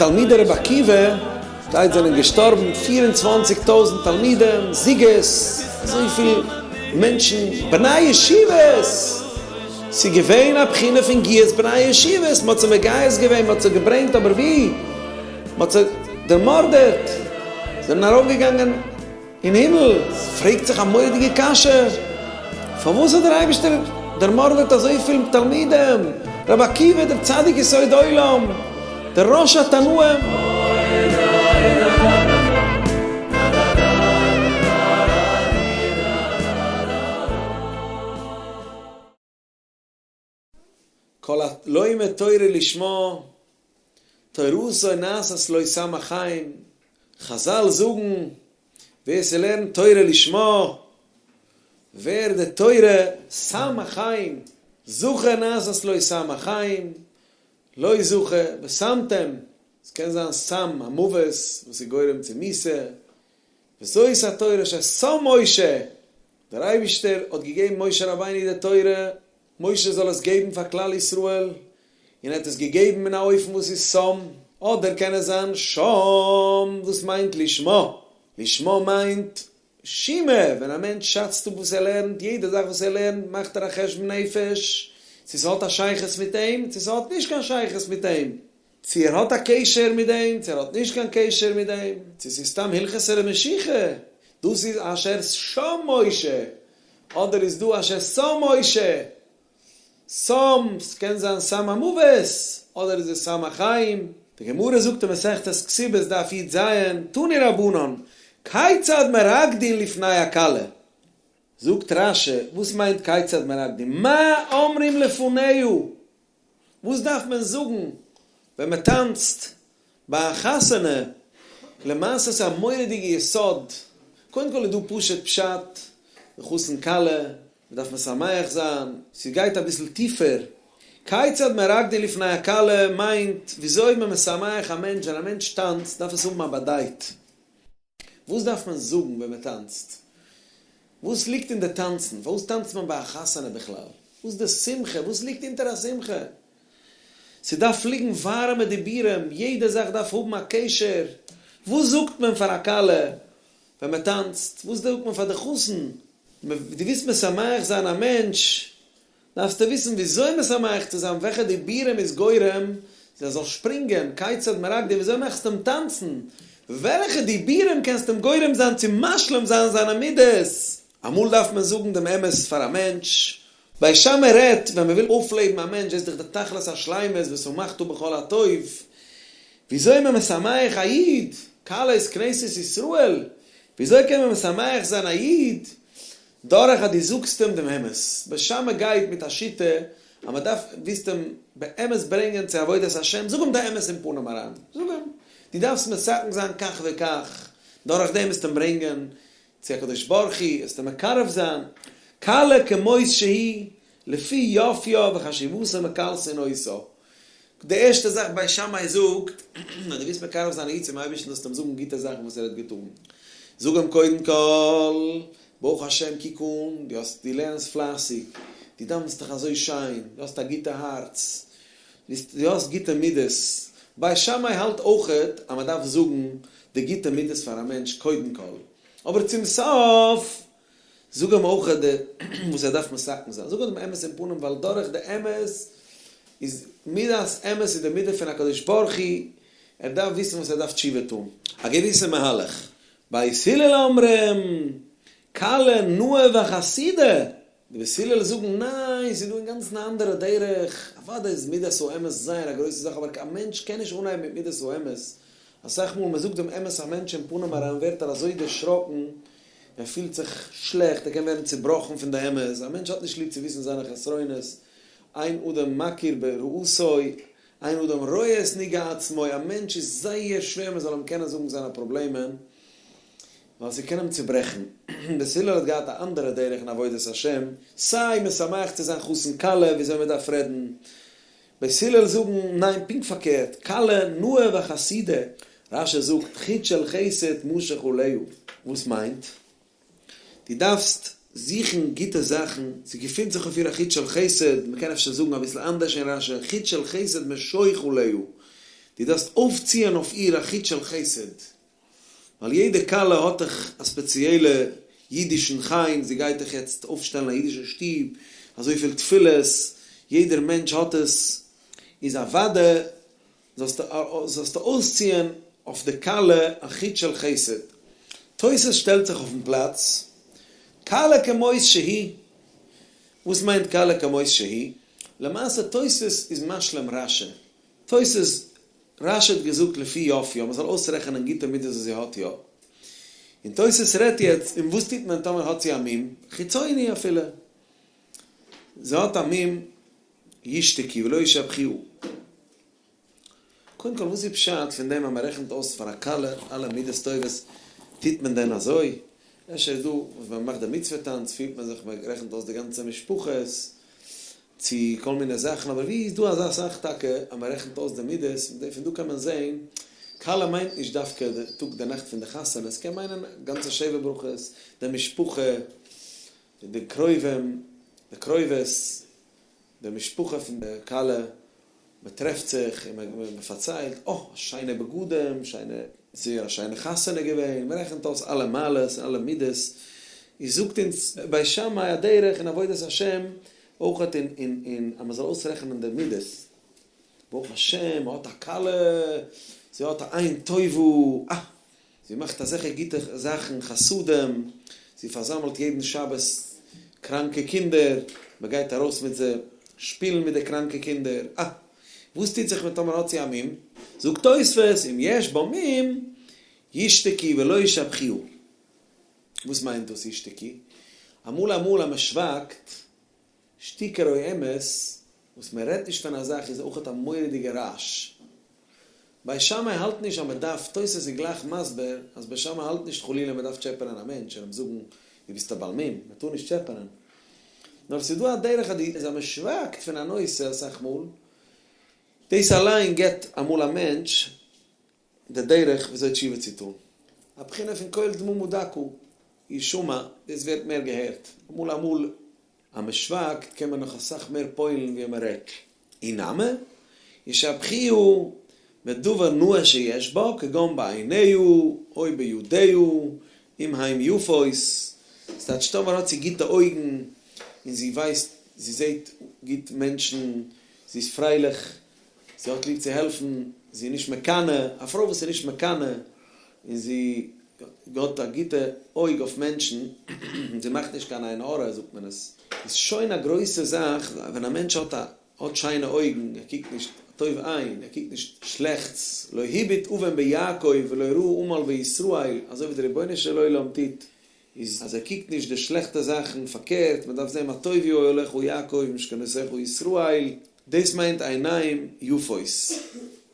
תלמידי רבי עקיבא, שטייט זענען געשטארבן 24 טויזנט תלמידים, זוגות, אזויפיל מענטשן, בני ישיבות, ס'איז געווען א בחינה פון גיוס בני ישיבות, מ'האט זיי מגייס געווען, מ'האט זיי געברענגט, אבער ווי? מ'האט זיי דערמארדערט, זענען ארויפגעגאנגען אין הימל, פרעגט זיך א מורא'דיגע קשיא, פארוואס האט דער אייבערשטער דערמארדערט אזויפיל תלמידים, רבי עקיבא דער צדיק יסוד עולם, דער ראש התנאים? כל הלומד תורה לשמה, תורתו נעשית לו סם החיים, חזל זאגן, ווער ס'לערנט תורה לשמה, ווערט די תורה סם החיים, זכה נעשית לו סם החיים, לא זכה, ושמתם, ס'קען זיין סם המוות וואס איז גורם צו מיתה, וזאת התורה ששם משה, דער אייבישטער האט געגעבן משה רבינו די תורה, משה זאל עס געבן פאר כלל ישראל, און ער האט עס געגעבן אין א אופן וואס איז שם, אדער קען עס זיין שם, דאס מיינט לשמה, לשמה מיינט שימה, ווען א מענטש שאצט אפ וואס ער לערנט, יעדע זאך וואס ער לערנט מאכט ער א חשבון נפש, צו ס'האט א שייכות מיט אים, צו ס'האט נישט קיין שייכות מיט אים, צו ער האט א קשר מיט דעם, צו ער האט נישט קיין קשר מיט דעם, צו ס'איז סתם הלכתא דמשיחא, דאס איז אשר שם משה, אדער איז דא אשר שם משה, שם, ס'קען זיין סם המוות, אדער איז עס סם החיים. די גמרא זאגט אין מסכת כתובות דף י"ז, תנו רבנן, כיצד מרקדין לפני הכלה? זאגט רש"י, וואס מיינט כיצד מרקדין? מה אומרים לפניה? וואס דארף מען זאגן ווען מען טאנצט ביי א חתונה? למעשה ס'איז א מורא'דיגע יסוד, קודם כל איז דא פשוט פשט, די חתן כלה, מען דארף משמח זיין, ס'גייט אביסל טיפער, כיצד מרקדין לפני הכלה מיינט וויאזוי מען משמח א מענטש, ווען א מענטש טאנצט דארף עס האבן א באדייט. וואס דארף מען זאגן ווען מען טאנצט? וואס ליגט אין די טאנצן? פארוואס טאנצט מען ביי א חתונה בכלל? וואס איז די שמחה? וואס ליגט אונטער א שמחה? ס'דארף ליגן ווארעמע דיבורים, יעדע זאך דארף האבן א קשר. וואס זאגט מען פאר א כלה ווען מען טאנצט? וואס זאגט מען פאר די חתן? דו ווילסט משמח זיין א מענטש, דארפסטו וויסן וויאזוי משמח צו זיין, וועלכע דיבורים איז גורם אז ער זאל שפרינגען, כיצד מרקדין, וויאזוי מאכסטו אים טאנצן, וועלכע דיבורים קענסטו אים גורם זיין צו משלים זיין זיינע מידות. אמאל דארף מען זאגן דעם אמת פאר א מענטש, בית שמאי רעדט ווען מען וויל אויפלעבן א מענטש, דאס איז דאך די תכלית השלימות ושמחת בכל הטוב, וויאזוי איז מען משמח א איד, כלה איז כנסת ישראל, וויאזוי קען מען משמח זיין א איד, דורך אז דו זאגסט אים דעם אמת. בית שמאי גייט מיט א שיטה אז מען דארף ווילסט אים באמת ברענגען צו עבודת השם, זאג אים די אמת אין פנים אריין, זאג אים דו דארפסט מתקן זיין כך וכך, דורך דעם וועסטו אים ברענגען צו הקדוש ברוך הוא, וועסטו אים מקרב זיין, כלה כמות שהיא, לפי יופיה וחשיבותה מקלסין אותה. די ערשטע זאך בית שמאי זאגט, אז דו ווילסט מקרב זיין א איד צום אייבערשטן זאלסטו אים זאגן גוטע זאכן וואס ער האט געטאן. זאג אים קודם כל, ברוך השם קוק אן, דו האסט, דו לערנסט פלייסיג, דו דאווענסט דאך אזוי שיין, דו האסט א גוטע הארץ, דו האסט גוטע מידות. בית שמאי האלט אויכעט אז מען דארף זאגן די גוטע מידות פאר א מענטש קודם כל, אבער צום סוף זאג אים אויך די וואס ער דארף מתקן זיין, זאג אים דעם אמת אין פנים ווייל דורך די אמת איז מידת אמת איז די מידה פון הקדוש ברוך הוא, ער דארף וויסן וואס ער דארף תשובה טון. א געוויסע מהלך. בית הלל אומרים, כלה נאה וחסידה, די בית הלל זאגן ניין ס'איז דא אינגאנצן א אנדערע דרך, אוודאי איז מידת האמת זייער א גרויסע זאך אבער א מענטש קען נישט אנהייבן מיט מידת האמת, אסאך מאל מען זאגט דעם אמת א מענטש אין פנים אריין ווערט ער אזוי דערשראקן, ער פילט זיך שלעכט, ער קען ווערן צובראכן פון די אמת, א מענטש האט נישט ליב צו וויסן זיינע חסרונות, אין אדם מכיר ברעותו, אין אדם רואה את נגעי עצמו, א מענטש איז זייער שווער מען זאל אים קענען זאגן זיינע פראבלעמען, ווייל ס'קען אים צוברעכן. בית הלל האט געהאט א אנדערע דרך אין עבודת השם, סיי משמח צו זיין חתן כלה וויאזוי מען דארף רעדן, בית הלל זאגן ניין פונקט פארקערט, כלה נאה וחסידה, רש"י זאגט חוט של חסד משוך עליה, וואס מיינט? דו דארפסט זוכן גוטע זאכן, ס'געפינט זיך אויף איר א חוט של חסד, מ'קען אפשר זאגן אביסל אנדערש אין רש"י, חוט של חסד משוך עליה. דו דארפסט אויפציען אויף איר א חוט של חסד, ווייל יעדע כלה האט דאך א ספעציעלע אידישן חן, זי גייט דאך יעצט אויפשטעלן א אידישע שטוב, אזויפיל תפילות, יעדער מענטש האט עס, איז אוודאי זאלסטו אויסציען אויף די כלה א חוט של חסד. תוס' שטעלט זיך אויפן פלאץ, כלה כמות שהיא, וואס מיינט כלה כמות שהיא? למעשה תוס' איז משלים רשי, תוס' רשי האט געזאגט לפי יופיה מען זאל אויסרעכענען גוטע מידות וואס זי האט יא, און תוס' רעדט יעצט און וואס טוט מען טאמער האט זי א מום, חיצוני אפילו זי האט א מום ישתקו ולא ישבחוה. קודם כל וואס איז פשט פון דעם אז מען רעכנט אויס פאר א כלה אלע מידות טובות, טוט מען דען אזוי? אפשר איז דא וואס ווען מען מאכט די מצוה טאנץ פירט מען זיך מען רעכנט אויס די גאנצע משפחות צו כל מיני זאכן, אבער ווי איז דא אזא זאך טאקע אז מען רעכנט אויס די מידות, פון דא קען מען זען כלה מיינט נישט דווקא די טאג די נאכט פון די חתונה, עס קען מיינען גאנצע שבע ברכות, די משפחה, די קרובים, די קרובות, די משפחה פון די כלה, מען טרעפט זיך און מען פארציילט, אה, שיינע בגדים, שיינע, זייער א שיינע חתונה געווען, מען רעכנט אויס אלע מעלות און אלע מידות, איז זאגט אונז בית שמאי א דרך אין עבודת השם אויך אין אין אין אז מען זאל אויסרעכענען די מידות, ברוך השם מען האט א כלה, זי האט א עין טובה, אה, זי מאכט אזעלכע גוטע זאכן, חסדים, זי פארזאמלט יעדן שבת קראנקע קינדער, מען גייט ארויס מיט זיי שפילן מיט די קראנקע קינדער, אה! וואס טוט זיך מיט טאמער האט זי א מום? זאגט תוספות, אם יש בה מום, ישתקו ולא ישבחוה. וואס מיינט דאס ישתקו? אמאל אמאל אז מען שווייגט, שתיקה רועמת, וואס מען רעדט נישט פון א זאך איז אויכעט א מורא'דיגע רעש. בית שמאי האלט נישט אז מען דארף, תוס' איז גלייך מסביר אז בית שמאי האלט נישט חלילה מען דארף טשעפענען א מענטש און אים זאגן דו ביסט א בעל מום, מען טאר נישט טשעפענען. נאר ס'איז דא א דרך אז די אז מען שווייגט פון א נושא אסאך מאל, דאס אליין גיבט אמאל א מענטש די דרך וויאזוי תשובה צו טון. א בחינה פון קול דממה דקה ישמע, דאס ווערט מער געהערט אמאל אמאל אז מען שווייגט קען מען נאך אסאך מער פועל'ן ווי אז מען רעדט. אי נמי, ישבחוה בדבר נאה שיש בה, כגון בעיניה או בידיה, אם הם יפות, ס'טייטש טאמער האט זי גוטע אויגן, און זי ווייסט, זי זעט גוט מענטשן, זי איז פרייליך, זי האט ליב צו העלפן, זי איז נישט מקנא, א פרוי וואס איז נישט מקנא, און זי האט א גוטע אויג אויף מענטשן, זי מאכט נישט קיין עין הרע זאגט מען עס, איז שוין א גרויסע זאך ווען א מענטש האט א האט שיינע אויגן, ער קוקט נישט טוב עין, ער קוקט נישט שלעכטס, לא הביט און ביעקב ולא ראה עמל בישראל, אזוי ווי דער רבונו של עולם טוט איז אז ער קוקט נישט די שלעכטע זאכן, פארקערט, מען דארף זען מה טובו אוהליך יעקב משכנותיך ישראל, דאס מיינט עיניים יפות,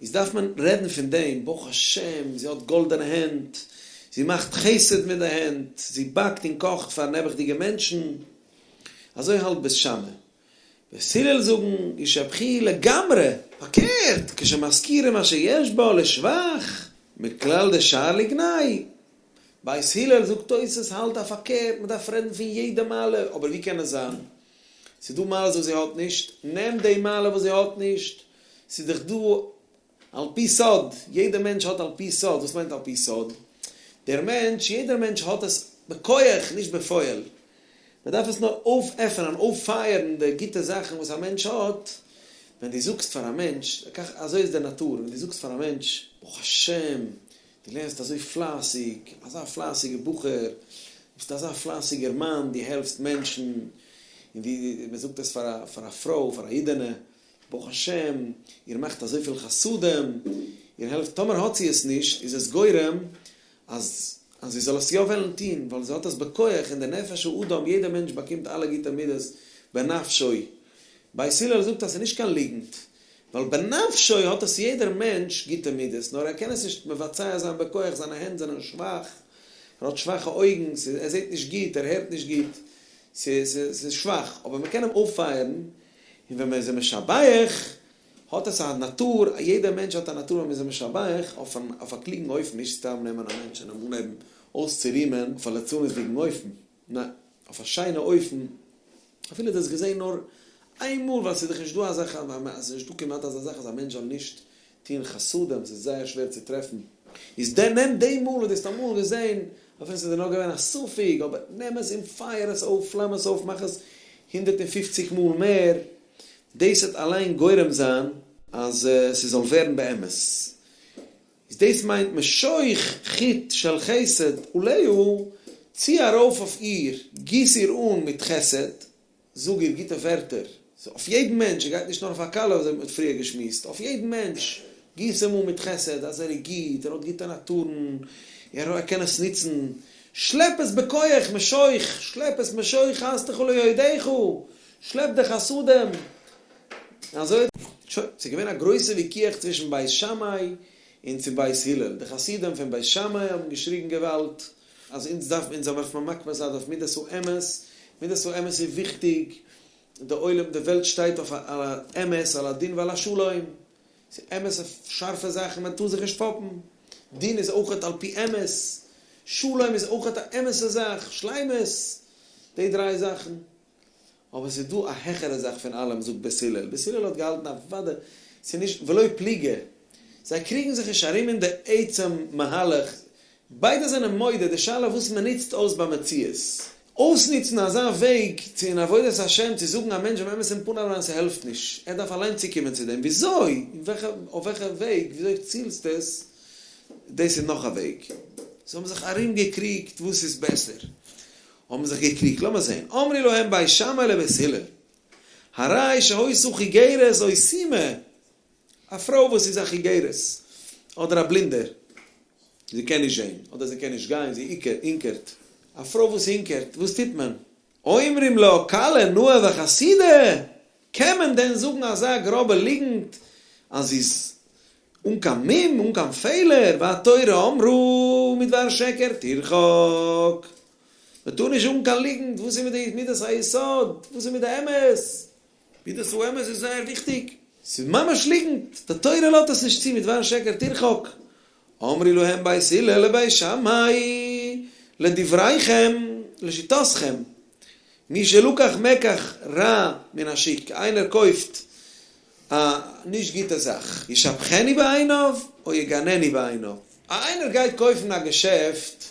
איז דארף מען רעדן פון דעם, ברוך השם זי האט גאלדענע הענט, זי מאכט חסד מיט די הענט, זי באקט און קאכט פאר נעבעכדיגע מענטשן, אזוי האלט בית שמאי. בית הלל זאגן ישבחוה לגמרי, פארקערט, כשמזכירים מה שיש בה לשבח, מכלל דשאר לגנאי, בית הלל זאגט תוס' האלט א פארקערט מען דארף רעדן פון יעדע מעלה, אבער ווי קען עס זיין? ס'איז דא מעלות וואס זי האט נישט, נעם די מעלה וואס זי האט נישט, ס'איז דאך דא על פי סוד, יעדע מענטש האט על פי סוד, וואס מיינט על פי סוד? דער מענטש, יעדער מענטש האט עס בכח נישט בפועל, מען דארף עס נאר אויפעפענען, אויפפייערן די גוטע זאכן וואס א מענטש האט, ווען דו זאגסט פאר א מענטש, אזוי איז די נאטור, ווען דו זאגסט פאר א מענטש, ברוך השם, דו לערנסט אזוי פלייסיג, אזא פלייסיגער בחור, ביסט אזא פלייסיגער מאן, דו העלפסט מענטשן, און דו, מען זאגט עס פאר א פאר א פרוי, פאר א אידענע, ברוך השם, איר מאכט אזויפיל חסדים, איר העלפט, טאמער האט זי עס נישט, איז עס גורם אז אז זי זאל עס יא וועלן טון, ווייל זי האט עס בכח אין די נפש האדם, יעדער מענטש באקומט אלע גוטע מידות בנפשו, בית הלל זאגט אז ס'איז נישט קיין ליגנט, ווייל בנפשו האט עס יעדער מענטש גוטע מידות, נאר ער קען עס נישט מבצע זיין בכח, זיינע הענט זענען שוואך, ער האט שוואכע אויגן, ער זעט נישט גוט, ער הערט נישט גוט, ס'איז שוואך, אבער מ'קען אים אויפפייערן, און ווען מ'איז אים משבח, האט עס א נאטור, יעדער מענטש האט א נאטור ווען מ'איז אים משבח, אויף א קלוגן אופן, נישט סתם נעמען א מענטש און אים אנהייבן אויסצורימען אויף א לצנות'דיגן אופן, ניין, אויף א שיינע אופן, אפילו דו האסט געזען נאר איין מאל, ווייל ס'איז דאך נישט דא אזא זאך, ס'איז נישט דא כמעט אזא זאך אז א מענטש זאל נישט טון חסדים, ס'איז זייער שווער צו טרעפן. איז דען נעם די מאל וואס דו האסט אמאל געזען, אפילו ס'איז דיר נאר געווען א ספק, אבער נעם עס און פייער עס אויף, פלאם עס אויף, מאך עס 150 מאל מער, דאס וועט אליין גורם זיין אז ס'זאל ווערן באמת. איז דאס מיינט משוך חוט של חסד עליה, צי ארויף אויף איר, גיס איר אן מיט חסד, זאג איר גוטע ווערטער, ס'איז אויף יעדן מענטש, ס'גייט נישט נאר אויף א כלה אזוי ווי מ'האט פריער געשמועסט, אויף יעדן מענטש, גיס אים אן מיט חסד אז ער איז גוט, ער האט גוטע נאטורן, ער קען עס נוצן, שלעפ עס בכח, משוך, שלעפ עס משוך חסדך ליודעיך, שלעפ די חסדים, אזוי. שוין, ס'איז געווען א גרויסע וויכוח צווישן בית שמאי און צו בית הלל, די חסידים פון בית שמאי האבן געשריגן געוואלד, אז אונז דארף אונז דארף מען מקפיד זיין אויף מידת האמת, מידת האמת איז וויכטיג, די עולם די וועלט שטייט אויף על האמת על הדין ועל השלום, ס'איז אמת'ע שארפע זאכן מען טאר זיך נישט פאפן, דין איז אויכעט על פי אמת, שלום איז אויכעט א אמת'ע זאך, שלימות, די דריי זאכן. אבער ס'איז דא א העכערע זאך פון אלעם זאגט בית הלל, בית הלל האט געהאלטן אוודאי ס'איז נישט ולא פליגי, זיי קריגן זיך נישט ארום אין די עצם מהלך, ביידע זענען מודה, די שאלה וואס מ'נוצט אויס במציאות. אויסנוצן אזא וועג צו אין עבודת השם צו זאגן א מענטש דעם אמת אין פנים אריין ס'העלפט נישט, ער דארף אליין צוקומען צו דעם, וויאזוי, אין וועלכע, אויף וועלכע וועג, וויאזוי צילסט עס, דאס איז נאך א וועג. זיי האבן זיך ארומגעקריגט וואס איז בעסער, האבן זיך געקריגט, לאמיר זעהן, אמרו להם בית שמאי לבית הלל, הרי שהיתה חיגרת או סומא, א פרוי וואס איז א חיגרת, אדער א בלינדער, זי קען נישט זעהן, אדער זי קען נישט גיין, זי הינקערט, א פרוי וואס הינקערט, וואס טוט מען? אומרים לה כלה נאה וחסידה, קען מען דען זאגן אזא גראבע ליגנט אז זי איז אן קיין מום, אן קיין פעלער, והתורה אמרה מדבר שקר תרחק. מען טאר נישט זאגן קיין ליגנט, וואס איז מיט די מידת היסוד? וואס איז מיט די אמת? מידת האמת איז זייער וויכטיג. ס'איז ממש ליגנט, די תורה לאזט עס נישט צו, מדבר שקר תרחק. אמרו להם בית הלל לבית שמאי לדבריכם לשיטתכם, מי שלקח מקח רע מן השוק, איינער קויפט א נישט גוטע זאך, ישבחנו בעיניו או יגננו בעיניו. איינער גייט קויפן א געשעפט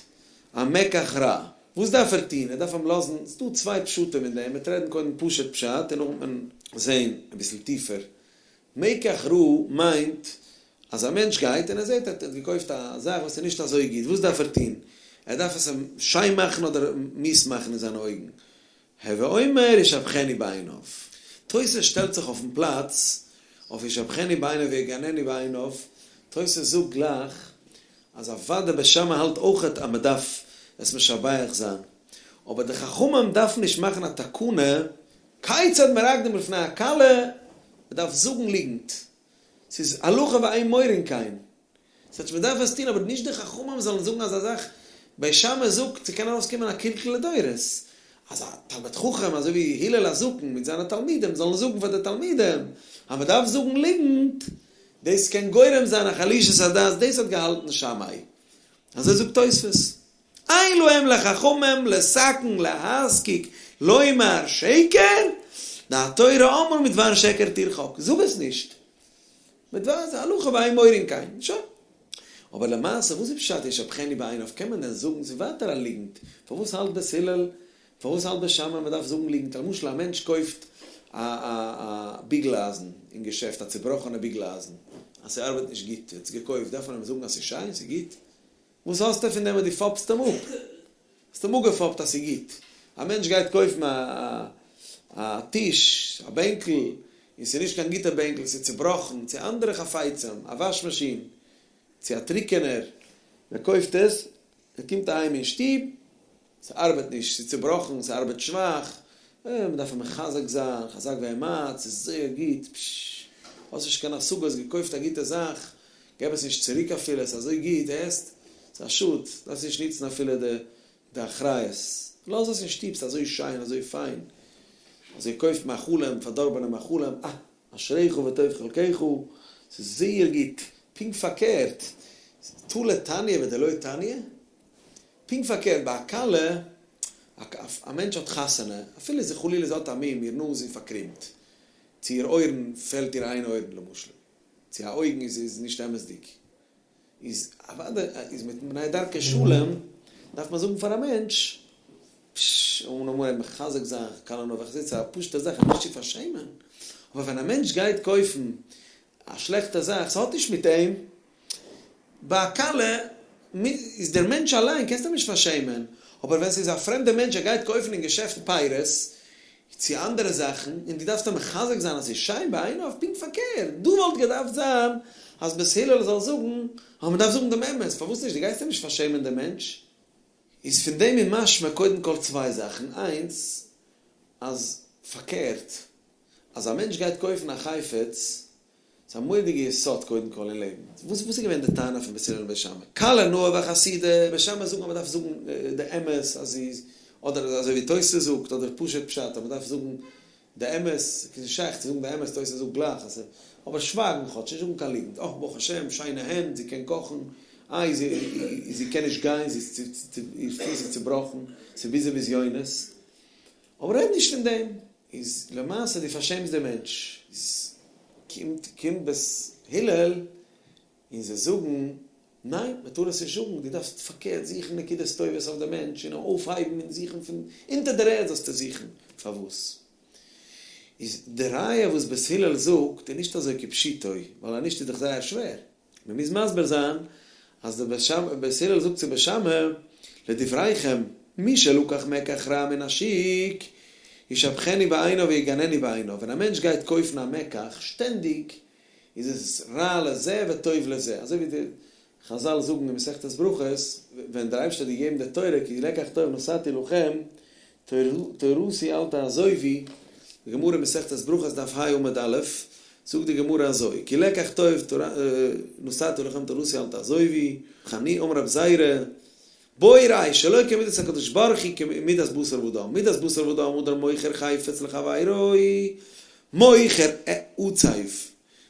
א מקח רע, וואס דארף ער טון? ער דארף אים לאזן, ס'דא צוויי פשטים אין דעם, מ'וועט רעדן קודם פשוט פשט און נאכדעם וועט מען זען אביסל טיפער. מקח רע מיינט אז א מענטש גייט און ער זעט ער האט געקויפט א זאך וואס איז נישט אזוי גוט, וואס דארף ער טון? ער דארף עס אים שיין מאכן אדער מיאוס מאכן אין זיינע אויגן? הוי אומר ישבחנו בעיניו. תוס' שטעלט זיך אויפן פלאץ אויף ישבחנו בעיניו ויגננו בעיניו, תוס' זאגט גלייך אז אוודאי בית שמאי האלט אויכעט אז מ'דארף עס משבח זיין, אבער די חכמים דארפן נישט מאכן א תקנה כיצד מרקדין לפני הכלה, מ'דארף זאגן ליגנט, ס'איז הלכה ואין מורין כן. ס'הייסט מ'דארף עס טון אבער נישט די חכמים זאלן זאגן אזא זאך, בית שמאי זאגט ס'קען ארויסקומען א קלקול לדורות, אז א תלמיד חכם אזוי ווי הלל הזקן מיט זיינע תלמידים זאלן זאגן פאר די תלמידים אז מ'דארף זאגן ליגנט, דאס קען גורם זיין א חלישת הדעת, דאס האט געהאלטן שמאי, אזוי זאגט תוספות, אין להם לחכמים לתקן להזקיק לומר שקר, והתורה אמרה מדבר שקר תרחק, זאג עס נישט. מדבר זה הלכה ואין מורין כן, שוין. אבער למעשה וואס איז פשט ישבחנו בעיניו קען מען דען זאגן ס'איז ווייטער א ליגנט, פארוואס האלט בית הלל פארוואס האלט בית שמאי מ'דארף זאגן ליגנט, למשל א מענטש קויפט א א א ביגל אייזן אין געשעפט א צובראכענע ביגל אייזן אז ס'ארבעט נישט גוט ער האט עס געקויפט דארף מען אים זאגן אז ס'איז שיין ס'איז גוט? וואס האסטו פון דעם אז דו פאפסט אים אפ? האסט אים אפגעפאפט אז ס'איז גוט. א מענטש גייט קויפן א א טיש, א בענקל, און ס'איז נישט קיין גוטע בענקל, ס'איז צובראכן, צו אנדערע חפצים, א וואש מאשין, צו א טריקענער, מען קויפט עס, ער קומט אהיים אין שטוב, ס'ארבעט נישט, ס'איז צובראכן, ס'ארבעט שוואך, אה, מ'דארף אים מחזק זיין, חזק ואמץ, ס'איז זייער גוט, פששש, האסט נישט קיין השגה, האסט געקויפט א גוטע זאך, געב עס נישט צוריק אפילו, ס'איז אזוי גוט, הערסט? ס'איז א שאד, דארפסט נישט נוצן אפילו די די אחריות, לאז עס אין שטוב, ס'איז אזוי שיין, אזוי פיין, האסט געקויפט מאכלים, פארדארבענע מאכלים, אה, אשריך וטוב חלקך, ס'איז זייער גוט, פונקט פארקערט, תולה תניא ודלא תניא, פונקט פארקערט ביי א כלה, א מענטש האט חתונה, אפילו זי חלילה זי האט א מום, איר נאז איז פארקרומט, צו איר אויערן פעלט איר איין אויערן למשל. צו א אויגן איז איז נישט אמת'דיג. איז אוודאי איז מיט מפני דרכי שלום דארף מען זאגן פאר א מענטש, פשש, און אמאל אים מחזק זיין, כלה נאה וחסידה, ס'איז א פשוטע זאך אים נישט צו פארשעמען, אבער ווען א מענטש גייט קויפן א שלעכטע זאך, ס'האט נישט מיט אים, ביי א כלה איז דער מענטש אליין קענסטו אים נישט פארשעמען, אבער ווען ס'איז א פרעמדע מענטש ער גייט קויפן אין געשעפט פירות צו אנדערע זאכן און דו דארפסט אים מחזק זיין אז ס'איז שיין בעיניו, פונקט פארקערט, דא וואלט געדארפט זיין אז בית הלל זאל זאגן אז מ'דארף זאגן דעם אמת, פארוואס נישט, דו גייסט אים נישט פארשעמען דעם מענטש. איז פון דעם איז משמע קודם כל צוויי זאכן, איינס אז פארקערט אז א מענטש גייט קויפן א חפץ ס'איז א מורא'דיגע יסוד קודם כל אין לעבן. וואס איז געווען די טענה פון בית הלל און בית שמאי? כלה נאה וחסידה, בית שמאי זאגן אז מ'דארף זאגן די אמת אז זי איז, אדער אזוי ווי תוס' זאגט, אדער פשוט פשט אז מ'דארף זאגן די אמת, ס'איז נישט שייך צו זאגן די אמת, תוס' זאגט גלייך אז אבער שווייגן כאטש, נישט זאגן קיין ליגנט, אה ברוך השם שיינע הענט, זי קען קאכן, איי זי קען נישט גיין, זי איז איר פיס איז צובראכן, ס'איז ביזי בזיונות. אבער רעד נישט פון דעם. איז למעשה דו פארשעמסט דעם מענטש. איז קומט קומט בית הלל און זיי זאגן ניין מען טאר עס נישט זאגן, דו דארפסט פארקערט זוכן נקודות טובות אויף דעם מענטש און אים אויפהייבן און זוכן פון אונטער דער ערד זאלסטו זוכן פארוואס. איז די ראיה וואס בית הלל זאגט איז נישט אזוי כפשוטו, ווייל אז נישט איז דאך זייער שווער. מען מוז מסביר זיין אז די בית הלל זאגט צו בית שמאי לדבריכם מי שלקח מקח רע מן השוק ישבחנו בעיניו ויגננו בעיניו, ווען א מענטש גייט קויפן א מקח שטענדיג איז עס רע לזה וטוב לזה, אזוי ווי די חזל זאגן אין מסכת ברכות ווען דער אייבערשטער האט געגעבן די תורה כי לקח טוב נתתי לכם תורתי אל תעזובו, די גמרא מסכת ברכות דף ה עמוד א', זאגט די גמרא אזוי, כי לקח טוב נתתי לכם תורתי אל תעזובו, חני אמר רב זירא, בוא וראה שלא כמידת הקדוש ברוך הוא כמידת בשר ודם, מידת בשר ודם אדם מוכר חפץ לחבירו מוכר עצב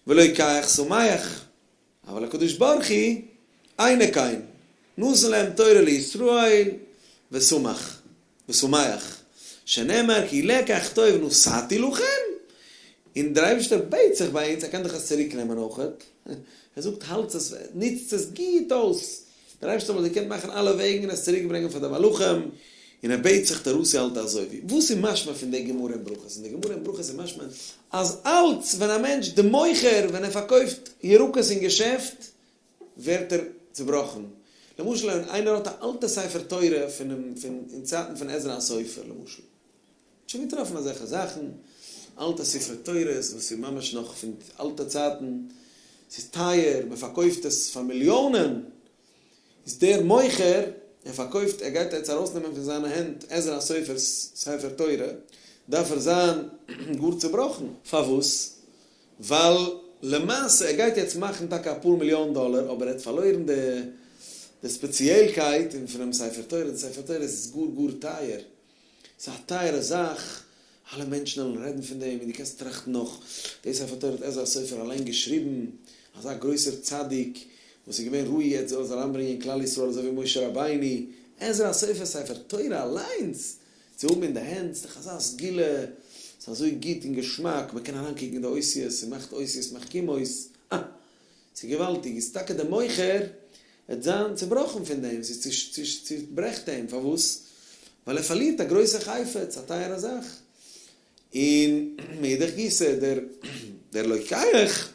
ולוקח שמח, אבל הקדוש ברוך הוא אינו כן, נתן להם תורה לישראל ושמח, ושמח, שנאמר כי לקח טוב נתתי לכם, און דער אייבערשטער בעט זיך ביי אונז, ער קען דאך עס צוריק נעמען אויכעט, ער זאגט האלטס עס, נוצטס עס גוט אויס, דער אייבערשטער וואלט געקענט מאכן אלע וועגן און עס צוריק ברענגען פאר די מלאכים, און ער בעט זיך תורתי אל תעזובו, וואס איז משמע פון די גמרא אין ברכות? אין די גמרא אין ברכות איז משמע אז אלץ ווען א מענטש די מוכר ווען ער פארקויפט ירקות אין געשעפט ווערט ער צובראכן, למשל ווען איינער האט א אלטע ספר תורה פונעם פון אין צייטן פון עזרא הסופר למשל, שוין געטראפן אזעלכע זאכן, אלטע ספרי תורות וואס איז ממש נאך פון אלטע צייטן, ס'איז טייער, מען פארקויפט עס פאר מיליאנען, איז דער מוכר, ער פארקויפט, ער גייט יעצט ארויסנעמען פון זיינע הענט עזרא הסופר'ס ספר תורה, דארף ער זיין גאר צובראכן. פארוואס? ווייל למעשה ער גייט יעצט מאכן טאקע אפאר מיליאן דאלער, אבער ער האט פארלוירן די די ספעציעלקייט פונעם ספר תורה, די ספר תורה איז גאר גאר טייער, ס'איז א טייערע זאך, אלע מענטשן וועלן רעדן פון דעם, און דו קענסט טראכטן נאך, די ספר תורה האט עזרא הסופר אליין געשריבן, אזא גרויסער צדיק וואס איז געווען ראוי יעצט זאל עס אריינברענגען אין כלל ישראל אזוי ווי משה רבינו, עזרא הסופר ספר תורה אליינס צו האבן אין די הענט, ס'איז דאך אזא סגולה, ס'איז אזוי גוט און געשמאק, מ'קען אריינקוקן אין די אותיות, ס'מאכט אותיות מחכימות, אה! ס'איז געוואלדיג, איז טאקע דער מוכר וועט זיין צובראכן פון דעם, ס'צוברעכט אים, פארוואס? ווייל ער פארלירט א גרויסע חפץ, א טייערע זאך, און מאידך גיסא דער דער לוקח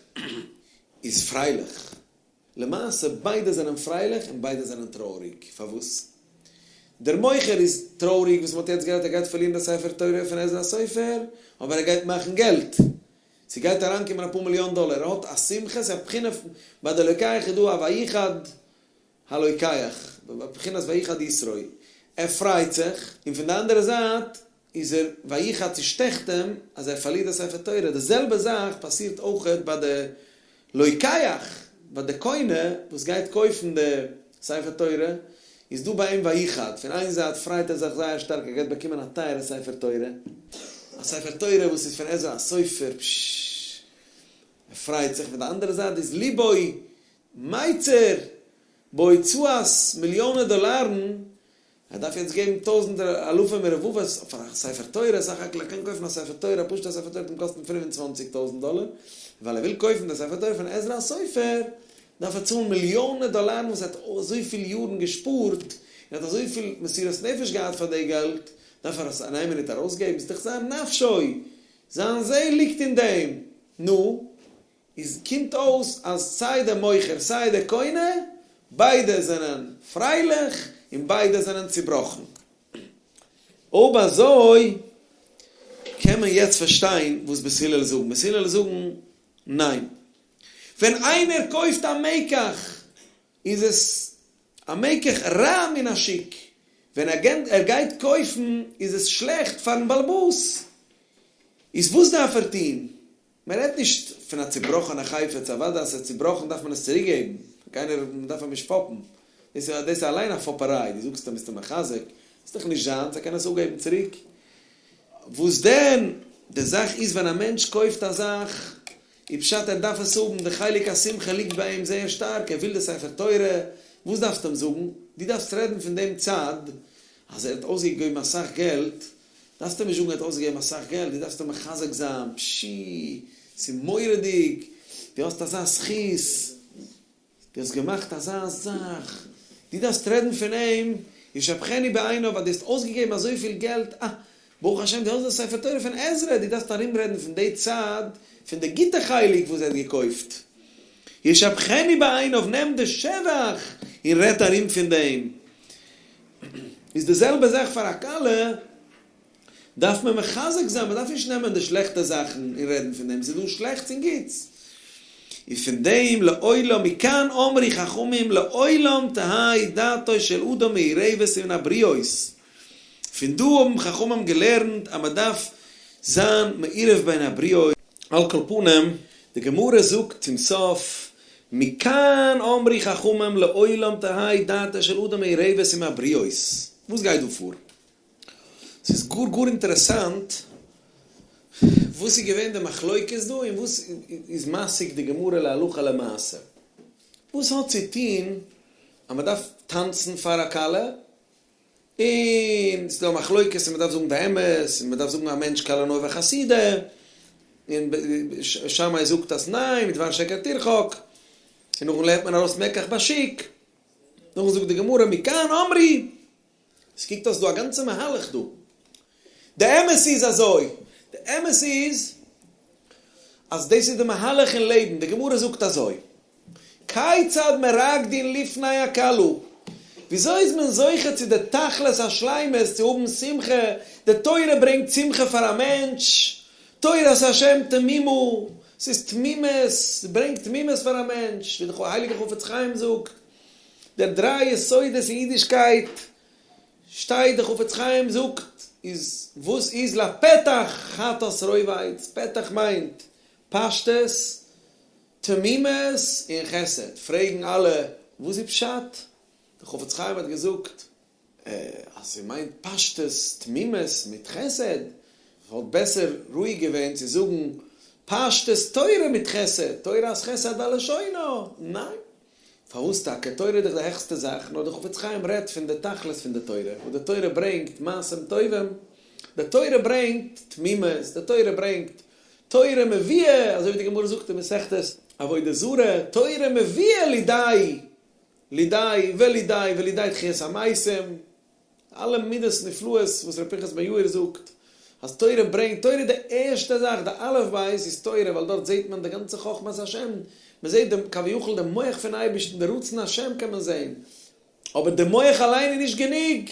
איז פרייליך, למעשה ביידע זענען פרייליך און ביידע זענען טרויעריג, פארוואס? דער מוכר איז טרויעריג וואס מ'האט יעצט גערעדט ער גייט פארלירן די ספר תורה פון עזרא הסופר, אבער ער גייט מאכן געלט, ס'גייט אריינקומען אפאר מיליאן דאלער, ער האט א שמחה, ס'איז א בחינה ביי די לוקח איז דא א ויחד הלוקח, בבחינת ויחד יתרו, ער פרייט זיך, און פון די אנדערע זייט איז ער ויחד צושטעכט אים אז ער פארלירט די ספר תורה, די זעלבע זאך פאסירט אויכעט ביי די לוקח, ביי די קונה וואס גייט קויפן די ספר תורה, איז דא ביי אים ויחד, פון איין זייט פרייט ער זיך זייער שטארק ער גייט באקומען א טייערע ספר תורה, א ספר תורה וואס איז פון עזרא הסופר, פששש, ער פרייט זיך, פון די אנדערע זייט איז ליבו מיצר בהוצאת מיליאנען דאלארן. ער דארף יעצט געבן טויזענטער אלפים ורבבות פאר א ספר תורה, סך הכל ער קען קויפן א ספר תורה, א פשוטע ספר תורה וועט אים קאסטן 25 טויזענט דאלער, ווייל ער וויל קויפן די ספר תורה פון עזרא הסופר, דארף ער צאלן מיליאנען דאלארן וואס ער האט אזויפיל יארן געשפארט, און האט אזויפיל מסירות נפש געהאט פאר די געלט, דארף ער עס אין איין מינוט ארויסגעבן? ס'איז דאך זיין נפשו, זיין זעהל ליגט אין דעם, נו, איז קומט אויס אז סיי דער מוכר סיי דער קונה ביידע זענען פרייליך און ביידע זענען צובראכן. אויב אזוי קען מען יעצט פארשטיין וואס בית הלל זאגן. בית הלל זאגן ניין. ווען איינער קויפט א מקח איז עס א מקח רע מן השוק. ווען ער גייט קויפן איז עס שלעכט פארן באלעבאס. איז וואס דארף ער טון? מען רעדט נישט פון א צובראכענע חפץ, אוודאי אז ס'איז צובראכן דארף מען עס צוריק געבן, קיינער, מען דארף אים נישט פאפן, דאס איז דאס איז אליין א פאפעריי, דו זאגסט אים ביסט אים מחזק, ס'איז דאך נישט זיינס, ער קען עס אפגעבן צוריק. וואס דען, די זאך איז ווען א מענטש קויפט א זאך, איז פשט ער דארף עס האבן, די חלק השמחה ליגט ביי אים זייער שטארק, ער וויל די ספר תורה, וואס דארפסטו אים זאגן? דו דארפסט רעדן פון דעם צד אז ער האט אויסגעגעבן אסאך געלט, דארפסט אים נישט זאגן ער האט אויסגעגעבן אסאך געלט, דו דארפסט אים מחזק זיין, פשי, ס'איז מורא'דיג, דו האסט אזא זכות, דו האסט געמאכט אזא זאך, דו דארפסט רעדן פון אים, ישבחנו בעיניו אז דו האסט אויסגעגעבן אזויפיל געלט, אה, ברוך השם דו האסט די ספר תורה פון עזרא, דו דארפסט ארום רעדן פון די צד, פון די גוטע חלק וואס ער האט געקויפט, ישבחנו בעיניו, נעם די שבח און רעדט ארום פון דעם. איז די זעלבע זאך פאר א כלה, דארף מען מחזק זיין, מען דארף נישט נעמען די שלעכטע זאכן און רעדן פון דעם, ס'איז דא שלעכטס און גוטס. און פון דעם לעולם, מכאן אמרו חכמים לעולם תהא דעתו של אדם מעורבת עם הבריות, פון דא האבן חכמים געלערנט אז מען דארף זיין מעורב בין הבריות. על כל פנים, די גמרא זאגט צום סוף, מכאן אמרו חכמים לעולם תהא דעתו של אדם מעורבת עם הבריות. וואס גייט דא פאר? ס'איז גאר גאר אינטערעסאנט וואס איז געווען די מחלוקת דא און וואס איז מסיק די גמרא להלכה למעשה. וואס האט צו טון אז מ'דארף טאנצן פאר א כלה און ס'איז דא א מחלוקת און מ'דארף זאגן די אמת, און מ'דארף זאגן א מענטש כלה נאה וחסידה, און שמאי זאגט אז ניין, מדבר שקר תרחק, און נאכדעם לערנט מען ארויס מקח בשוק, נאכדעם זאגט די גמרא מכאן אמרו, עס קוקט אויס דא א גאנצע מהלך דא, די אמת איז אזוי, די אמת איז אז דאס איז די מהלך אין לעבן, די גמרא זאגט אזוי, כיצד מרקדין לפני הכלה? וויאזוי איז מען זוכה צו די תכלית השלימות צו האבן שמחה, די תורה ברענגט שמחה פאר א מענטש, תורת השם תמימה, ס'איז תמימות, ס'ברענגט תמימות פאר א מענטש, ווי דער הייליגער חפץ חיים זאגט, די דריי יסודות אין אידישקייט, שטייט דער חפץ חיים זאגט, איז וואס איז לפתח חטאת רובץ, פתח מיינט פשטות, תמימות און חסד, פרעגן אלע וואס איז פשט? דער חפץ חיים האט געזאגט אז ס'מיינט פשטות, תמימות מיט חסד, וואלט בעסער ראוי געווען צו זאגן פשטות תורה מיט חסד, תורת חסד על לשונה, ניין? פארוואס טאקע? תורה איז דאך די העכסטע זאך, נאר דער חפץ חיים רעדט פון די תכלית פון די תורה, וואס די תורה ברענגט מעשים טובים, די תורה ברענגט תמימות, די תורה ברענגט תורה מביאה, אזוי ווי די גמרא זאגט אין מסכת עבודה זרה, תורה מביאה לידי, לידי ולידי ולידי תחיית המתים, אלע מידות נפלאות וואס ר' פנחס בן יאיר זאגט אז תורה ברענגט, תורה איז די ערשטע זאך, די אלף בית איז תורה, ווייל דארט זעט מען די גאנצע חכמת השם, מען זעט דעם כביכול דעם מח פון אייבערשטן, די רצון השם קען מען זען, אבער די מח אליין איז נישט גענוג,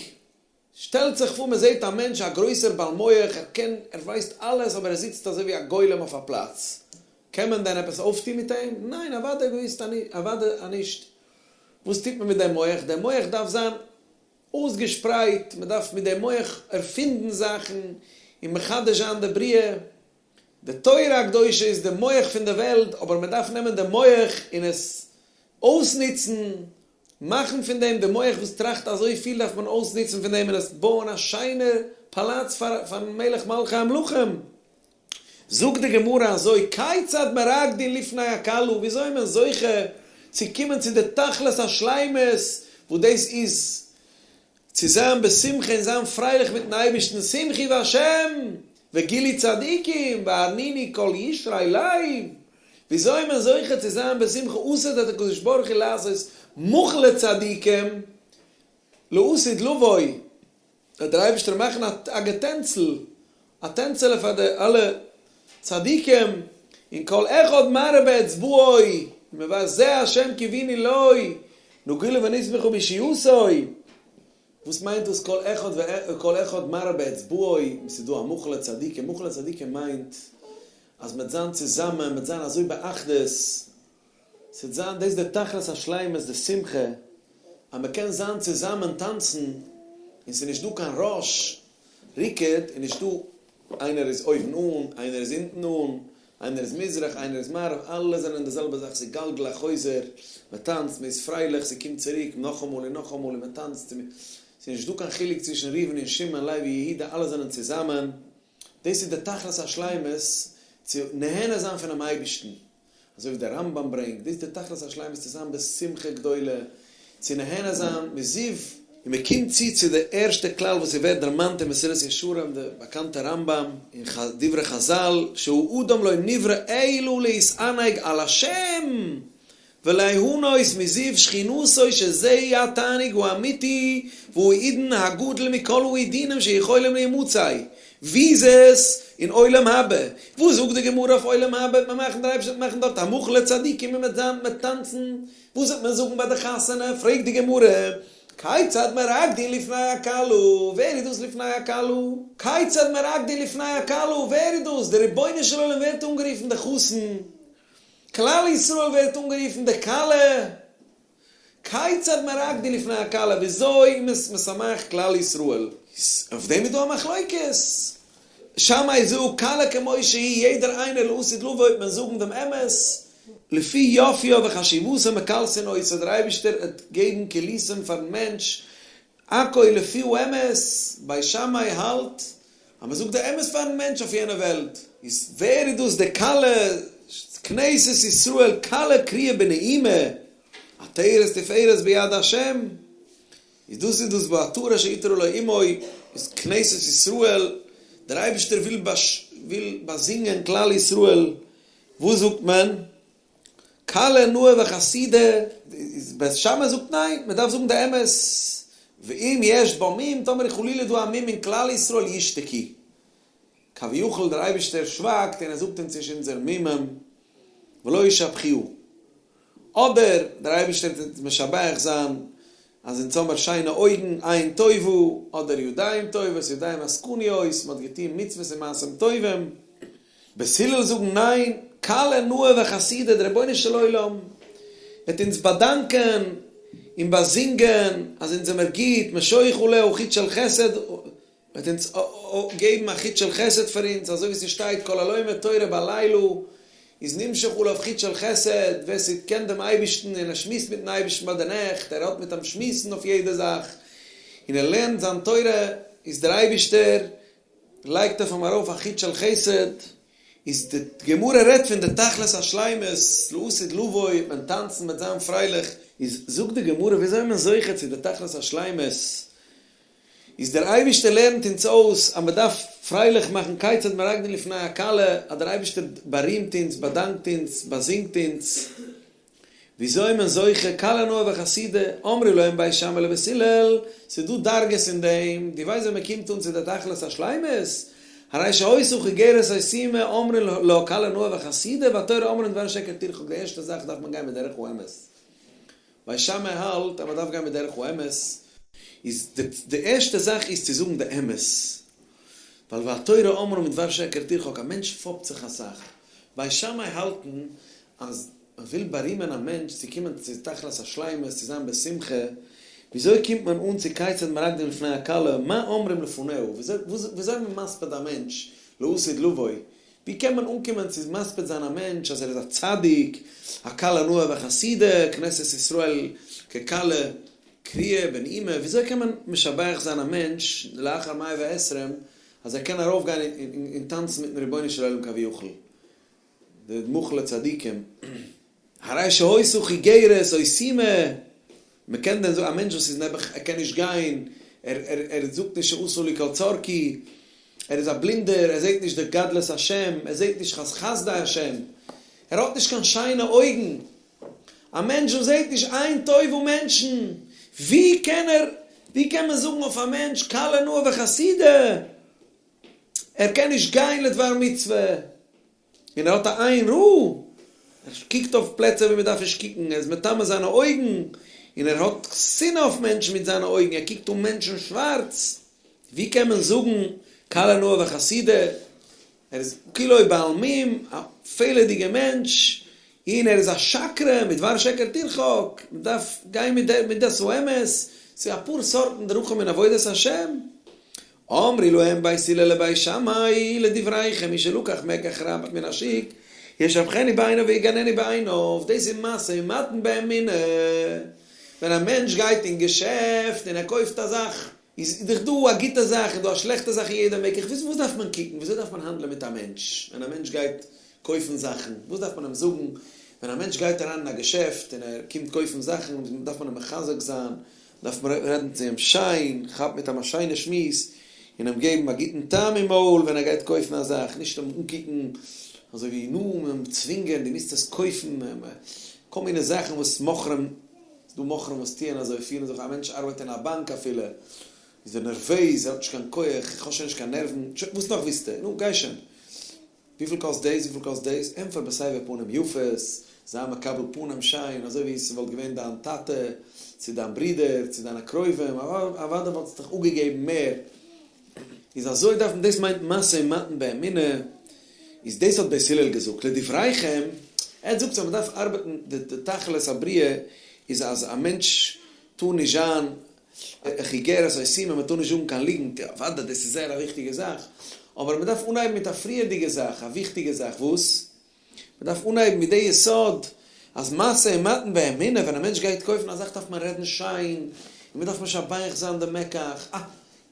שטעלט זיך פאר מען זעט א מענטש א גרויסער בעל מח, ער קען, ער ווייסט אלעס, אבער ער זיצט אזוי ווי א גולם אויף א פלאץ, קען מען דען עפעס אויפטון מיט אים? ניין אוודאי געוויס אוודאי נישט, וואס טוט מען מיט דעם מח? דער מח דארף זיין אויסגעשפרייט, מען דארף מיט דעם מח ערפינדן זאכן און מחדש זיין די בריאה, די תורה הקדושה איז די מח פון די וועלט, אבער מען דארף נעמען די מח און עס אויסנוצן, מאכן פון דעם, די מח וואס טראכט אזוי פיל דארף מען אויסנוצן פון דעם און עס בויען א שיינע פאלאץ פארן מלך מלכי המלכים. זאגט די גמרא אזוי, כיצד מרקדין לפני הכלה, וויאזוי איז מען זוכה צו קומען צו די תכלית השלימות, וואס דאס איז. צו זיין בשמחה און זיין פרייליך מיטן אייבערשטן, שמחו בהשם וגילו צדיקים והרנינו כל ישרי לב, וויאזוי איז מען זוכה צו זיין בשמחה עתיד הקדוש ברוך הוא לעשות מחול לצדיקים לעתיד לבוא, וועט דער אייבערשטער מאכן א געטענצל, א טענצעלע פאר די אלע צדיקים, און כל אחד מראה באצבעו, און מען ווייסט זה השם קיווינו לו, נגילה ונשמחה בישועתו. וואס מיינט דאס כל אחד כל אחד מראה באצבעו, ס'איז דא א מחול לצדיקים, מחול לצדיקים מיינט אז מ'וועט זיין צוזאמען, מ'וועט זיין אזוי באחדות, ס'וועט זיין, דאס איז די תכלית השלימות, די שמחה, אז מ'קען זיין צוזאמען טאנצן, און ס'איז נישט דא קיין ראש ריקוד, און נישט דא איינער איז אויבן אן, איינער איז אונטן אן, איינער איז מזרח, איינער איז מערב, אלע זענען די זעלבע זאך, ס'איז גלגל החוזר, מ'טאנצט, מ'איז פרייליך, ס'קומט צוריק נאכאמאל און נאכאמאל און מ'טאנצט, ס'איז נישט דא קיין חילוק צווישן ראובן און שמעון, לוי יהודה, אלע זענען צוזאמען, דאס איז די תכלית השלימות, צו נהנה זיין פונעם אייבערשטן. אזוי ווי דער רמב ם ברענגט, דאס איז די תכלית השלימות צו זיין בשמחה גדולה, צו נהנה זיין מזיו. און מען קומט צו צו די ערשטע כלל וואס ס'ווערט דערמאנט אין מסילת ישרים, די באקאנטע רמב ם און דברי חזל, שהאדם לא נברא אלא להתענג על השם וליהנות מזיו שכינותו שזה התענוג האמיתי והעידון הגדול מכל העידונים שיכולים להימצא, ווי איז עס? אין עולם הבא. וואס זאגט די גמרא אויף עולם הבא? וועט מען מאכן דער אייבערשטער וועט מאכן דארט א מחול לצדיקים און מ'וועט זיין מ'וועט טאנצן. וואס וועט מען זאגן ביי די חתונה? פרעגט די גמרא, כיצד מרקדין לפני הכלה? ווער איז דאס לפני הכלה? כיצד מרקדין לפני הכלה? ווער איז דאס? דער רבונו של עולם ווערט אנגערופן די חתן, כלל ישראל ווערט אנגערופן די כלה. כיצד מרקדין לפני הכלה, וויאזוי איז משמח כלל ישראל? אויף דעם איז דא א מחלוקת. שמאי זאגט כלה כמו שהיא, יעדער איינער לעתיד לבוא וועט מען זאגן דעם אמת, לפי יופיה וחשיבותה מקלסין אותה, דער אייבערשטער וועט געבן קילוסים פארן מענטש הכל לפי האמת, בית שמאי האלט אז מען זאגט די אמת פארן מענטש אויף יענע וועלט. איז ווער איז דאס די כלה, כנסת ישראל כלה קרויה בנעימה, עטרת תפארת ביד השם, איז דאס איז דאס בעטרה שעיטרה לו אמו, איז כנסת ישראל, דער אייבערשטער וויל וויל באזינגען כלל ישראל, וואס זאגט מען? כלה נאה וחסידה, בית שמאי זאגט ניין, מען דארף זאגן די אמת, ואם יש בה מום, טאמער איז חלילה דא א מום אין כלל ישראל ישתקו, כביכול דער אייבערשטער שווייגט און ער זאגט אונז נישט אונזער מומים, ולא ישבחוה, אדער דער אייבערשטער טוט אונז משבח זיין אז אונז האמער שיינע אויגן, עין טובה, אדער ידיים טובות, ידיים עסקניות, מען האט געטון מצוות און מעשים טובים. בית הלל זאגן ניין, כלה נאה וחסידה, דער רבונו של עולם וועט אונז באדאנקען און באזינגען אז אונז זעמער גוט, משוך עליה חוט של חסד, וועט אונז געבן א חוט של חסד פאר אונז, אזוי ווי ס'שטייט כל הלומד תורה בלילה איז נמשך עליו חוט של חסד, ווער ס'קען דעם אייבערשטן און ער שמועסט מיטן אייבערשטן ביי די נעכט, ער האט מיט אים שמועסן אויף יעדע זאך, און ער לערנט זיין תורה, איז דער אייבערשטער לייגט אויף אים ארויף א חוט של חסד, איז די גמרא רעדט פון די תכלית השלימות, לעתיד לבוא וועט מען טאנצן מ'וועט זיין פרייליך, איז זאגט די גמרא וויאזוי איז מען זוכה צו די תכלית השלימות, איז דער אייבערשטער לערנט אונז אויס אז מען דארף פרייליך מאכן כיצד מרקדין לפני הכלה, אז דער אייבערשטער בארימט אונז, באדאנקט אונז, באזינגט אונז, וויאזוי מען זוכה, כלה נאה וחסידה, אמרו להם בית שמאי לבית הלל, ס'איז דא דרגות אין דעם, דו ווייסט ווען מען קומט אן צו די תכלית השלימות? הרי שהיתה חיגרת או סומא אומרים לה כלה נאה וחסידה, והתורה אמרה מדבר שקר תרחק, די ערשטע זאך דארף מען גיין בדרך האמת, בית שמאי האלט אז מען דארף גיין בדרך האמת, איז די ערשטע זאך איז צו זאגן די אמת, ווייל והתורה אמרה מדבר שקר תרחק, א מענטש פאפט זיך אסאך, בית שמאי האלטן אז מען וויל בארימען א מענטש צו קומען צו תכלית השלימות, צו זיין בשמחה, וויאזוי קומט מען אן צו כיצד מרקדין לפני הכלה, מה אומרים לפניה, וויאזוי איז מען מספיד א מענטש לעתיד לבוא, ווי קען מען אנקומען צו מספיד זיין א מענטש אז ער איז א צדיק, א כלה נאה וחסידה, כנסת ישראל ככלה קרויה בנעימה, וויאזוי קען מען משבח זיין א מענטש לאחר מאה ועשרים אז ער קען ארויפגיין און טאנצן מיטן רבונו של עולם כביכול, די מחול לצדיקים, הרי שהיתה חיגרת או סומא, מען קען דען זאגן א מענטש וואס איז נעבעך ער קען נישט גיין, ער ער ער זאגט נישט שעשה לי כל צרכי, ער איז א בלינדער, ער זעט נישט די גדלות השם, ער זעט נישט חסדי השם, ער האט נישט קיין שיינע אויגן, א מענטש וואס זעט נישט עין טובה מענטשן, ווי קען ער, ווי קען מען זאגן אויף א מענטש כלה נאה וחסידה, ער קען נישט גיין לדבר מצוה. און ער האט א עין רעה, ער קוקט אויף פלעצער ווי מען דארף נישט קוקן, ער איז מטמא זיינע אויגן, און ער האט שנאה אויף מענטשן מיט זיינע אויגן, ער קוקט אן מענטשן שווארץ, ווי קען מען זאגן כלה נאה וחסידה, ער איז כולו בעל מום, א פעלערדיגער מענטש, און ער איז א שקרן, מדבר שקר תרחק, מען דארף גיין מיט מידת האמת, ס'איז אפאר סארטן דרכים אין עבודת השם, אמרו להם בית הלל לבית שמאי לדבריכם מי שלקח מקח רע מן השוק ישבחנו בעיניו ויגננו בעיניו, דאס איז משא ומתן באמונה, ווען א מענטש גייט אין געשעפט און ער קויפט א זאך, איז דאך דא א גוטע זאך און דא א שלעכטע זאך אין יעדע מקח, וואס דארף מען קוקן, וויאזוי דארף מען האנדלען מיט א מענטש ווען א מענטש גייט קויפן זאכן, וואס דארף מען אים זאגן, ווען א מענטש גייט אריין אין א געשעפט און ער קומט קויפן זאכן, דארף מען אים מחזק זיין, דארף מען רעדן צו אים שיין, כאפן מיט אים א שיינע שמועס, און אים געבן א גוטן טעם אין מויל ווען ער גייט קויפן א זאך, נישט אים אנקוקן אזוי ווי נו, אים צווינגען, דו מוזט עס קויפן, כל מיני זאכן וואס מוכרים, ס'דא מוכרים וואס טוען אזוי, פירן זיך, א מענטש ארבעט אין א באנק אפילו, איז ער נערוועז, ער האט נישט קיין כח, איך האב שוין נישט קיין נערוון, וואס נאך ווילסטו, נו גיי שוין. וויפיל קאסט דאס? וויפיל קאסט דאס? ענטפער בסבר פנים יפות, זיי מקבל פנים שיין, אזוי ווי ס'וואלט געווען דיין טאטע, צו דיין ברודער, צו דיינע קרובים, אוודאי וואלטסטו דיך אפגעגעבן מער. איז אזוי דארף מען, דאס מיינט משא ומתן באמונה, איז דאס האט בית הלל געזאגט, לדבריכם, עטס זאגטס אז מ'דארף ארבעטן, די תכלית הבריאה איז אז א מענטש טאר נישט זיין חיגר או סומא, מען טאר נישט זאגן קיין ליגנט, אוודאי דאס איז זייער א וויכטיגע זאך, אבער מען דארף אנהייבן מיט א פריערדיגע זאך, א וויכטיגע זאך, וואס? מען דארף אנהייבן מיט די יסוד אז משא ומתן באמונה, ווען א מענטש גייט קויפן א זאך דארף מען רעדן שיין, און מען דארף משבח זיין די מקח, אה,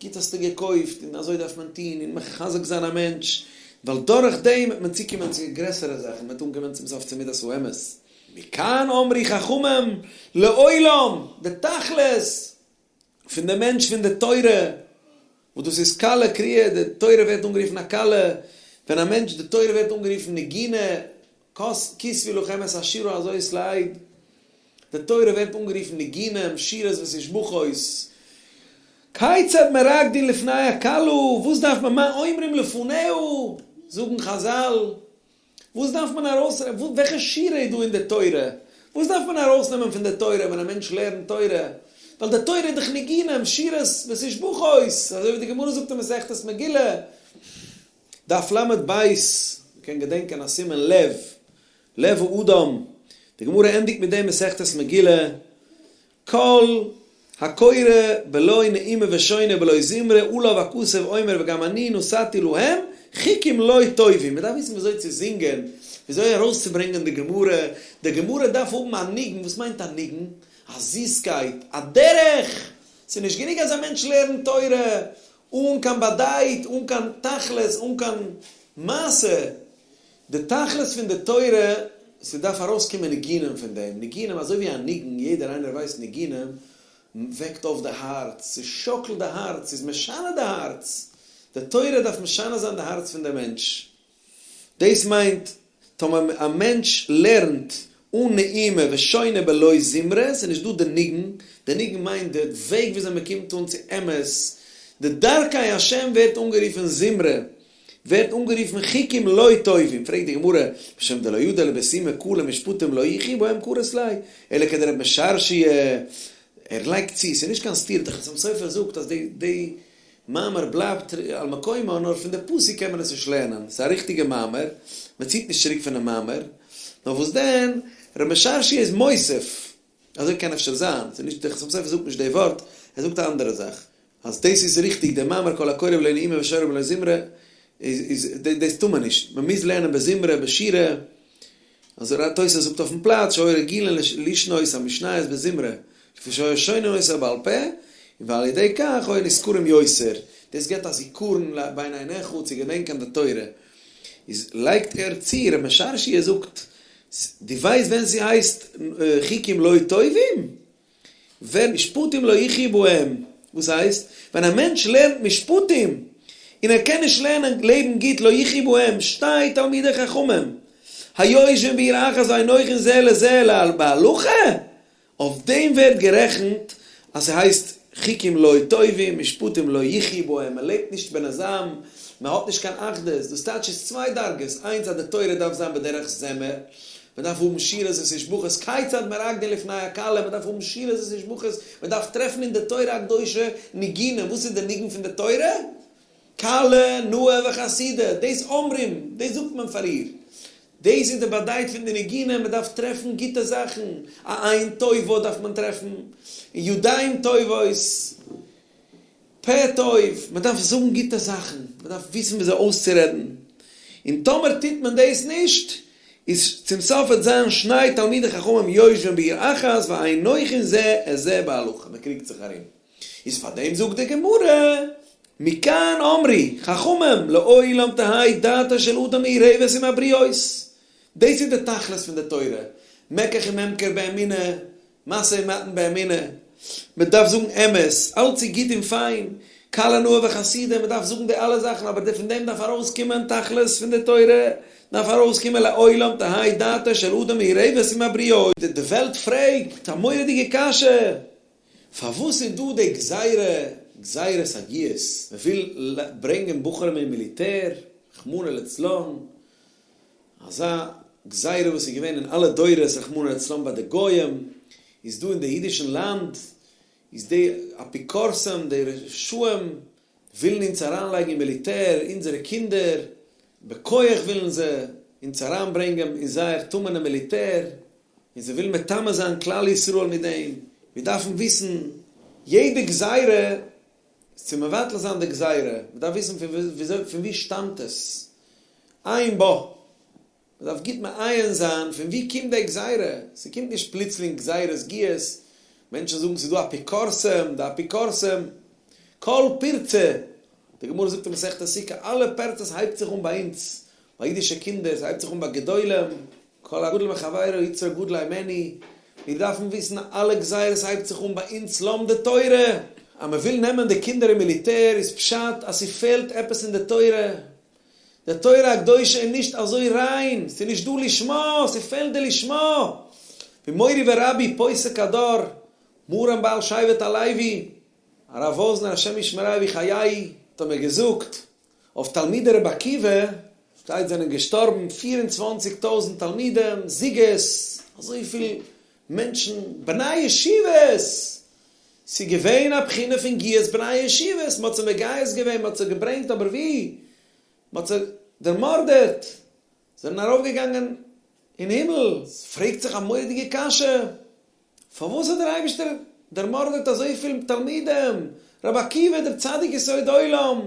גוט האסטו געקויפט, און אזוי דארף מען טון, און מחזק זיין א מענטש, ווייל דורך דעם וועט מען צוקומען צו גרעסערע זאכן, מען וועט אנקומען צום סוף צו מידת האמת. מכאן אמרו חכמים לעולם, די תכלית פון די מענטש פון די תורה, וואס דאס איז כלה קריאה, די תורה ווערט אנגערופן א כלה, ווען א מענטש, די תורה ווערט אנגערופן נגינה, כתבו לכם את השירה הזאת לעד, די תורה ווערט אנגערופן ניגונים, שירות ותשבחות, כיצד מרקדין לפני הכלה, וואס דארף מען מה אומרים לפניה, זאגן חזל, וואס דארף מען ארויס וועלכע שירה איז דא אין די תורה? וואס דארף מען ארויסנעמען פון די תורה ווען א מענטש לערנט תורה? ווייל די תורה איז דאך ניגונים, שירות ותשבחות, אזוי ווי די גמרא זאגט אין מסכת מגילה, דף לב, מען קען געדענקען א סימן לב, לב האדם, די גמרא ענדיגט מיט דעם מסכת מגילה, כל הקורא בלא נעימה ושונה בלא זמרה עליו הכתוב אומר וגם אני נתתי להם חוקים לא טובים, מען דארף וויסן וויאזוי צו זינגען, וויאזוי ארויסצוברענגען די גמרא, די גמרא דארף האבן א ניגון, וואס מיינט א ניגון? א זיסקייט, א דרך, ס'איז נישט גענוג אז א מענטש לערנט תורה אן קיין באדייט, אן קיין תכלית, אן קיין מעשה, די תכלית פון די תורה, ס'דארף ארויסקומען ניגונים פון דעם, ניגונים אזוי ווי א ניגון, יעדער איינער ווייסט ניגונים וועקט אויף די הארץ, ס'שאקלט די הארץ, ס'איז משנה די הארץ, די תורה דארף משנה זיין די הארץ פון די מענטש, דאס מיינט טאמער א מענטש לערנט אן נעימה ושונה בלא זמרה, ס'איז נישט דא די ניגון, די ניגון מיינט די וועג וויאזוי מ'קומט אן צו אמת, די דרכי השם ווערט אנגערופן זמרה, ווערט אנגערופן חוקים לא טובים, פרעגט די גמרא, משום דלא ידע לבסומי קלא משפטים לא יחיו בהם קרית ליה, אלא כדרב משרשיא, ער לייגט צו, ס'איז נישט קיין סתירה, דער חתם סופר זאגט אז די די מאמר בלייבט על מקומו, נאר פון די פסוק קען מען עס נישט לערנען, ס'איז א ריכטיגע מאמר, מען ציט נישט צוריק פונעם מאמר, נאר וואס דען, רב משרשיא איז מוסיף, אזוי קען אפשר זיין, ס'איז נישט, דער חתם סופר זאגט נישט די ווארט, ער זאגט א אנדערע זאך. אז דאס איז ריכטיג, דער מאמר כל הקורא בלא נעימה ושונה בלא זמרה, איז דאס טאר מען נישט, מען מוז לערנען בזמרה בשירה, אזוי ר' תוס' זאגט אויפן פלאץ, שהיו רגילין לשנות המשניות בזמרה, לפי שהיו שונין אותה בעל פה, ועל ידי כך היו נזכרים יותר, דאס געבט א זיכרון בין עיניך צו געדענקען די תורה, איז לייגט ער צו, ר' משרשיא זאגט, דו ווייסט ווען ס'הייסט חוקים לא טובים? ווען משפטים לא יחיו בהם? וואס הייסט? ווען א מענטש לערנט משפטים און ער קען נישט לערנען לעבן גוט לא יחיו בהם שתי תלמידי חכמים היושבים בעיר אחת ואין נוחין זה לזה בהלכה, אויף דעם ווערט גערעכנט אז ס'הייסט חוקים לא טובים משפטים לא יחיו בהם, מען לעבט נישט בענעזאם, מען האט נישט קיין אחדות, דאס טייטש איז צוויי דרגות, איינס אז די תורה דארף זיין בדרך זמר, מען דארף האבן שירות ותשבחות, כיצד מרקדין לפני הכלה, מען דארף האבן שירות ותשבחות, מען דארף טרעפן אין די תורה הקדושה ניגונים, וואס איז די ניגון פון די תורה? כלה נאה וחסידה, דאס אומרים, דאס זאגט מען פאר איר, דאס איז די באדייט פון די ניגונים, מען דארף טרעפן גוטע זאכן, א עין טובה דארף מען טרעפן, ידיים טובות, פה טוב, מען דארף זאגן גוטע זאכן, מען דארף וויסן וויאזוי אויסצורעדן, און טאמער טוט מען דאס נישט, איז צום סוף וועט זיין שני תלמידי חכמים יושבים בעיר אחת ואין נוחין זה את זה בהלכה, מען קריגט זיך ארום. איז פאר דעם זאגט די גמרא, מכאן אמרו חכמים לעולם תהא דעתו של אדם מעורבת עם הבריות, דאס איז די תכלית פון די תורה, מקח וממכר באמונה, משא ומתן באמונה, מען דארף זאגן אמת, אלץ איז גוט און פיין, כלה נאה וחסידה, מען דארף זאגן די אלע זאכן, אבער פון דעם דארף ארויסקומען תכלית פון די תורה, דארף ארויסקומען לעולם תהא דעתו של אדם מעורבת עם הבריות. די וועלט פרעגט א מורא'דיגע קשיא, פארוואס איז דא די גזירה, גזירת הגיוס, מען וויל ברענגען בחורים אין מיליטער, רחמנא לצלן, אזא גזירה וואס איז געווען אין אלע דורות רחמנא לצלן ביי די גוים, איז דא אין די אידישן לאנד, איז די אפיקורסים, די רשעים, ווילן אונז אריינלייגן אין מיליטער, אונזערע קינדער, בכח ווילן זיי אונז אריינברענגען אין זייער טמא'נע מיליטער, און זיי ווילן מטמא זיין כלל ישראל מיט דעם, מיר דארפן וויסן, יעדע גזירה איז צו מבטל זיין די גזירה, מען דארף וויסן פון וויאזוי פון וואו שטאמט עס, עיין בה, מען דארף גוט מעיין זיין פון וואו קומט די גזירה, ס'קומט נישט פלוצלינג גזירת גיוס, מענטשן זאגן ס'איז דא אפיקורסים, די אפיקורסים, כל פירצה, די גמרא זאגט אין מסכת סוכה, אלע פרצות הייבט זיך אן ביי אונז, ביי אידישע קינדער, ס'הייבט זיך אן ביי גדולים, כל הגדול מחבירו יצרו גדול הימנו, מיר דארפן וויסן אלע גזירות הייבט זיך אן ביי אונז לומדי תורה, אז מען וויל נעמען די קינדער אין מיליטער איז פשט אז ס'פעלט עפעס אין די תורה, די תורה הקדושה איז נישט אזוי ריין, ס'איז נישט דא לשמה, ס'פעלט די לשמה, ווי מורי ורבי פוסק הדור מרן בעל שבט הלוי הרב וואזנער השם ישמרהו ויחייהו האט מיר געזאגט אויף תלמידי רבי עקיבא שטייט זענען געשטארבן 24 טויזנט תלמידים, זוגות, אזויפיל מענטשן, בני ישיבות! ס'איז געווען א בחינה פון גיוס בני ישיבות, מ'האט זיי מגייס געווען, מ'האט זיי געברענגט, אבער ווי? מ'האט זיי דערמארדערט, זענען ארויפגעגאנגען אין הימל, פרעגט זיך א מורא'דיגע קשיא, פארוואס האט דער אייבערשטער דערמארדערט אזויפיל תלמידים, רבי עקיבא דער צדיק יסוד עולם,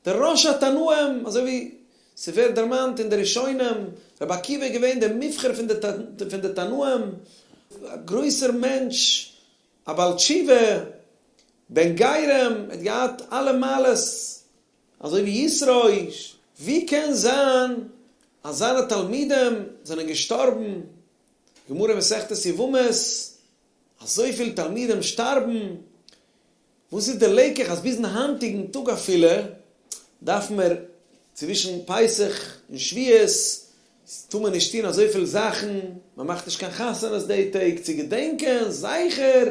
דער ראש התנאים, אזוי ווי ס'ווערט דערמאנט אין די ראשונים, רבי עקיבא איז געווען דער מובחר פון די תנאים, א גרויסער מענטש, א בעל תשובה, בן גרים, ער האט געהאט אלע מעלות, אזוי ווי יתרו, ווי קען זיין אז זיינע תלמידים זענען געשטארבן, גמרא מסכת יבמות, אזויפיל תלמידים שטארבן, וואס איז די לקח אז ביזן היינטיגן טאג אפילו דארפן מיר צווישן פסח און שבועות טאר מען נישט טון אזויפיל זאכן, מען מאכט נישט קיין חתונות די טעג צו געדענקען זכר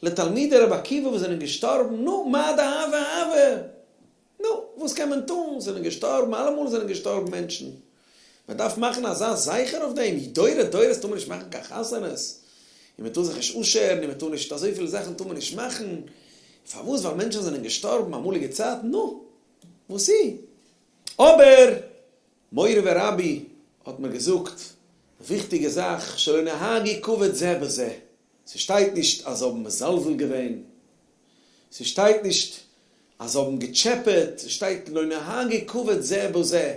לתלמידי רבי עקיבא וואס זענען געשטארבן, נו, מה דהוה הוה. נו, וואס קען מען טון, זענען געשטארבן, אלעמאל זענען געשטארבן מענטשן, מען דארף מאכן אזא זכר אויף דעם, דורי דורות טאר מען נישט מאכן קיין חתונות, און מען טאר זיך נישט אפשערן, און מען טאר נישט, אזויפיל זאכן טאר מען נישט מאכן, פארוואס? ווייל מענטשן זענען געשטארבן אמאליגע צייטן, נו, וואס איז? אבער מורי ורבי האט מיר געזאגט א וויכטיגע זאך, שלא נהגו כבוד זה בזה, ס'שטייט נישט אז זיי האבן מזלזל געווען, ס'שטייט נישט אז זיי האבן געטשעפעט, ס'שטייט לא נהגו כבוד זה בזה,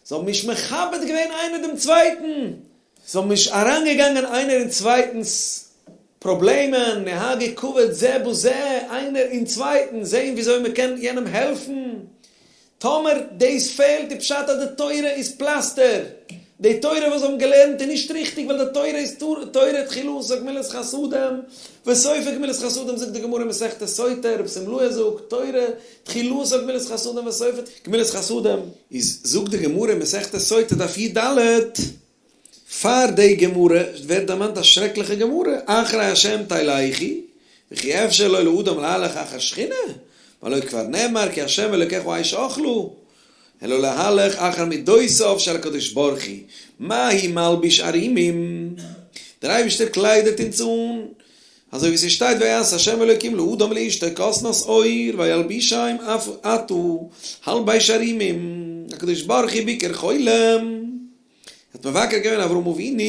זיי האבן נישט מכבד געווען איינער דעם צווייטן, זיי האבן נישט אריינגעגאנגען איינער אין צווייטנס פראבלעמען, נהגו כבוד זה בזה, איינער אין צווייטן, זען וויאזוי מען קען יענעם העלפן, טאמער דאס פעלט איז פשט אז די תורה איז פלאסטער, די תורה וואס זיי האבן געלערנט איז נישט ריכטיג ווייל די תורה איז תורה תחילתה גמילות חסדים וסופה גמילות חסדים זאגט די גמרא אין מסכת סוטה, רב שמלאי זאגט, תורה תחילתה גמילות חסדים וסופה גמילות חסדים. איז זאגט די גמרא אין מסכת סוטה דף י ד, פאר די גמרא ווערט דערמאנט א שרעקליכע גמרא, אחרי השם תלכו, וכי אפשר לו לאדם להלך אחר שכינה, והלא כבר נאמר כי השם אלוקיך אש אוכלה, אלא להלך אחר מידותיו של הקדוש ברוך הוא, מה הוא מלביש ערומים, דער אייבערשטער קליידעט אונז אן, אזוי ווי ס'שטייט ויעש ה' אלוקים לאדם ולאשתו כתנות עור וילבישם אף אתה הלבש ערומים, הקדוש ברוך הוא ביקר חולים. האט מבקר געווען אברהם אבינו,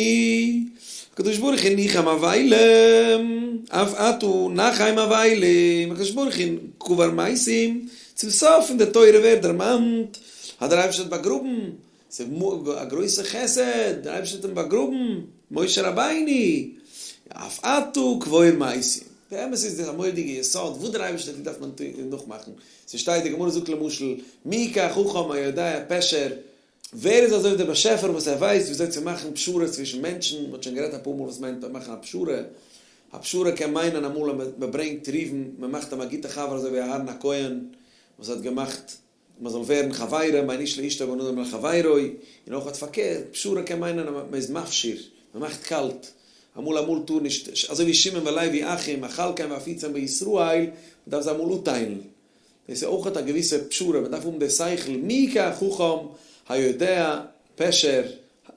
הקדוש ברוך הוא ניחם אבלים, אף אתה נחם אבלים, הקדוש ברוך הוא קבר מתים, צום סוף פון די תורה ווערט דערמאנט אז דער אייבערשטער האט באגראבן, ס'איז א גרויסע חסד, דער אייבערשטער האט אים באגראבן, משה רבינו, אף אתה קבור מתים. באמת איז דאס א מורא'דיגע יסוד, וואס דער אייבערשטער טוט דארף מען נאכמאכן, ס'שטייט, די גמרא זאגט למשל, מי כהחכם היודע פשר ווער איז אזוי ווי דער באשעפער וואס ער ווייסט וויאזוי צו מאכן פשרות צווישן מענטשן, מען האט שוין גערעדט אפאר מאל וואס מיינט מאכן א פשרה, א פשרה קען מיינען אמאל אז מען ברענגט ראובן, מען מאכט אים א גוטע חבר אזוי ווי אהרן הכהן וואס האט געמאכט מען זאל ווערן חברים בין איש לאשתו ובין אדם לחבירו, און אויך פארקערט, פשרה קען מיינען אז מען איז מפשיר, מען מאכט קאלט, אמאל אמאל טאר נישט, אזוי ווי שמעון ולוי אחים, אכלכם ואפיצם בישראל, מען דארף זיי אמאל אפטיילן. דאס איז אויכעט א געוויסע פשרה, מען דארף האבן די שכל, מי כהחכם היודע פשר,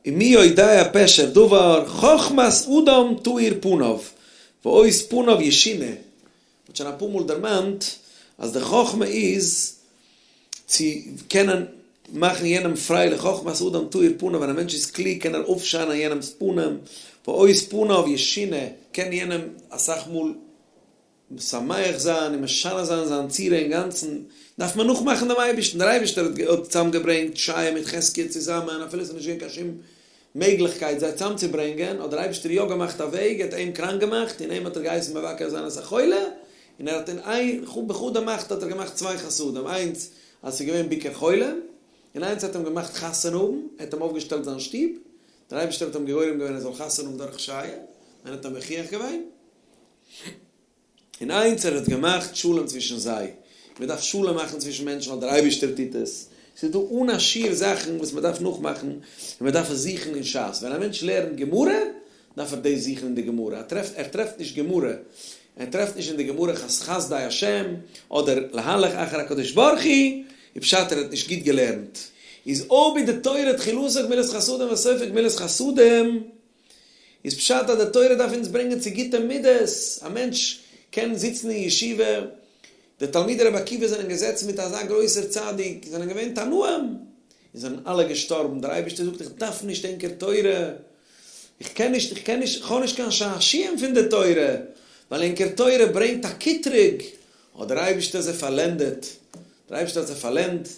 ומי יודע פשר דבר, חכמת אדם תאיר פניו, ועוז פניו ישינה, מען האט שוין אפאר מאל דערמאנט אז די חכמה איז צו קענען מאכן יענעם פרייליך, חכמת אדם תאיר פניו, ווען א מענטש איז קלוג קען ער אויפשיינען יענעמ'ס פנים, ועוז פניו ישינה, קען יענעם אסאך מאל משמח זיין און משנה זיין זיין צורה אינגאנצן, דארף מען נאכמאכן דעם אייבערשטן, דער אייבערשטער האט צוזאמגעברענגט ישעיה מיט חזקיה צוזאמען, אפילו עס איז נישט געווען קיין שום מעגליכקייט זיי צוזאמצוברענגען, האט דער אייבערשטער יא געמאכט א וועג, ער האט אים קראנק געמאכט, און אים האט ער געהייסן מבקר זיין את החולה, און ער האט אין איין בחדא מחתא האט ער געמאכט צוויי חסדים, איינס אז עס איז געווען ביקור חולים, און איינס ער האט אים געמאכט חתונה האבן, ער האט אים אויפגעשטעלט זיין שטוב, דער אייבערשטער האט אים גורם געווען ער זאל חתונה האבן דורך ישעיה, און ער האט אים מוכיח געווען. און איינס ער האט געמאכט שלום צווישן זיי, מען דארף שלום מאכן צווישן מענטשן ווייל דער אייבערשטער טוט עס, ס'איז דא אן א שיעור זאכן וואס מען דארף נאכמאכן און מען דארף עס זוכן אין שס, ווען א מענטש לערנט גמרא דארף ער דאס זוכן אין די גמרא, ער טרעפט ער טרעפט נישט גמרא, ער טרעפט נישט אין די גמרא חסדי השם אדער להלך אחר הקדוש ברוך הוא, איז פשט ער האט נישט גוט געלערנט. איז אויב איז די תורה תחילתו גמילות חסדים וסופו גמילות חסדים, איז פשט אז די תורה דארף אונז ברענגען צו גוטע מידות, א מענטש קען זיצן אין ישיבה, די תלמידי רבי עקיבא זענען געזעצן מיט אזא גרויסער צדיק, זענען געווען תנאים, און זענען אלע געשטארבן, דער אייבערשטער זאגט איך דארף נישט ענקער תורה, איך קען נישט, איך קען נישט, איך האב נישט קיין שעשועים פון די תורה, ווייל ענקער תורה ברענגט א קטרוג, האט דער אייבערשטער זיי פארלענדעט, דער אייבערשטער האט זיי פארלענדט.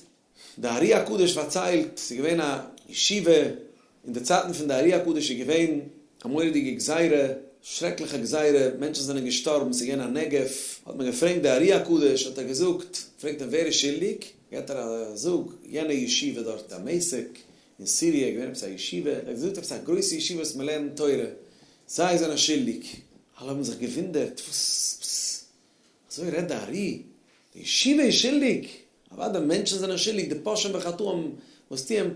די ארי הקדוש פארציילט, ס'איז געווען א ישיבה, אין די צייטן פון די ארי הקדוש איז געווען א מורא'דיגע גזירה, שרעקליכע גזירה, מענטשן זענען געשטארבן, ס'איז געווען א נגף, האט מען געפרעגט די ארי הקדוש, האט ער געזאגט, פרעגט אים ווער איז שולדיג, געבט ער א זאג, יענע ישיבה דארט דמשק, אין סיריע איז געווען עפעס א ישיבה, ער האט געזאגט עפעס א גרויסע ישיבה וואס מ'לערנט תורה, זיי זענען שולדיג, אלע האבן זיך געוואונדערט, וואס, וואס, אזוי רעדט די ארי, די ישיבה איז שולדיג? אוודאי מענטשן זענען שולדיג, די פושעים וחטאים וואס טוען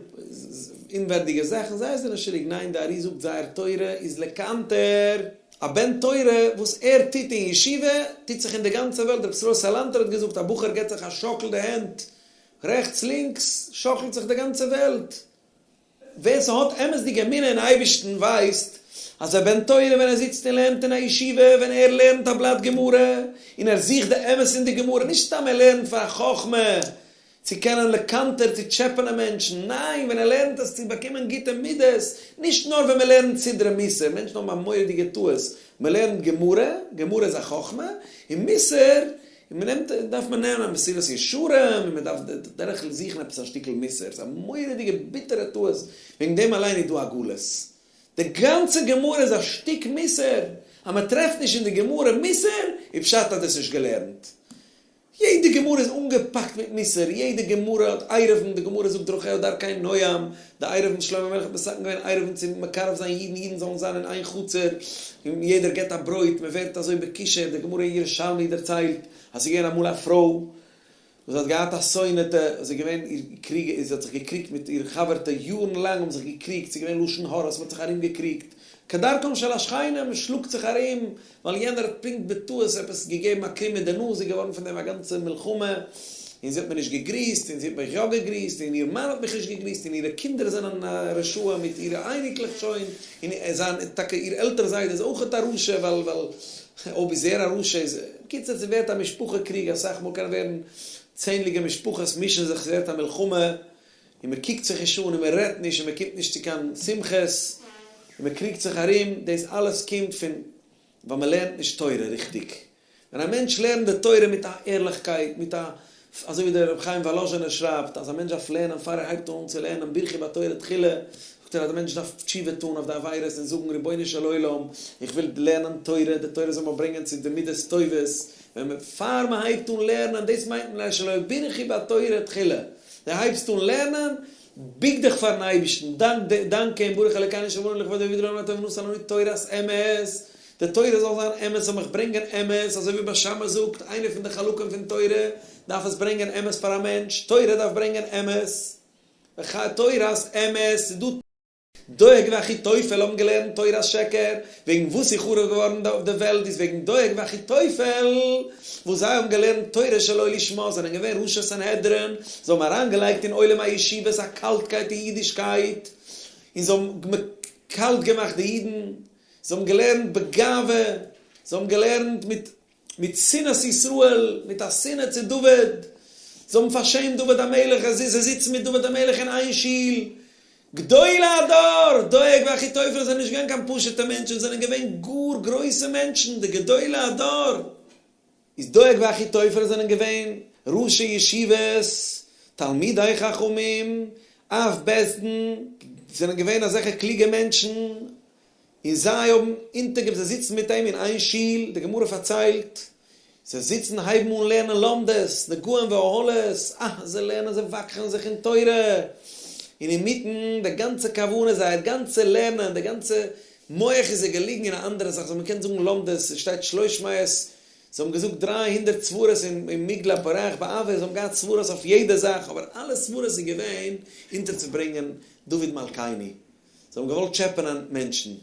אומווערדיגע זאכן, זיי זענען שולדיג, ניין די ארי זאגט זייער תורה איז לקנטר, א בן תורה וואס ער טוט אין ישיבה טוט זיך אין די גאנצע וועלט, רבי ישראל סאלאנטער האט געזאגט א בחור געבט זיך א שאקל די הענט רעכטס לינקס שאקלט זיך די גאנצע וועלט, ווער ס'האט אמת'דיגע אמונה אין אייבערשטן ווייסט אז א בן תורה ווען ער זיצט און לערנט אין א ישיבה, ווען ער לערנט א בלאט גמרא און ער זוכט די אמת אין די גמרא, נישט סתם ער לערנט פאר א חכמה צו קענען לקנטר צו טשעפענען מענטשן, ניין ווען ער לערנט עס צו באקומען גוטע מידות, נישט נאר ווען מ'לערנט סדרי מוסר, מענטשן האבן א מורא'דיגע טעות, מ'לערנט גמרא, גמרא איז א חכמה, און מוסר און מען נעמט, דארף מען נעמען א מסילת ישרים, און מען דארף דורך זוכן עפעס א שטיקל מוסר, ס'איז א מורא'דיגע ביטערע טעות, וועגן דעם אליין איז דא א גלות. די גאנצע גמרא איז א שטיק מוסר, אז מען טרעפט נישט אין די גמרא מוסר, איז פשט אז דאס נישט געלערנט. יעדע גמרא איז אנגעפאקט מיט מוסר, יעדע גמרא האט עירובין, די גמרא זאגט דרכיה דרכי נועם, די עירובין שלמה המלך האט מתקן געווען עירובין צו מקרב זיין אידן, אידן זאלן זיין אין איין חצר, און יעדער געבט א ברויט, מען ווערט אזוי בקשר, די גמרא אין ירושלמי דערציילט אז ס'איז געווען אמאל א פרוי וואס האט געהאט א שונא'טע, זי איז געווען איר קריגער, זי האט זיך געקריגט מיט איר חבר'טע, יארן לאנג האבן זיך געקריגט, ס'איז געווען לשון הרע'ס, מ'האט זיך ארום געקריגט, כדרכם של השכנים, מען שלאגט זיך ארום, ווייל יענער האט פונקט בטעות עפעס געגעבן א קרים מיט די נאז, איז געווארן פון דעם א גאנצע מלחמה, און זי האט מיר נישט געגריסט, און זי האט מיך יא געגריסט, און איר מאן האט מיך נישט געגריסט, און אירע קינדער זענען רשעים מיט אירע אייניקלעך שוין, און זיין, טאקע איר עלטער זיידע איז אויכעט א רשע, ווייל ווייל אויב איז ער א רשע איז, בקיצור ס'ווערט א משפחה קריג, אסאך מאל קען ווערן צענדליגע משפחות מישן זיך, ס'ווערט א מלחמה, און מען קוקט זיך נישט אן און מען רעדט נישט און מען קומט נישט צו קיין שמחות און מען קריגט זיך ארום, דאס אלעס קומט פון ווייל מען לערנט נישט תורה ריכטיג. ווען א מענטש לערנט די תורה מיט א ערליכקייט, מיט א, אזוי ווי דער רבי חיים וואלאזשינער שרייבט אז א מענטש דארף לערנען פאר ער הייבט אן צו לערנען ברכו בתורה תחילה, זאגט ער אז א מענטש דארף תשובה טון אויף די עבירות און זאגן רבונו של עולם איך וויל לערנען תורה, די תורה זאל מיר ברענגען צו די מידות טובות, ווען מען פאר מען הייבט אן לערנען, דאס מיינט מען שלא ברכו בתורה תחילה. דו הייבסט אן לערנען, בוק דיך פארן אייבערשטן, דאנק דאנק אים, ברוך אלוקינו שמרנו לכבודו והבדיל לנו הטוב ונתן לנו תורת אמת, די תורה זאל זיין אמת, זאל מיך ברענגען אמת, אזוי ווי בית שמאי זאגט, איינע פון די חלקים פון תורה, דארף עס ברענגען אמת פאר א מענטש, תורה דארף ברענגען אמת, תורת אמת, ס'איז דא. דואג ואחיתופל האבן געלערנט תורת שקר, וועגן וואס איז חרוב געווארן די וועלט איז וועגן דואג ואחיתופל וואס זיי האבן געלערנט תורה שלא לשמה, זענען געווען ראשי סנהדרין, זיי האבן אריינגעלייגט אין עולם הישיבות א קאלטקייט אין אידישקייט, און זיי האבן קאלט געמאכט די אידן, זיי האבן געלערנט בגאווה, זיי האבן געלערנט מיט מיט שנאת ישראל, מיט א שנאה צו דוד, זיי האבן פארשעמט דוד המלך, זיי זיצן מיט דוד המלך אין איין שול, גדולי הדור, דואג ואחיתופל זענען נישט געווען קיין פשוט'ע מענטשן, זענען געווען גאר גרויסע מענטשן, די גדולי הדור. איז דואג ואחיתופל זענען געווען ראשי ישיבות, תלמידי חכמים, אב בית דין, זענען געווען אזעלכע קלוגע מענטשן, און זיי האבן אונטערגעבט, זיי זיצן מיט אים אין איין שול, די גמרא פארציילט, זיי זיצן הייבן אן לערנען לומדות, נגעים ואהלות, אה, זיי לערנען, זיי וואקחען זיך אין תורה, און אינמיטן, די גאנצע כוונה, זייער גאנצע לערנען, די גאנצע מח איז זיי געליגן אין א אנדערע זאך, זיי האבן געקענט זאגן לומדות, עס שטייט שלוש מאות, זיי האבן געזאגט 300 סברות אין מגדל הפורח באוויר, זיי האבן געהאט סברות אויף יעדע זאך, אבער אלע סברות איז געווען אונטערצוברענגען דוד מלכינו. זיי האבן געוואלט טשעפענען מענטשן, זיי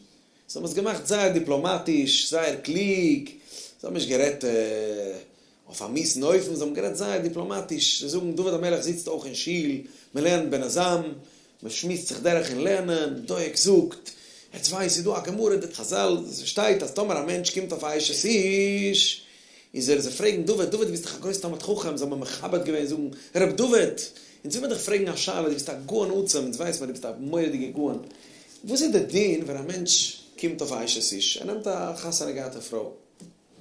האבן עס געמאכט זייער דיפלאמאטיש, זייער קלוג, זיי האבן נישט גערעדט אויף א מיאוס'ן אופן, זיי האבן גערעדט זייער דיפלאמאטיש, זיי זאגן דוד המלך זיצט אויך אין שול, מען לערנט בענעזאם, מען שמועסט זיך דורך אין לערנען, דואג זאגט, עטס ווייסט ס'איז דא א גמרא די חזל, ס'שטייט אז טאמער א מענטש קומט אויף א אשת איש, איז ער, זיי פרעגן דוד, דוד דו ביסט דאך א גרויס תלמיד חכם, זיי האבן אים מכבד געווען, זאגן, ר' דוד, אונז וויל מיר דיך פרעגן א שאלה, דו ביסט א גאון עצום, אונז ווייס מיר דו ביסט א מורא'דיגע גאון, וואס איז די דין ווען א מענטש קומט אויף א אשת איש, ער נעמט א חתונה געהאטע פרוי,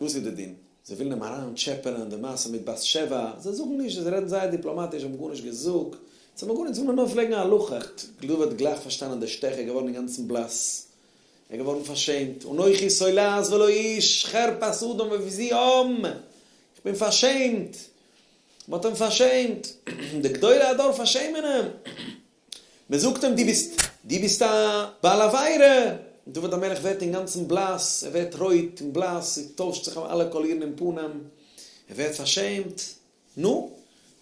וואס איז די דין? זיי ווילן אים אריין טשעפענען די מעשה מיט בת שבע, זיי זאגן נישט, זיי רעדן זייער דיפלאמאטיש, זיי האבן גארנישט געזאגט, זיי האבן גארנישט, זיי ווילן נאר פרעגן א הלכה. דוד האט גלייך פארשטאנען די שטעך, ער איז געווארן אינגאנצן בלאס, ער איז געווארן פארשעמט, אנכי תולעת ולא איש, חרפת אדם ובזי עם, איך בין פארשעמט, מען האט אים פארשעמט, די גדולי הדור פארשעמען אים, מען זאגט אים דו ביסט, דו ביסט א בעל עבירה, דוד המלך ווערט אינגאנצן בלאס, ער ווערט רויט און בלאס, ס'טוישט זיך אים אלע קאלירן אין פנים, ער ווערט פארשעמט, נו,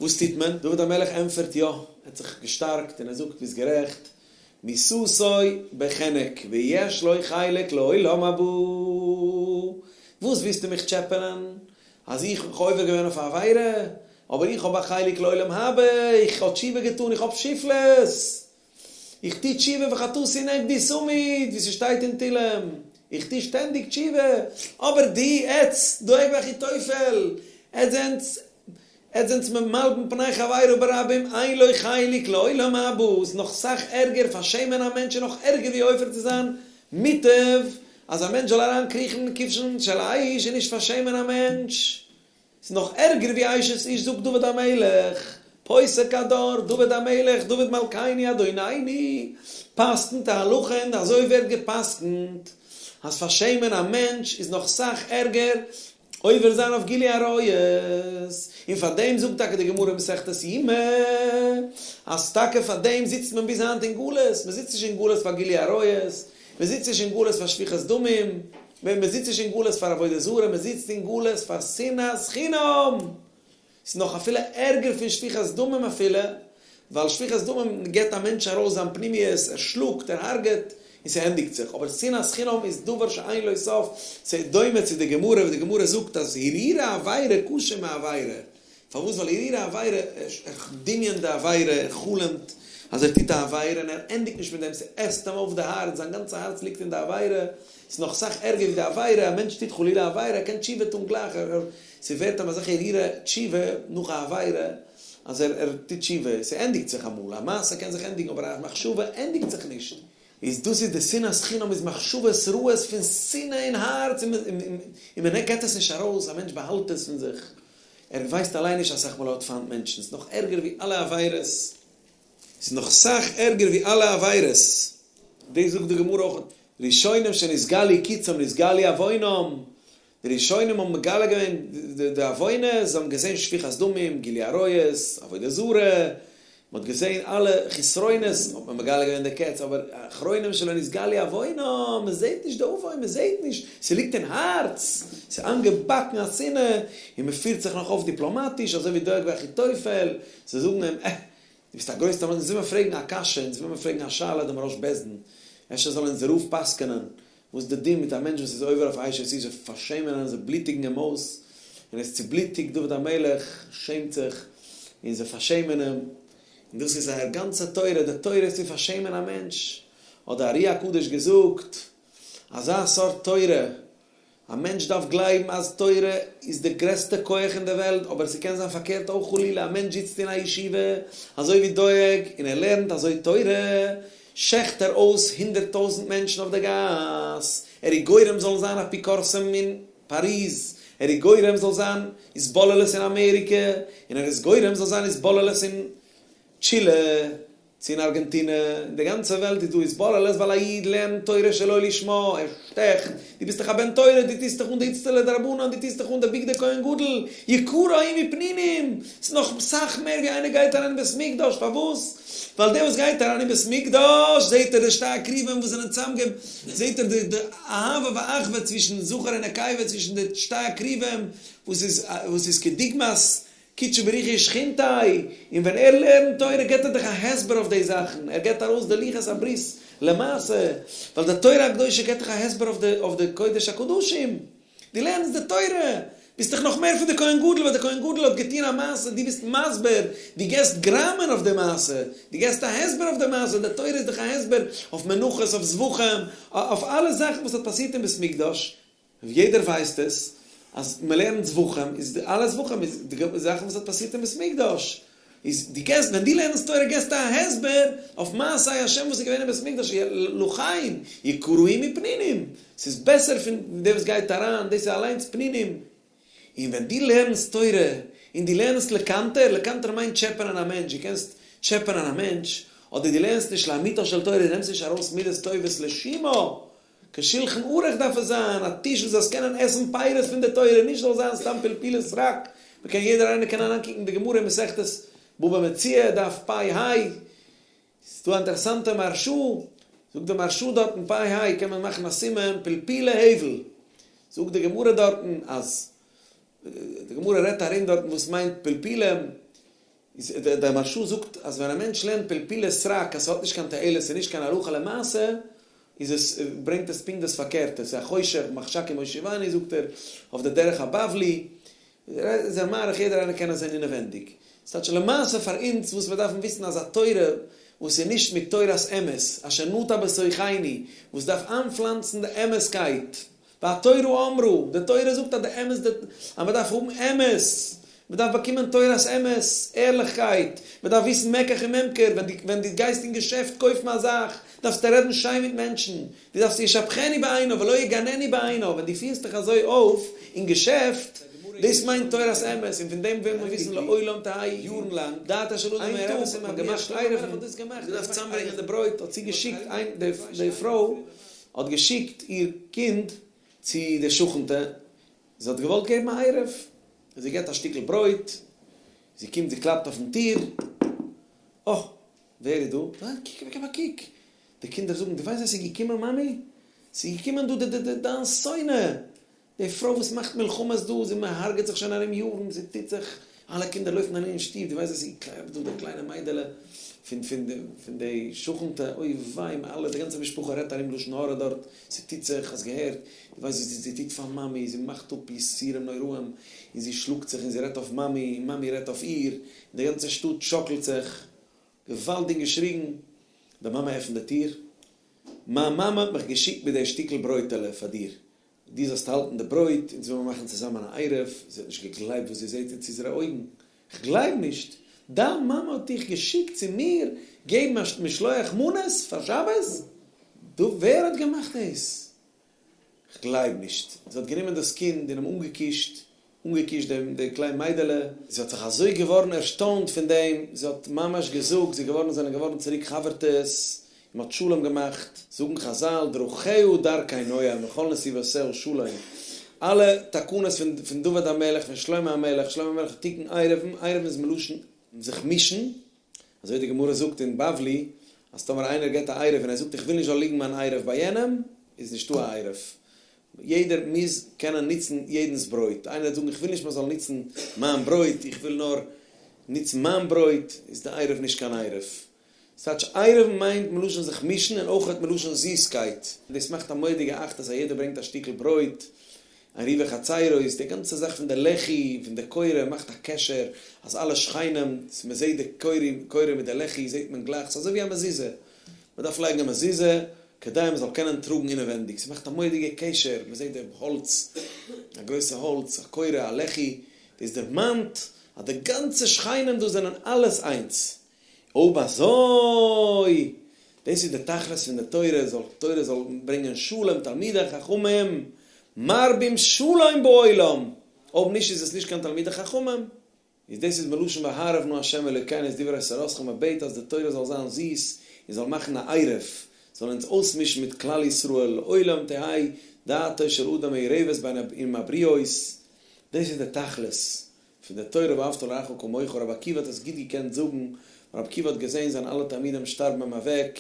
וואס טוט מען? דוד המלך ענטפערט, יא, ער האט זיך געשטארקט און ער זאגט, ביסט גערעכט, מיתתו בחנק ויש לו חלק לעולם הבא. וואס ווילסטו מיך טשעפענען? אז איך האב עובר געווען אויף א עבירה? אבער איך האב א חלק לעולם הבא, איך האב תשובה געטאן, איך האב שפלות, איך טו תשובה וחטאתי נגדי תמיד, ווי ס'שטייט אין תהלים, איך טו שטענדיג תשובה, אבער די, עטץ, דואג ואחיתופל, עטץ זענטס, עטץ זענטס ממלבין פני חברו ברבים, אין לו חלק לעולם הבא, איז נאך סאך ערגער, פארשעמען א מענטש איז נאך ערגער ווי עובר צו זיין, מוטב אז א מענטש זאל אריין קריכן אין כבשן של אש און נישט פארשעמען א מענטש. ס'איז נאך ערגער ווי אשת איש זאגט דוד המלך, פוסק הדור, דוד המלך, דוד מלכינו אדונינו, פסק'נט א הלכה און אזוי ווערט געפסק'נט אז פארשעמען א מענטש איז נאך סאך ערגער. עובר זיין אויף גילוי עריות, און פאר דעם זאגט טאקע די גמרא אין מסכת יומא אז טאקע פאר דעם זיצט מען ביז היינט אין גלות, מען זיצט נישט אין גלות פאר גילוי עריות, מען זיצט נישט אין גלות פאר שפיכת דמים, מען זיצט נישט אין גלות פאר עבודה זרה, מען זיצט אין גלות פאר שנאת חינם! ס'איז נאך אפילו ערגער פון שפיכת דמים אפילו, ווייל שפיכת דמים גיבט א מענטש ארויס זיין פנימיות, ער שלאגט, ער הרג'עט, און ס'ענדיגט זיך, אבער שנאת חינם איז דבר שאין לו סוף, ס'איז דומה צו די גמרא וואס די גמרא זאגט אז הרהורי עבירה קשה מעבירה, פארוואס? ווייל הרהורי עבירה, ער דמיונ'ט די עבירה, ער חלומ'ט אז ער טוט א עבירה און ער ענדיגט נישט מיט דעם, ס'עסט אים אויף די הארץ, זיין גאנצע הארץ ליגט אין די עבירה, ס'איז נאך סאך ערגער ווי די עבירה, א מענטש טוט חלילה א עבירה, ער קען תשובה טון גלייך, ס'ווערט אים אזעלכע הרהורי תשובה נאך א עבירה, אז ער ער טוט תשובה, ס'ענדיגט זיך אמאל, א מעשה קען זיך ענדיגן אבער א מחשבה ענדיגט זיך נישט. איז דאס איז די שנאת חינם איז מחשבות רעות פון שנאה אין הארץ און מען געט עס נישט ארויס, א מענטש באהאלט עס פון זיך, ער ווייסט אליין נישט אסאך מאל ער האט פיינט מענטשן, ס'איז נאך ערגער ווי אלע עבירות. ס'איז נאך סאך ערגער ווי אלע עבירות. דאס זאגט די גמרא אויך, ראשונים שנתגלו קיצם נתגלו עוונם, די ראשונים האבן מגלה געווען די עוונות, זיי האבן געזען שפיכת דמים, גילוי עריות, עבודה זרה, מען האט געזען אלע חסרונות, האט מען מגלה געווען די קץ, אבער אחרונים שלא נתגלו עוונם, מען זעט נישט די עוון, מען זעט נישט, ס'ליגט אין הארץ, ס'איז איינגעבאקן א שנאה, און מען פירט זיך נאך אויף דיפלאמאטיש, אזוי ווי דואג ואחיתופל, זיי זאגן אים, אה, דו ביסט א גרויסער תלמיד, אונז וויל מיר פרעגן א קשיא, אונז וויל מיר פרעגן א שאלה דעם ראש בית דין, אפשר זאל אונזער רב פסק'נען, וואס איז די דין מיט א מענטש וואס איז עובר אויף אשת איש, זיי פארשעמען אים, זיי בלוטיגן אים אויס, און ער איז צובלוטיגט, דוד המלך שעמט זיך, און זיי פארשעמען אים, און דאס איז זייער גאנצע תורה, די תורה איז צו פארשעמען א מענטש, האט די ארי הקדוש געזאגט, אזא סארט תורה, א מענטש דארף גלייבן אז תורה איז די גרעסטע כח אין די וועלט, אבער ס'קען זיין פארקערט אויך חלילה, א מענטש זיצט אין א ישיבה אזוי ווי דואג און ער לערנט אזוי תורה, שעכט ער אויס 100,000 מענטשן אויף די גאס, ער איז גורם זאלן זיין אפיקורסים אין פאריז, ער איז גורם זאל זיין התבוללות אין אמעריקע, און ער איז גורם זאל זיין התבוללות אין טשילע. צו אין ארגענטינע, אין די גאנצע וועלט איז דא התבוללות ווייל א איד לערנט תורה שלא לשמה, ער שטעכט, דו ביסט דאך א בן תורה, דו טוסט דאך אן די איצטלא דרבנן, דו טוסט דאך אן די בגדי כהן גדול, יקרה היא מפנינים, ס'איז נאך סאך מער ווי איינער גייט אריין אין בית מקדש, פארוואס? ווייל דער וואס גייט אריין אין בית מקדש זעט ער די שתי הכרובים וואס זענען צוזאמגע זעט ער די די אהבה ואחווה צווישן זכר און נקבה צווישן די שתי הכרובים וואס איז וואס איז כדוגמת קודשא בריך הוא ושכינתיה, און ווען ער לערנט תורה געבט ער דאך א הסבר אויף די זאכן, ער געבט ארויס די לוחות הברית למעשה, ווייל די תורה הקדושה געבט דאך א הסבר אויף די אויף די קודש הקדשים, דו לערנסט די תורה, ביסט דאך נאך מער פון די כהן גדול, ווייל די כהן גדול האט געטון א מעשה, דו ביסט מסביר, דו געבסט גראמען אויף די מעשה, דו געבסט א הסבר אויף די מעשה, די תורה איז דאך א הסבר אויף מנחות, אויף זבחים, אויף אלע זאכן וואס האט פאסירט אין בית מקדש, יעדער ווייסט עס אז מען לערנט זבחים איז די אלע זבחים איז די זאכן וואס האט פאסירט אין בית מקדש איז די געסט ווען די לערנסט תורה געסטו א הסבר אויף מעשי השם וואס איז געווען אין בית מקדש לכן יקרויים מפנינים ס'איז בעסער פון דער וואס גייט אריין דאס איז אליינס פנינים און ווען דו לערנסט תורה און דו לערנסט לקנטר, לקנטר מיינט טשעפענען א מענטש, דו קענסט טשעפענען א מענטש, אדער דו לערנסט נישט לאמיתה של תורה, דו נעמסט נישט ארויס מידות טובות לשמה, כשלחן ערוך דארף עס זיין, א טיש וואס זאלסט קענען עסן פירות פון די תורה, נישט זאל זיין סתם פלפולי סרק, מען קען יעדער איינער קען אריינקוקן די גמרא אין מסכת בבא מציעא דף פ ה, ס'איז דא א אינטערעסאנטע מהרשא, זאגט די מהרשא דארטן פ ה קען מען מאכן א סימן פלפולי הבל, זאגט די גמרא דארטן אז די גמרא רעדט ארום דארטן וואס מיינט פלפולים, איז דער מהרשא זאגט אז ווען א מענטש לערנט פלפולי סרק אז ס'האט נישט קיין תועלת און נישט קיין הלכה למעשה, איז עס ברענגט עס פונקט דאס פארקערטע, ס'איז א חושך מחשכים הושיבני זאגט ער אויף די דרך הבבלי, איז ער מאריך יעדער איינער קען עס זען אינעווענדיג. ס'טייטש למעשה פאר אונז וואס מיר דארפן וויסן אז א תורה וואס איז נישט מיט תורת אמת אשר נטע בתוכינו וואס דארף איינפלאנצן די אמת'קייט והתורה אמרה, די תורה זאגט אז די אמת די אז מען דארף האבן אמת, מען דארף באקומען תורת אמת, ערליכקייט, מען דארף וויסן מקח און ממכר, ווען דו ווען דו גייסט אין געשעפט קויפן א זאך, דארפסטו רעדן שיין מיט מענטשן, דו דארפסט ישבחנו בעיניו ולא יגננו בעיניו, ווען דו פירסט דיך אזוי אויף אין געשעפט, דאס מיינט תורת אמת, און פון דעם וועט מען וויסן לעולם תהא יארן לאנג, דעתה של אדם איין טאג מעורבת האט עם מען אביה געמאכט שלמה עירובין, המלך האט דאס געמאכט, מען דארף געמאכט צאמברענגען עירובין. די ברויט, האט זי געשיקט איין, די פרוי האט געשיקט איר קינד צו די שכנ'טע. זי האט געוואלט געבן א עירוב, זי געבט א שטיקל ברויט, זי קומט זי קלאפט אויפן טיר, אה, ווער איז דא? אה, קוק, געב א קוק, די קינדער זאגן, דו ווייסט ווער ס'איז געקומען מאמי? ס'איז געקומען דא די די די דיין שונא, די פרוי וואס מאכט מלחמות דא, זי מ'הרג'עט זיך שוין ארום יארן, זי טוט זיך, אלע קינדער לויפן אריין אין שטוב, דו ווייסט ווער ס'איז געקלאפט דא, די קליינע מיידעלע פון פון די פון די שכנ'טע, אוי וויי, אלע, די גאנצע משפחה רעדט ארום לשון הרע דארט, ס'טוט זיך, האסט געהערט, דו ווייסט וואס זי טוט פאר מאמי, זי מאכט אפ יסורים נוראים, און זי שלאגט זיך און זי רעדט אויף מאמי, און מאמי רעדט אויף איר, און די גאנצע שטאט שאקלט זיך, געוואלד און געשריגן, די מאמע עפנט די טיר, מיין מאמע האט מיך געשיקט מיט די שטיקל ברויטעלע פאר דיר, דו זאלסט האלטן די ברויט, אונז וועלן מיר מאכן צוזאמען א עירוב, זי האט נישט געגלייבט וואס זי זעט אין אירע אויגן, כ'גלייב נישט, דיין מאמע האט דיך געשיקט צו מיר געבן א משלוח מנות פאר שבת? דו ווער האט געמאכט דאס? כ'גלייב נישט. זי האט גענומען דאס קינד און אים אנגעקושט, אנגעקושט דעם די קליין מיידעלע. זי האט זיך אזוי געווארן ערשטוינט פון דעם, זי האט ממש געזאגט, זי געווארן זענען געווארן צוריק חבר'טעס, און מ'האט שלום געמאכט. זאגן חזל, דרכיה דרכי נועם וכל נתיבותיה שלום. אלע תקנות פון פון דוד המלך, פון שלמה המלך, שלמה המלך האט תיקן עירובין, עירובין איז מלשון זיך מישן, אזוי ווי די גמרא זאגט אין בבלי, אז טאמער איינער געבט א עירוב און ער זאגט איך וויל נישט זאל ליגן מיין עירוב ביי יענעם, איז נישטא א עירוב. יעדער מוז קענען נוצן יעדנס ברויט. איינער וועט זאגן איך וויל נישט מען זאל נוצן מיין ברויט, איך וויל נאר נוצן מיין ברויט, איז די עירוב נישט קיין עירוב. ס'טייטש עירוב מיינט מלשון זיך מישן און אויכעט מלשון זיסקייט. דאס מאכט א מורא'דיגע אחדות אז יעדער ברענגט א שטיקל ברויט, עירובי חצירות, די גאנצע זאך פון די לחי און פון די קורה מאכט א קשר אז אלע שכנים, מען זעט די קורה מיט די לחי זעט מען גלייך, ס'איז אזוי ווי א מזוזה, מען דארף לייגן א מזוזה כדי מען זאל קענען טראגן אינעווענדיג, ס'מאכט א מורא'דיגע קשר, מען זעט די האלץ, א גרויסע האלץ, א קורה, א לחי, דאס דערמאנט אז די גאנצע שכנים דא זענען אלעס איינס, אויב אזוי, דאס איז די תכלית פון די תורה, זאל תורה זאל ברענגען שלום, תלמידי חכמים מרבים שלום בעולם, אויב נישט איז עס נישט קיין תלמידי חכמים, איז דאס איז מלשון והערב נא ה' אלוקינו את דברי תורתך, מען בעט אז די תורה זאל זיין זיס און זאל מאכן א עירוב, זאל אונז אויסמישן מיט כלל ישראל, לעולם תהא דעתו של אדם מעורבת בין עם הבריות, דאס איז די תכלית. פון דער תורה ואהבת לרעך כמוך, רבי עקיבא האט עס גוט געקענט זאגן, ווייל רבי עקיבא האט געזען זיין אלע תלמידים שטארבן אים אוועק,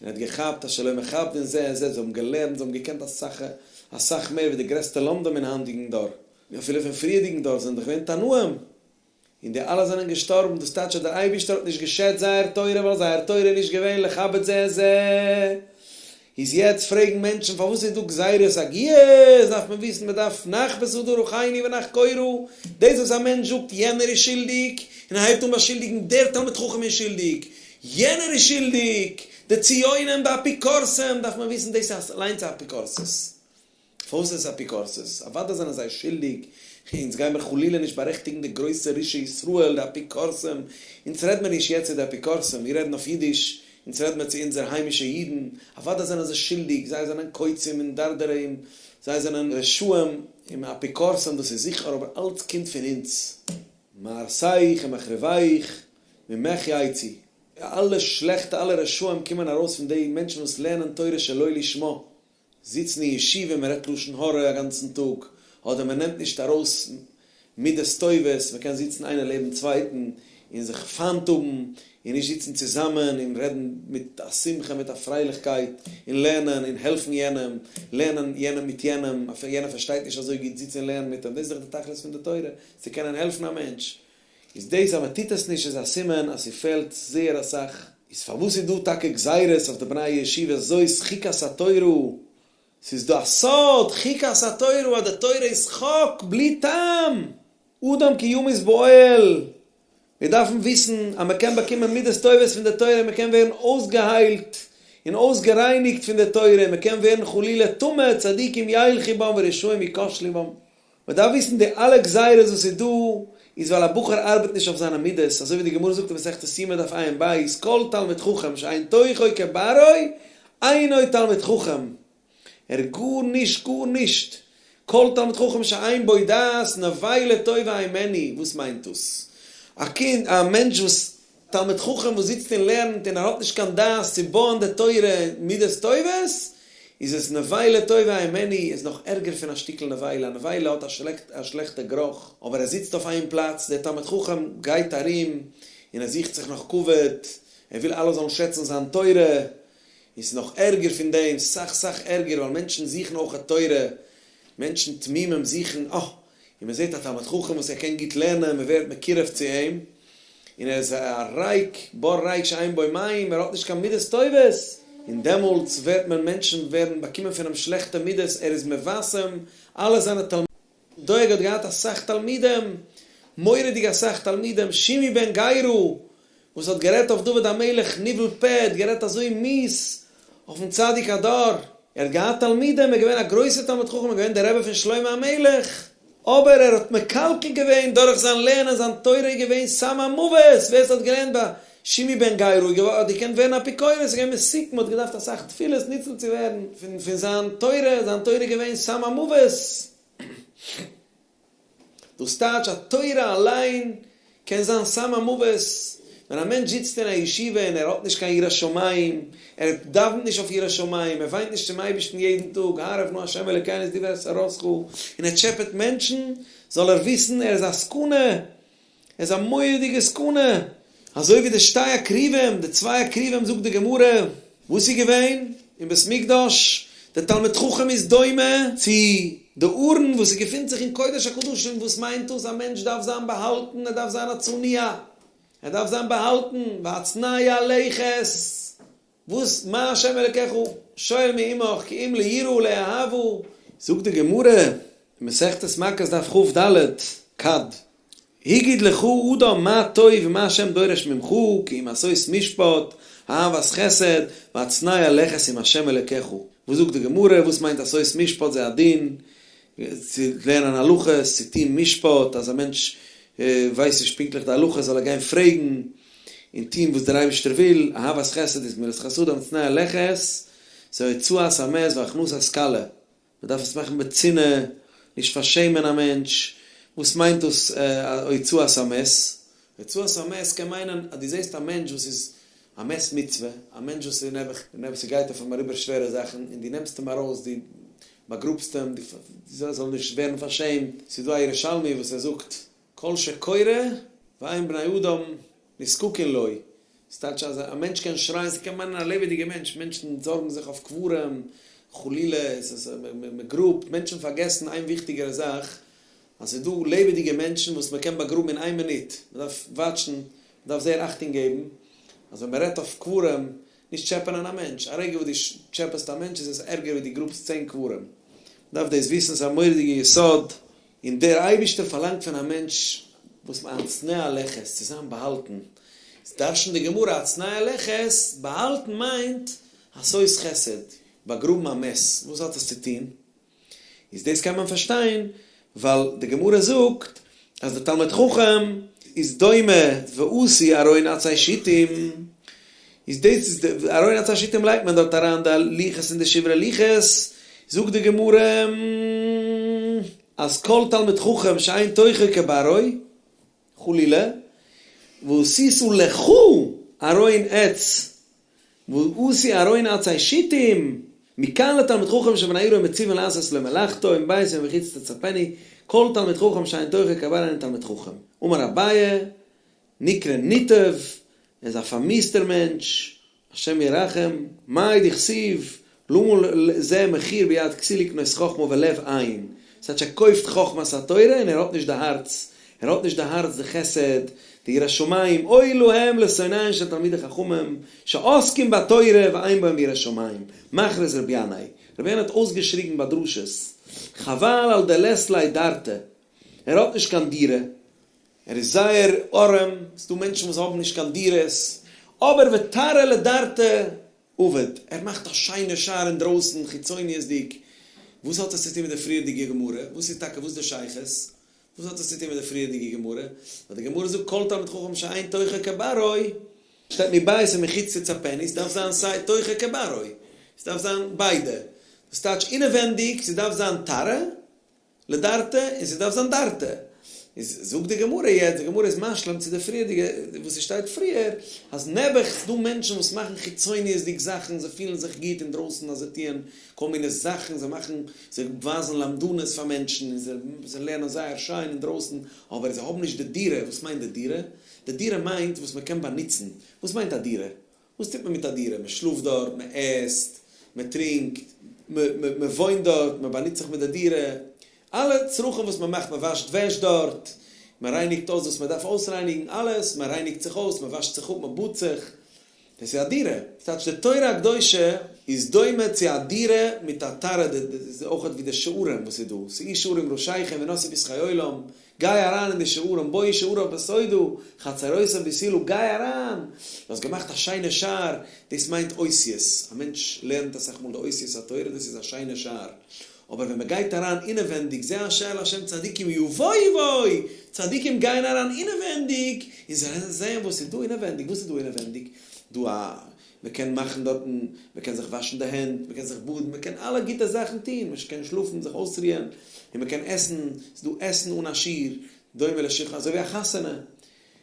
און ער האט געכאפט אז שלא מכבדין זה את זה, זיי האבן געלערנט, זיי האבן געקענט אסאך אסאך מער ווי די גרעסטע לומדים אין היינטיגן דור, און אפילו פון פריערדיגן דור זענען דאך געווען תנאים, און די אלע זענען געשטארבן, דאס טייטש אז דער אייבערשטער האט נישט געשעצט זייער תורה ווייל זייער תורה איז נישט געווען לכבד זה את זה. איז יעצט פרעגן מענטשן פארוואס איז דא גזירת הגיוס, דארף מען וויסן מען דארף נחפשה דרכינו ונחקורה, דאס וואס א מענטש זאגט יענער איז שולדיג, און ער הייבט אן באשולדיגן דער תלמיד חכם איז שולדיג, יענער איז שולדיג, די ציונים, די אפיקורסים, דארף מען וויסן דאס איז אליינס א אפיקורסות. פארוואס איז עס אפיקורסות? אוודאי זענען זיי שולדיג, אונז גיימער חלילה נישט בארעכטיגן די גרויסע רשעי ישראל די אפיקורסים, אונז רעד מיר נישט יעצט צו די אפיקורסים, מיר רעדן אויף אידיש, אונז רעד מיר צו אונזער היימישע אידן, אוודאי זענען זיי שולדיג, זיי זענען קוצים און דרדרים, זיי זענען רשעים און אפיקורסים דאס איז זיכער, אבער אלץ קומט פון אונז. מהרסיך ומחריביך ממך יצאו, אלע שלעכטע אלע רשעים קומען ארויס פון די מענטשן וואס לערנען תורה שלא לשמה, זיצן אין ישיבה מען רעדט לשון הרע א גאנצן טאג, אדער מען נעמט נישט ארויס מידות טובות, מען קען זיצן איינער לעבן צווייטן און זיך פיינט האבן, און נישט זיצן צוזאמען און רעדן מיט א שמחה מיט א פרייליכקייט, און לערנען און העלפן יענעם, לערנען יענעם מיט יענעם, אפילו יענער פארשטייט נישט אזוי גוט, זיץ און לערן מיט אים, דאס איז דאך די תכלית פון די תורה, צו קענען העלפן א מענטש, איז דאס אז מען טוט עס נישט איז א סימן אז ס'פעלט זייער אסאך. איז פארוואס איז דא טאקע גזירות אויף די בני הישיבה זאת חוקת התורה? ס'איז דא א סוד חוקת התורה אז די תורה איז חק בלי טעם! אדם כי ימות באוהל! מיר דארפן וויסן אז מען קען באקומען מידות טובות פון די תורה, מען קען ווערן אויסגעהיילט און אויסגערייניגט פון די תורה, מען קען ווערן חלילה טמא, צדיקים ילכו בם ורשעים יכשלו בם. מען דארף וויסן די אלע גזירות וואס איז דא איז ווייל א בחור ארבעט נישט אויף זיינע מידות, אזוי ווי די גמרא זאגט אין מסכת יומא דף עיין בית, כל תלמיד חכם שאין תוכו כברו אינו תלמיד חכם, ער איז גארנישט גארנישט, כל תלמיד חכם שאין בו דעת נבילה טובה הימנו, וואס מיינט דאס? א קינד א מענטש וואס תלמיד חכם וואס זיצט און לערנט און ער האט נישט קיין דעת צו בויען די תורה מידות טובות, איז עס נבילה טובה הימנו, איז נאך ערגער פון א שטיקל נבילה, א נבילה האט א שלעכטע גערוך, אבער ער זיצט אויף איין פלאץ, דער תלמיד חכם גייט ארום און ער זוכט זיך נאך כבוד, ער וויל אלע זאלן שעצן זיין תורה, און ס'איז נאך ערגער פון דעם, סאך סאך ערגער, ווייל מענטשן זוכן אויך א תורה, מענטשן תמימים זוכן, אה, און מען זעט א תלמיד חכם וואס ער קען גוט לערנען, מען ווערט מקורב צו אים, און ער איז א ריק, בור ריק שאין בו מים, ער האט נישט קיין מידות טובות, און דעמאלטס ווערט מען, מענטשן ווערן באקומען פון אים שלעכטע מידות, ער איז מבשם אלע זיינע תלמידים. דואג האט געהאט אסאך תלמידים, מורא'דיג אסאך תלמידים, שמעי בן גרא וואס האט גערעדט אויף דוד המלך ניבול פה, האט גערעדט אזוי מיאוס אויפן צדיק הדור, ער האט געהאט תלמידים, ער איז געווען א גרויסער תלמיד חכם, ער איז געווען דער רבי פון שלמה המלך, אבער ער האט מקלקל געווען דורך זיין לערנען, זיין תורה איז געווען סם המוות, ווער ס'האט געלערנט ביי שמעי בן גרא האט געקענט ווערן אפיקורס, איז געווען מסוכן, מ'האט געדארפט אסאך תפילות ניצול צו ווערן פון זיין תורה, זיין תורה איז געווען סם המוות. דאס טייטש אז תורה אליין קען זיין סם המוות, ווען א מענטש זיצט אין א ישיבה און ער האט נישט קיין יראת שמים, ער דאווענט נישט אויף יראת שמים, ער וויינט נישט צום אייבערשטן יעדן טאג, הערב נא ה' אלוקינו את דברי תורתך, און ער טשעפעט מענטשן, זאל ער וויסן ער איז א סכנה, עס איז א מורא'דיגע סכנה, אזוי ווי די שתי הכרובים, די צוויי כרובים זאגט די גמרא, וואס איז געווען אין בית מקדש, דער תלמיד חכם איז דומה צו די ארון וואס עס געפינט זיך אין קודש הקדשים, וואס מיינט דאס, א מענטש דארף זיין באהאלטן, ער דארף זיין א צנוע, ער דארף זיין באהאלטן, והצנע לכת. וואס מה ה' אלקיך שואל מעמך כי אם ליראה ולאהבה? זאגט די גמרא אין מסכת מכות דף כ"ד, כד, הגיד לך אדם מה טוב ומה ה' דורש ממך כי אם עשות משפט, אהבת חסד, והצנע לכת עם ה' אלקיך. וואס זאגט די גמרא, וואס מיינט עשות משפט זה הדין, צו לערנען הלכות, צו טון משפט, אז א מענטש ווייסט נישט פונקטליך די הלכות זאל ער גיין פרעגן, און טון וואס דער אייבערשטער וויל, אהבת חסד איז גמילות חסדים, הצנע לכת, זה הוצאת המת והכנסת כלה, מען דארף עס מאכן בצנעה, נישט פארשעמען א מענטש, וואס מיינט דאס הוצאת המת? הוצאת המת קען מיינען אז דו זעסט א מענטש וואס איז א מת מצוה, א מענטש וואס איז נעבעך, נעבעך ס'גייט אויף אים אריבער שווערע זאכן, און דו נעמסט אים ארויס, דו באגראבסט אים, דו ער זאל נישט ווערן פארשעמט, ס'איז דא א ירושלמי וואס ער זאגט, כל שקורא ואין בני אדם נזקקין לו, ס'טייטש אז א מענטש קען שרייען, ס'קען מיינען א לעבעדיגע מענטש, מענטשן זארגן זיך אויף קברים, חלילה, מ'גראבט, מענטשן פארגעסן איין וויכטיגערע זאך, אז ס'איז דא לעבעדיגע מענטשן וואס מ'קען באגראבן אין איין מינוט, מ'דארף וואטשן, מ'דארף זייער אכטונג געבן, אז ווען מ'רעדט אויף קברים, נישט טשעפענען א מענטש, א רגע וואס דו טשעפעסט א מענטש איז עס ערגער ווי דו גראבסט צען קברים, מ'דארף דאס וויסן, ס'איז א מורא'דיגע יסוד. און דער אייבערשטער פארלאנגט פון א מענטש וואס הצנע לכת, צו זיין באהאלטן, איז דרש'נט די גמרא הצנע לכת, באהאלטן מיינט עשות חסד, באגראבן א מת, וואס האט עס צו טון? איז דאס קען מען פארשטיין ווייל די גמרא זאגט אז די תלמיד חכם איז דומה ועשו ארון עצי שיטים, איז דאס איז די ארון עצי שיטים לייגט מען דארט אריין די לוחות און די שברי לוחות, זאגט די גמרא אז כל תלמיד חכם שאין תוכו כברו חלילה ועשית לך ארון עץ ועשו ארון עצי שיטים, מכאן לתלמיד חכם שבני עירו מצווין לעשות לו מלאכתו מבית ומחוץ תצפנו, כל תלמיד חכם שאין תוכו כברו אינו תלמיד חכם. אמר אביי, נקרא נטב, ער איז א פארמיאוסטער מענטש, השם ירחם, מאי דכתיב, למה זה מחיר ביד כסיל לקנות חכמה ולב אין, ס'טייטש ער קויפט חכמת התורה און ער האט נישט די הארץ, ער האט נישט די הארץ די חסד, די יראת שמים, אוי להם לשונאיהם של תלמידי חכמים שעוסקים בתורה ואין בהם יראת שמים, מכריז רבי ינאי, רבי ינאי האט אויסגעשריגן ביי דרשות, חבל על דלית ליה דרתא, ער האט נישט קיין דירה, ער איז זייער ארעם, ס'דא מענטשן וואס האבן נישט קיין דירות, אבער ותרא לדרתא עביד, ער מאכט א שיינע שער אינדרויסן, חיצוניות'דיג, וואס האט עס צו טון מיט די פריערדיגע גמרא? וואס איז טאקע וואס די שייכות? וואס האט עס צו טון מיט די פריערדיגע גמרא? ווייל די גמרא זאגט כל תלמיד חכם שאין תוכו כברו, שטייט מבית ומחוץ תצפנו, ס'דארף זיין סיי תוכו כברו, ס'דארף זיין ביידע, דאס טייטש אינעווענדיג, ס'דארף זיין תרא לדרתא און ס'דארף זיין דרתא. איז זאגט די גמרא יעצט, די גמרא איז משלים צו די פריערדיגע וואס עס שטייט פריער, אז נעבעך ס'דא מענטשן וואס מאכן חיצוניות'דיג זאכן, זיי פילן זיך גוט אינדרויסן אז זיי טוען כל מיני זאכן, זיי מאכן, זיי ווייזן למדנות פאר מענטשן, און זיי זיי לערנען זייער שיין אינדרויסן, אבער זיי האבן נישט די דירה, וואס מיינט די דירה? די דירה מיינט וואס מען קען באנוצן, וואס מיינט א דירה? וואס טוט מען מיט א דירה? מען שלאפט דארט, מען עסט, מען טרינקט, מען וואוינט דארט, מען באנוצט זיך מיט די דירה, אלע צרכים וואס מען מאכט, מען וואשט וועש דארט, מען רייניגט אויס וואס מען דארף אויסרייניגן, אלעס, מען רייניגט זיך אויס, מען וואשט זיך אפ, מען באדט זיך, דאס איז א דירה. ס'טייטש די תורה הקדושה איז דומה צו א דירה מיט א תרא ד, דאס איז אויך ווי די שערים וואס איז דא, שאו שערים ראשיכם והנשאו פתחי עולם, גיי אריין אין די שערים, בואו שעריו בסודה, חצרותיו בתהלה, גיי אריין! דו האסט געמאכט א שיינע שער, דאס מיינט אותיות, א מענטש לערנט אסאך מאל די אותיות התורה, דאס איז א שיינע שער, אבער ווען מען גייט אריין אינעווענדיג, זה השער להשם צדיקים יבואו בו, צדיקים גייען אריין אינעווענדיג, און זיי זעען וואס איז דא אינעווענדיג, וואס איז דא אינעווענדיג? דא א, מען קען מאכן דארטן, מען קען זיך וואשן די הענט, מען קען זיך באדן, מען קען אלע גוטע זאכן טון, מען קען שלאפן, זיך אויסרוען, און מען קען עסן, ס'איז דא עסן אן א שיעור, דומה לשולחן, אזוי ווי א חתונה,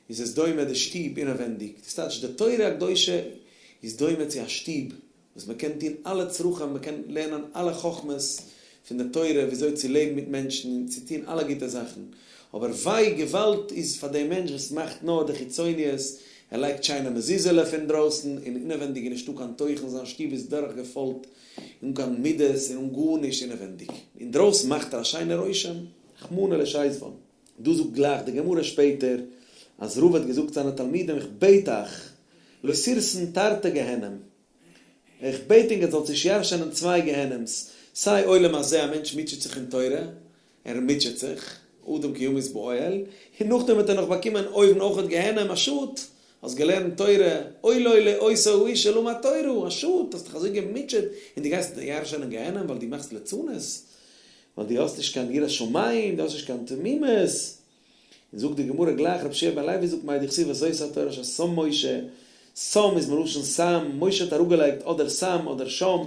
איז עס דומה די שטוב אינעווענדיג, דאס טייטש די תורה הקדושה איז דומה צו א שטוב, וואס מען קען טון אלע צרכים, מען קען לערנען אלע חכמות פון די תורה וויאזוי צו לעבן מיט מענטשן און צו טון אלע גוטע זאכן, אבער וויי געוואלד איז פאר דעם מענטש וואס מאכט נאר די חיצוניות, ער לייגט שיינע מזוזה'לע פון דרויסן און אינעווענדיג איז נישטא קיין תוכן, זיין שטוב איז דורך געפוילט אן קיין מידות און אן גארנישט אינעווענדיג, אינדרויסן מאכט ער א שיינע רושם, רחמנא ליצלן. דא זאגט גלייך די גמרא שפעטער אז רבא האט געזאגט זיינע תלמידים איך בעט אייך לא תירתון תרתי גיהנום, איך בעט ענק עטס זאלטס נישט ירשענען צוויי גיהנום'ס, סיי עולם הזה א מענטש מוטשעט זיך אין תורה, ער מוטשעט זיך, אדם כי ימות באוהל, און נאכדעם וועט ער נאך באקומען אויבן אויכעט גיהנום, א שאד, האסט געלערנט תורה, אוי לו לאותו האיש שלמד תורה, א שאד, האסט דיך אזוי געמוטשעט און דו גייסט ירשענען גיהנום ווייל דו מאכסט לצנות, ווייל דו האסט נישט קיין יראת שמים, דו האסט נישט קיין תמימות. און זאגט די גמרא גלייך רבי יהושע בן לוי זאגט מאי דכתיב וזאת התורה אשר שם משה, שם איז מלשון סם, משה האט אראפגעלייגט אדער סם אדער שם,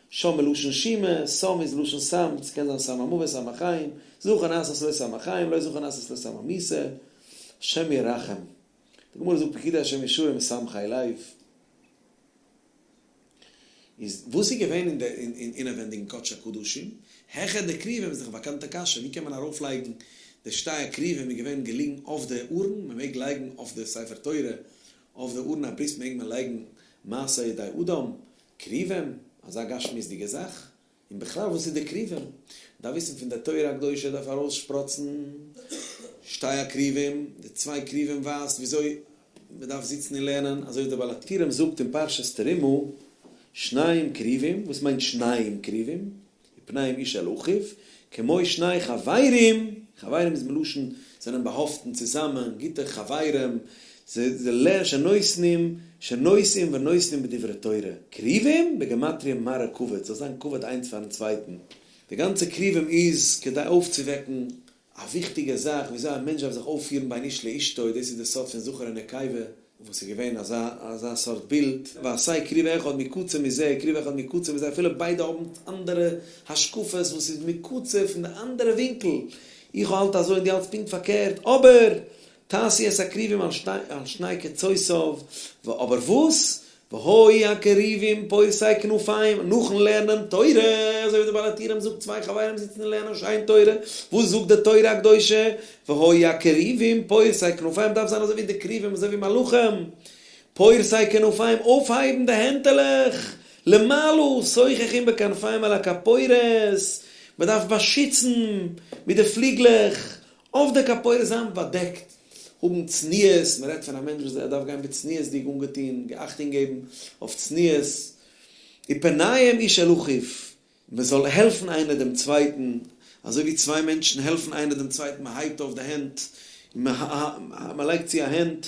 שם מלשון שימה, שם איז לשון סם, ס'קען זיין סם המוות סם החיים, זכר נעשית לו סם החיים, לא זכר נעשית לו סם המיתה, השם ירחם. די גמרא זאגט פקודי השם ישרים משמחי לב. איז וואס איז געווען אין די אין אינעווענדיגן קדשי הקדשים? העכער די כרובים איז דאך א באקאנטע קשיא, ווי קען מען ארויף לייגן די שתי הכרובים איז געווען געליגן אויף די ארון, מען מעג לייגן אויף די ספר תורה אויף די ארון הברית מעג מען לייגן מעשה ידי אדם, כרובים, אזא גשמיות'דיגע זאך? און בכלל וואס איז די כרובים? מ'דארף וויסן פון די תורה הקדושה דארף ארויס שפראצן שתי הכרובים, די צוויי כרובים ווייזט וויאזוי מ'דארף זיצן און לערנען, אזוי ווי דער בעל הטורים זאגט אין פרשת תרומה, שניים כרובים, וואס מיינט שניים כרובים? ופניהם איש אל אחיו, כמו שני חברים, חברים איז מלשון זענען באהאפטן צוזאמען, גוטע חברים, זיי שנותנים, שנושאים ונותנים בדברי תורה, כרובים בגמטריא מראה כבוד, זאל זיין כבוד איינס פארן צווייטן, די גאנצע כרובים איז כדי אויפצווועקן א וויכטיגע זאך וויאזוי א מענטש דארף זיך אויפפירן בין איש לאשתו, דאס איז די סוד פון זכר און נקבה, וואס איז געווען אזא אזא סארט בילד, ועשה כרוב אחד מקצה מזה, כרוב אחד מקצה מזה, אפילו ביידע האבן אנדערע השקפות וואס איז מקצה פון די אנדערע ווינקל, איך האלט אזוי און דו האלטסט פונקט פארקערט, אבער תעשו את הכרובים על שני קצותיו, אבער וואס? והיו הכרובים פורשי כנפיים, נאכן לערנען תורה, אזוי ווי דער בעל הטורים זאגט צוויי חברים זיצן און לערנען שיין תורה, וואס זאגט די תורה הקדושה? והיו הכרובים פורשי כנפיים דארף זיין אזוי ווי די כרובים אזוי ווי מלאכים, פורשי כנפיים אויפהייבן די הענטעלעך למעלה, סוככים בכנפיים על הכפורת, מען דארף באשיצן מיט די פליגלעך אויף די כפורת זיין באדעקט, האבן צניעות, מען רעדט פון א מענטש וואס ער דארף גיין בצניעות'דיג אנגעטון, אכטונג געבן אויף צניעות, ופניהם איש אל אחיו, מען זאל העלפן איינער דעם צווייטן, אזוי ווי צוויי מענטשן העלפן איינער דעם צווייטן, מען הייבט אויף די הענט, מען לייגט צו א הענט,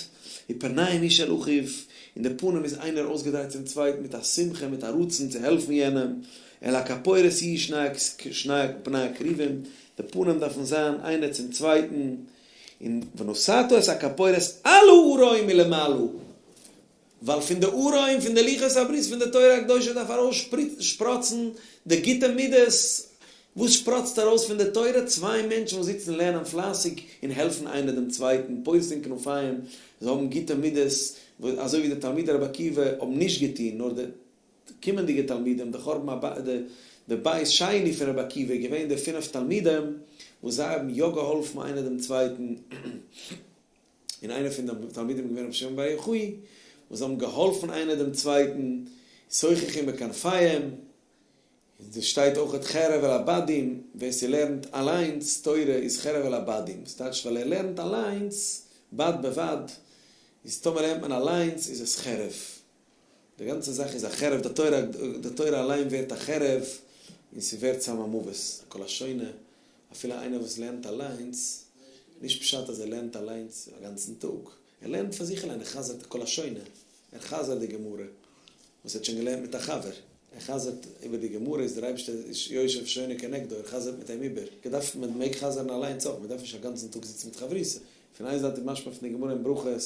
ופניהם איש אל אחיו, און די פנים איז איינער אויסגעדרייט צום צווייטן מיט א שמחה, מיט א רצון צו העלפן יענעם, אל הכפורת יהיו שני פני הכרובים, די פנים דארפן זיין איינער צום צווייטן, און ונתת את הכפורת על הארון מלמעלה, ווייל פון די ארון, פון די לוחות הברית, פון די תורה הקדושה דארף ארויס שפראצן די גוטע מידות. וואס שפראצט ארויס פון די תורה? צוויי מענטשן וואס זיצן לערנען פלייסיג און העלפן איינער דעם צווייטן, פורסין כנפיים, זיי האבן גוטע מידות, אזוי ווי די תלמידי רבי עקיבא האבן נישט געטון, נאר די קומענדיגע תלמידים, די חורבן הבית, די בית שני פון רבי עקיבא איז געווען די פינף תלמידים וואס זיי האבן יא געהאלפן איינער דעם צווייטן, און איינער פון די תלמידים איז געווען רבי שמעון בר יוחאי, וואס זיי האבן געהאלפן איינער דעם צווייטן, סוככים בכנפיהם, דאס שטייט אויכעט חרב על הבדים, ווער ס'לערנט אליינס תורה איז חרב על הבדים, ס'טייטש ווייל ער לערנט אליינס בד בבד, איז טאמער לערנט מען אליינס איז עס חרב, די גאנצע זאך איז א חרב, די תורה די תורה אליין ווערט א חרב און ס'ווערט סם המוות, כל השונה, אפילו איינער וואס לערנט אליינס, נישט פשט אז ער לערנט אליינס א גאנצן טאג, ער לערנט פאר זיך אליין, ער חזר'ט כל השונה, ער חזר'ט די גמרא וואס ער האט שוין געלערנט מיט א חבר, ער חזר'ט איבער די גמרא איז דער אייבערשטער יושב שונה כנגדו, ער חזר'ט מיט אים איבער, געדארפט מען מעג חזר'ן אליינס אויך, מען דארף נישט א גאנצן טאג זיצן מיט חברותא, פון איין זייט איז משמע פון די גמרא אין ברכות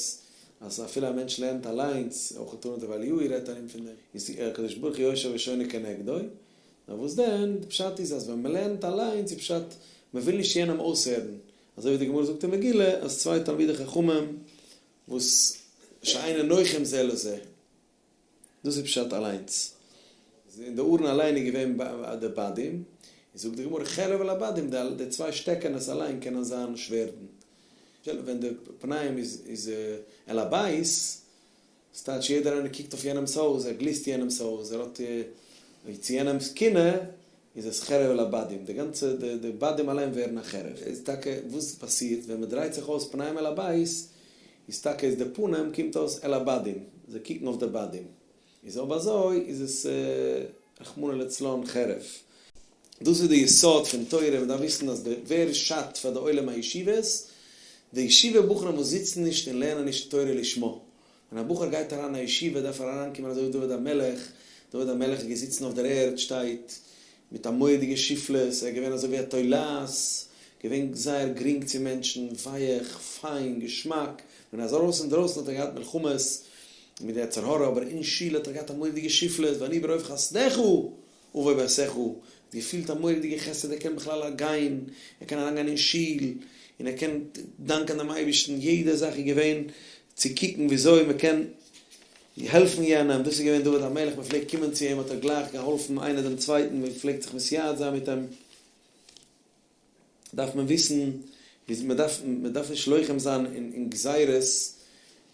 אז אפילו א מענטש לערנט אליינס, אויך תנא דבי אליהו רעדט ארום פון דעם, איז הקדוש ברוך הוא יושב ושונה כנגדו, נאר וואס דען, די פשט איז אז ווען מען לערנט אליינס איז פשט מען וויל נישט יענעם אויסהערן, אזוי ווי די גמרא זאגט אין מגילה אז צוויי תלמידי חכמים וואס שאינן נוחים זה לזה, דאס איז פשט אליינס. אין די ארון אליין איז געווען די בדים, און זאגט די גמרא חרב על הבדים, די צוויי שטעקענעס אליין קענען זיין שווערדן. ווען די פנים איז אל הבית, ס'טייטש יעדער איינער קוקט אויף יענעמ'ס הויז, ער גליסט יענעמ'ס הויז, ער האט צו יענעמ'ס קנאה, איז עס חרב על הבדים, די גאנצע די בדים אליין ווערן א חרב. איז טאקע וואס פאסירט ווען מ'דרייט זיך אויס פנים אל הבית, איז טאקע איז די פנים קומט אויס אל הבדים, זיי קוקן אויף די בדים, איז אויב אזוי איז עס רחמנא לצלן חרב. דאס איז די יסוד פון תורה, מען דארף וויסן אז די ווער שאדט פאר די עולם הישיבות, די ישיבה בחורים וואס זיצן נישט און לערנען נישט תורה לשמה, ווען א בחור גייט אריין אין א ישיבה דארף ער אריינקומען אזוי ווי דוד המלך, דוד המלך איז געזיצן אויף דער ערד שטייט מיט א מורא'דיגע שפלות, ער איז געווען אזוי ווי א תולעת, געווען זייער גרינג צו מענטשן, ווייעך, פיין, געשמאק, ווען ער איז ארויס אינדרויסן האט ער געהאט מלחמות מיט די יצר הרע, אבער אין שול האט ער געהאט א מורא'דיגע שפלות, ואני ברוב חסדך אבוא ביתך, האט געפילט א מורא'דיגע חסד ער קען בכלל גיין, ער קען אריינגיין אין שול, און ער קען דאנקען דעם אייבערשטן, יעדע זאך איז געווען צו קוקן וויאזוי מען קען העלפן יענעם, דאס איז געווען דוד המלך, מען פלעגט קומען צו אים האט ער גלייך געהאלפן איינער דעם צווייטן, מען פלעגט זיך מתייעץ זיין מיט אים. דארף מען וויסן ווי מען דארף, מען דארף נישט לוחם זיין אין גזירות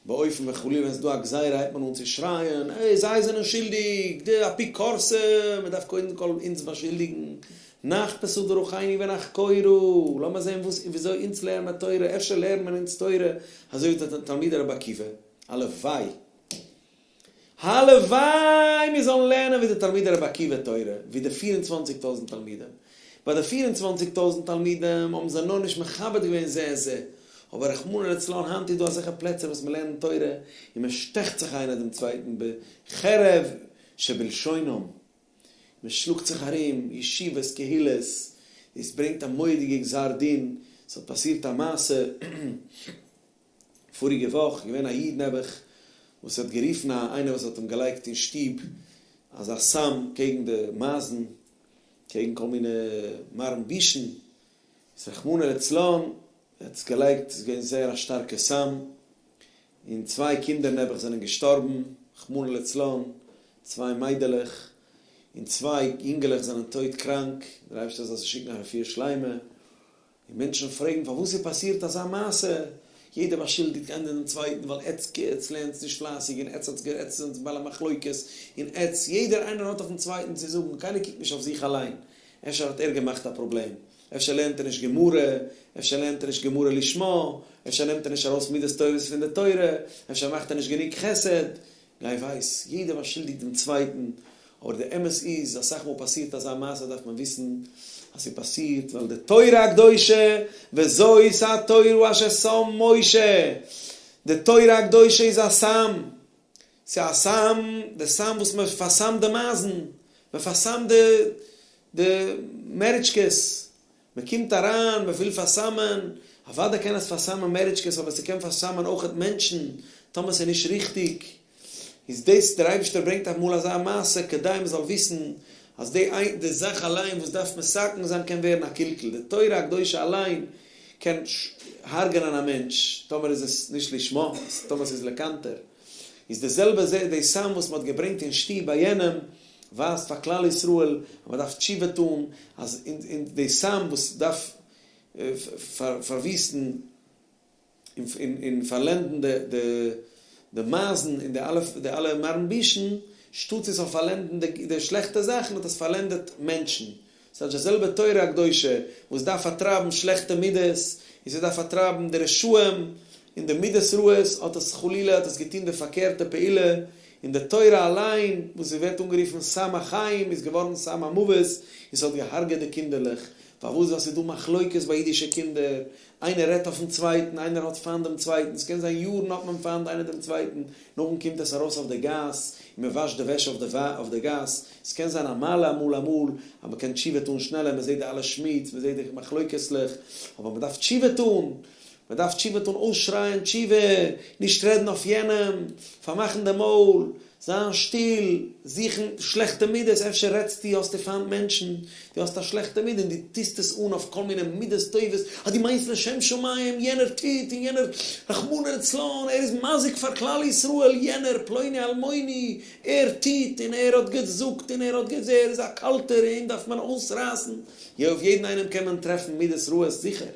באופן ווען חלילה ווען ס'איז דא א גזירה הייבט מען אן צו שרייען אה זיי זענען שולדיג, די אפיקורסים, מען דארף קודם כל אונז באשולדיגן, נחפשה דרכינו ונחקורה, לאמיר זען וואס וויאזוי אונז לערן מיר תורה, אפשר לערן מיר אונז תורה אזוי ווי די תלמידי רבי עקיבא, הלוואי. הלוואי מיר זאלן לערנען ווי די תלמידי רבי עקיבא תורה, ווי די פיר און צוואנציג טויזנט תלמידים. ביי די פיר און צוואנציג טויזנט תלמידים האבן זיי נאר נישט מכבד געווען זה את זה, אבער רחמנא לצלן היינט איז דא אזעלכע פלעצער וואס מען לערנט תורה און מען שטעכט זיך איינער דעם צווייטן בחרב שבלשונם, מען שלאגט זיך ארום, ישיבות, קהילות, דאס ברענגט א מורא'דיגע גזר דין, ס'האט פאסירט א מעשה. פאריגע וואך געווען א איד נעבעך וואס האט גערופן א איינער וואס האט אים געלייגט אין שטוב אזא סם קעגן די מייזן קעגן כל מיני מרעין בישין איז רחמנא לצלן ער האט עס געלייגט ס'איז געווען זייער א שטארקע סם און צוויי קינדער נעבעך זענען געשטארבן רחמנא לצלן צוויי מיידלעך און צוויי יונגעלעך זענען טויט קראנק דער אייבערשטער זאל זיי שיקן א רפואה שלימה. און מענטשן פרעגן פארוואס איז פאסירט אזא מעשה, יעדער באשולדיגט איינער דעם צווייטן ווייל עטץ עטץ לערנטס נישט פלייסיג און עטץ האטס עטץ זענטס בעלי מחלוקת און עטץ, יעדער איינער האט אויפן צווייטן צו זאגן, קיינער קוקט נישט אויף זיך אליין, אפשר האט ער געמאכט א פראבלעם, אפשר לערנט ער נישט גמרא, אפשר לערנט ער נישט גמרא לשמה, אפשר נעמט ער נישט ארויס מידות טובות פון די תורה, אפשר מאכט ער נישט גענוג חסד, גיי ווייס, יעדער באשולדיגט דעם צווייטן, אבער די אמת איז, אסאך מאל פאסירט אזא מעשה דארף מען וויסן אז ס'פאסירט ווייל די תורה הקדושה, וזאת התורה אשר שם משה, די תורה הקדושה איז א סם, ס'איז א סם, די סם וואס מען פארסמט די מייזן, מען פארסמט די די מעריטשקעס, מען קומט אריין, מען וויל פארסמ'ען, אוודאי קען עס פארסמ'ען מעריטשקעס אבער ס'קען פארסמ'ען אויכעט מענטשן, טאמער ס'איז נישט ריכטיג, איז דאס דער אייבערשטער ברענגט אמאל אזא מעשה כדי מען זאל וויסן. אז די די זאך אליין וואס דארף מתקן זיין קען ווערן א קלקול, די תורה הקדושה אליין קען הרג'נען א מענטש טאמער איז עס נישט לשמה, טאמער ס'איז לקנטר. איז די זעלבע זע די סם וואס מ'האט געברענגט אין שטוב ביי יענעם ווייזט פאר כלל ישראל אז מ'דארף תשובה טאן אז און די סם וואס דארף פארוויסטן און פארלענדן די מייזן און די אלע מרמבישן, שטאטס עס זאל פארלענדן די שלעכטע זאכן האט עס פארלענדעט מענטשן. ס'הייסט די זעלבע תורה הקדושה וואס דארף פארטרייבן שלעכטע מידות און ס'דארף פארטרייבן די רשעים און די מידות רעות האט עס חלילה האט עס געטון די פארקערטע פעולה און די תורה אליין וואס זי ווערט אנגערופן סם החיים איז געווארן סם המוות און ס'האט געהארגעט די קינדערלעך. פארוואס? ווייל ס'איז דא מחלוקת ביי אידישע קינדער, איינער רעדט אויפן צווייטן, איינער האט פיינט דעם צווייטן, ס'קען זיין יארן האט מען פיינט איינער דעם צווייטן, נאכדעם קומט עס ארויס אויף די גאס, און מען וואשט די וועש אויף די גאס, ס'קען זיין א מעלה אמאל אמאל, אז מען קען תשובה טון שנעלער, מען זעט די אלע שמוץ, מען זעט די מחלוקת'לעך, אבער מען דארף תשובה טון, מען דארף תשובה טון, אויסשרייען תשובה, נישט רעדן אויף יענעם, פארמאכן די מויל, זיין שטיל, זוכן שלעכטע מידות, אפשר רעדסטו, האסטו פיינט מענטשן, דו האסט א שלעכטע מידה און דו טוסט עס אן אויף כל מיני מידות טובות, אז דו מיינסט לשם שמים, יענער טוט און יענער, רחמנא לצלן, ער איז מזיק פאר כלל ישראל, יענער פלוני אלמוני, ער טוט און ער האט געזאגט און ער האט געז ער איז א קאלטער, אים דארף מען אויסרייסן, יא אויף יעדן איינעם קען מען טרעפן מידות רעות זיכער,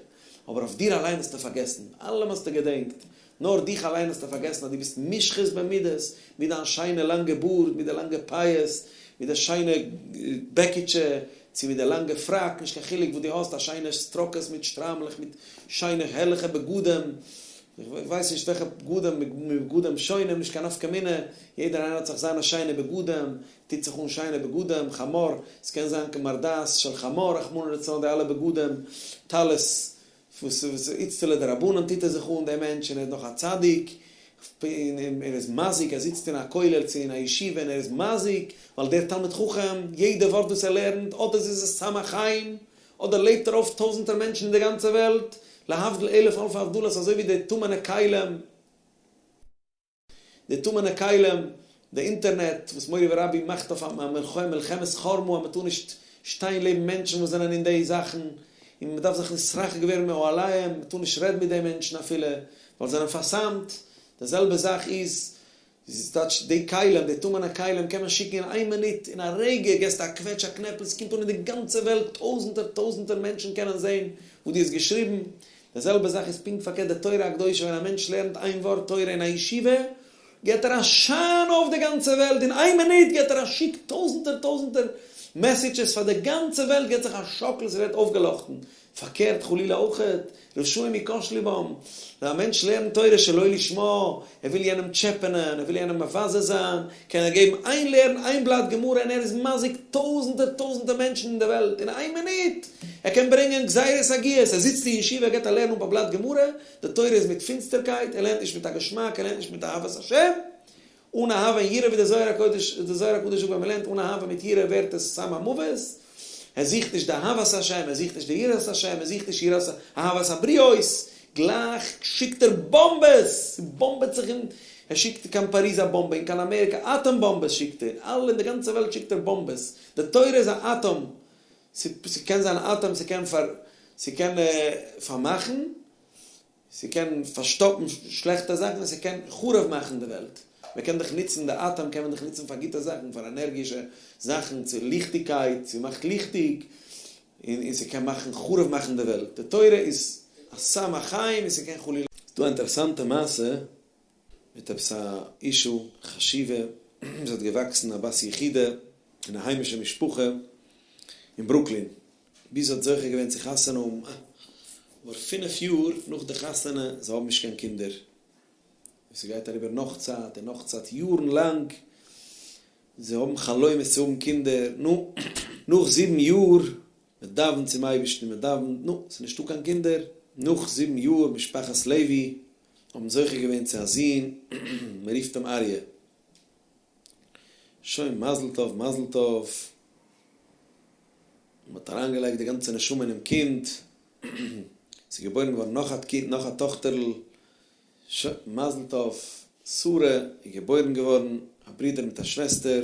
אבער אויף דיר אליין האסטו פארגעסן, אלעם האסטו געדענקט, נאר דיך אליין האסטו פארגעסן אז דו ביסט מושחת במידות, מיט דיין שיינע לאנגע בארד, מיט די לאנגע פאות, מיט די שיינע בעקיטשע, צו מיט די לאנגע פראק, נישט קיין חילוק וואס דו האסט, א שיינע סטראקעס מיט שטריימלעך, מיט שיינע הערליכע בגדים, איך ווייס נישט וועלכע בגדים, מבגדים שונים, נישט קיין נפקא מינה, יעדער איינער האט זיך זיינע שיינע בגדים, טוט זיך אן שיינע בגדים, חמור, ס'קען זיין כמרדעת של חמור רחמנא לצלן די אלע בגדים, טלית, וואס איז איצטלא דרבנן טוט ער זיך אן דער מענטש און ער איז נאך א צדיק, און ער איז מזיק, ער זיצט אין א כולל צו אין א ישיבה און ער איז מזיק, ווייל דער תלמיד חכם, יעדע ווארט וואס ער לערנט, אדער איז עס סם החיים, אדער לעבט ער אויף טויזענטער מענטשן אין די גאנצע וועלט, להבדיל אלף אלפי הבדלות אזוי ווי די טמא'נע כלים. די טמא'נע כלים, די אינטערנעט וואס מורי ורבי מאכט אויף א מלחמת חרמה אז מ'טאר נישט שטיין לעבן מענטשן וואס זענען אין די זאכן, און מ'דארף זיך נתרחק ווערן מאהליהם, מ'טאר נישט רעדן מיט די מענטשן אפילו, ווייל זיי זענען פארסמ'ט, די זעלבע זאך איז, טייטש די כלים, די טמא'נע כלים קען מען שיקן אין איין מינוט, אין א רגע געסטו א קוועטש א קנעפל, ס'קומט אן אין די גאנצע וועלט, טויזענטער טויזענטער מענטשן קענען זען וואס דו האסט געשריבן, די זעלבע זאך איז פונקט פארקערט די תורה הקדושה ווען א מענטש לערנט איין ווארט תורה אין א ישיבה געט ער א שיין אויף די גאנצע וועלט אין איין מינוט געט ער א שיק טויזענטער טויזענטער messages פאר די גאנצע וועלט געט זיך א שאקל ס'ווערט אויפגעלאכטן פארקערט חלילה אויכעט רשעים יכשלו בם ווען א מענטש לערנט תורה שלא לשמה ער וויל יענעם טשעפענען ער וויל יענעם מבזה זיין קען ער געבן איין לערן איין בלאט גמרא און ער איז מזיק טויזענטער טויזענטער מענטשן אין די וועלט אין איין מינוט! ער קען ברענגען גזירת הגיוס, ער זיצט אין ישיבה ער געבט א לערן אפ א בלאט גמרא, די תורה איז מיט פינסטערקייט, ער לערנט נישט מיט א געשמאק, ער לערנט נישט מיט אהבת השם, אן אהבה און יראה ווי דער זוהר הקדוש דער זוהר הקדוש זאגט ווען מען לערנט אן אהבה מיט יראה ווערט עס סם המוות, ער זוכט נישט די אהבת השם, ער זוכט נישט די יראת השם, ער זוכט נישט יראת אהבת הבריות, גלייך שיקט ער באמבעס! ס'באמבעט זיך אין, ער שיקט קיין פאריז א באמבע, און קיין אמעריקע אטאם באמבעס שיקט ער, אלע אין די גאנצע וועלט שיקט ער באמבעס, די תורה איז א אטאם, ס'קען זיין א אטאם, ס'קען פאר, ס'קען פארמאכן, ס'קען פארשטאפן שלעכטע זאכן, און ס'קען חרוב מאכן די וועלט, מ'קען דאך נוצן די אטאם קען מען דאך נוצן פאר גוטע זאכן, פאר ענערגישע זאכן, צו ליכטיגקייט, ס'מאכט ליכטיג, און און ס'קען מאכן חרוב מאכן די וועלט, די תורה איז א סם החיים און ס'קען חלילה. ס'דא א אינטערעסאנטע מעשה מיט עפעס א אישה חשובה וואס האט געוואקסן א בת יחידה אין א היימישע משפחה אין ברוקלין, ביז זי האט זוכה געווען צו חתונה האבן, אבער פינף יאר נאך די חתונה זיי האבן נישט קיין קינדער, און ס'גייט אריבער נאך צייט און נאך צייט יארן לאנג, זיי האבן חלומות צו האבן קינדער, נו, נאך זיבן יאר, מען דאווענט צום אייבערשטן און מען דאווענט, נו, ס'איז נישטא קיין קינדער, נאך זיבן יאר, משפחת לוי האבן זוכה געווען צו א זון, מען רופט אים אריה, שוין, מזל טוב, מזל טוב, מען האט אריינגעלייגט די גאנצע נשמה אינעם קינד, ס'איז געבוירן געווארן נאך א קינד, נאך א טאכטערל, ש, מזל טוב, שרה איז געבוירן געווארן, א ברודער מיט א שוועסטער.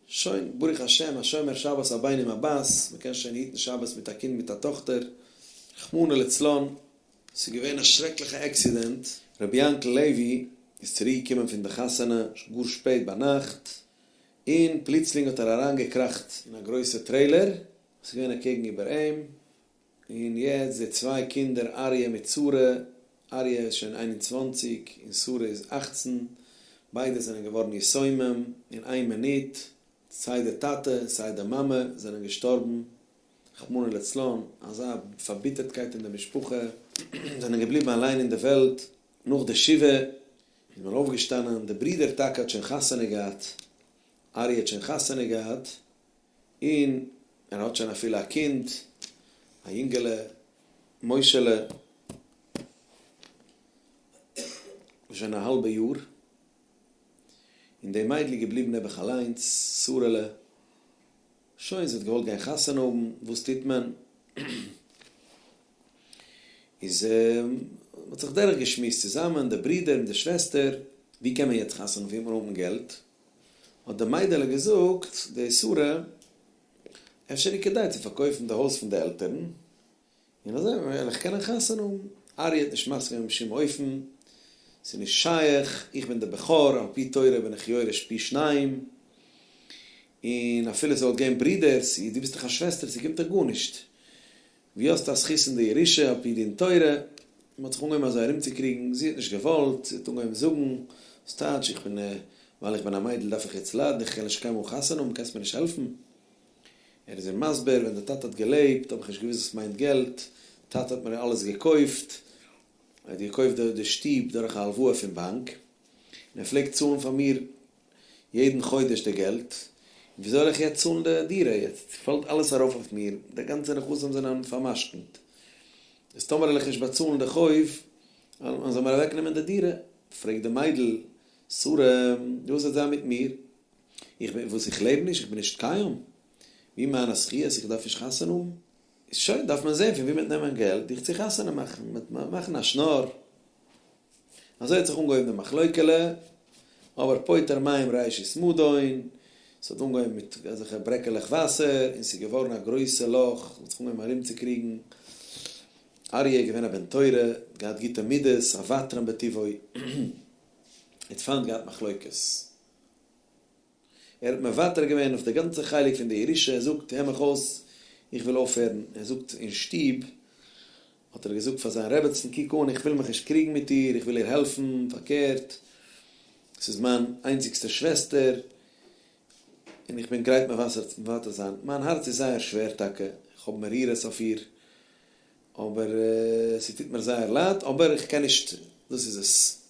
שוין, ברוך השם, א שומר שבת א בן עם א בת, מען קען שוין היטן שבת מיט א קינד מיט א טאכטער, רחמנא לצלן. ס'איז געווען א שרעקליכע עקסידענט, רבי יענקל לעווי איז צוריק געקומען פון די חתונה גאר שפעט ביינאכט, און פלוצלינג האט ער אריין געקראכט אין א גרויסע טרעילער וואס איז געווען אקעגן איבער אים, און יעצט די צוויי קינדער אריה מיט שרה, אריה איז שוין 21 און שרה איז 18, ביידע זענען געווארן יתומים אין איין מינוט, סיי די טאטע און סיי די מאמע זענען געשטארבן, רחמנא לצלן, אזא פארביטערטקייט אין די משפחה, זענען געבליבן אליין אין די וועלט, נאך די שבעה איז מען אויפגעשטאנען, די ברודער טאקע האט שוין חתונה געהאט, אריה האט שוין חתונה געהאט, און ער האט שוין אפילו א קינד, א יונגעלע, משה'לע, שוין א האלבע יאר, און די מיידל איז געבליבן נעבעך אליינס, שרה'לע, שוין זי האט געוואלט גיין חתונה האבן, וואס טוט מען? איז מען האט זיך דורך געשמועסט צוזאמען, די ברודער און די שוועסטער, ווי קען מען יעצט חתונה האבן, ווי האט מען געלט? האט די מיידעלע געזאגט, די שרה, אפשר איז כדאי צו פארקויפן די הויז פון די עלטערן, און אזוי וועל איך קענען חתונה האבן. אריה האט נישט מסכים געווען בשום אופן, ס'איז נישט שייך, איך בין דער בכור, על פי תורה בין איך יורש פי שניים, און אפילו ס'וואלט געווען ברידערס, דו ביסט דאך א שוועסטער, ס'קומט דיך גארנישט. ווי האסטו א זכות אין די ירושה על פי דין תורה? מען האט זיך אנגעהויבן אזוי ארומצוקריגן, זי האט נישט געוואלט, זי האט אנגעהויבן זאגן, וואס טייטש, איך בין, ווייל איך בין א מיידל דארף איך יעצט ליידן, איך קען נישט קיינמאל חתונה האבן, קענסט מיר נישט העלפן? ער איז איר מסביר, ווען די טאטע האט געלעבט האב איך נישט געוואוסט וואס מיינט געלט, טאטע האט מיר אלעס געקויפט, ער האט געקויפט די שטוב דורך א הלוואה פון באנק, און ער פלעגט צאלן פאר מיר יעדן חודש די געלט, און ווי זאל איך יעצט צאלן די דירה, יעצט פאלט אלעס ארויף אויף מיר, די גאנצע נכסים זענען פאר'משכנ'ט, איז טאמער וועל איך נישט באצאלן די חוב, מען זאל מיר אוועק נעמען די דירה, פרעגט די מיידל, שרה, וואס וועט זיין מיט מיר? איך בין וואס איך לעב נישט? איך בין נישט קיים? ווי מיינע זכיות? איך דארף נישט חתונה האבן? איז שוין, דארף מען זען פון ווי מ'וועט נעמען געלט דיך צו חתונה מאכן, מ'וועט מאכן א שנאר. אזוי האט זיך אנגעהויבן די מחלוקה'לע, אבער פוטר מים ראשית מדון, ס'האט אנגעהויבן מיט אזעלכע ברעקעלעך וואסער, און ס'איז געווארן א גרויסע לאך, מ'האט זיך אנגעהויבן ארומצוקריגן, אריה איז געווען א בן תורה, געהאט גוטע מידות, א ותרן בטבעו, האט פיינט געהאט מחלוקת. ער האט מוותר געווען אויף די גאנצע חלק פון די ירושה, ער זאגט הער מיך אויס, איך וויל אויפהערן, ער זאגט אין שטוב האט ער געזאגט פאר זיין רעבעצן קוק אן איך וויל מיך נישט קריגן מיט איר, איך וויל איר העלפן, פארקערט ס'איז מיין איינציגסטע שוועסטער און איך בין גרייט מוותר זיין, מיין הארץ איז זייער שווער טאקע, איך האב מרירות אויף איר, אבער ס'טוט מיר זייער לייד, אבער איך קען נישט, דאס איז עס.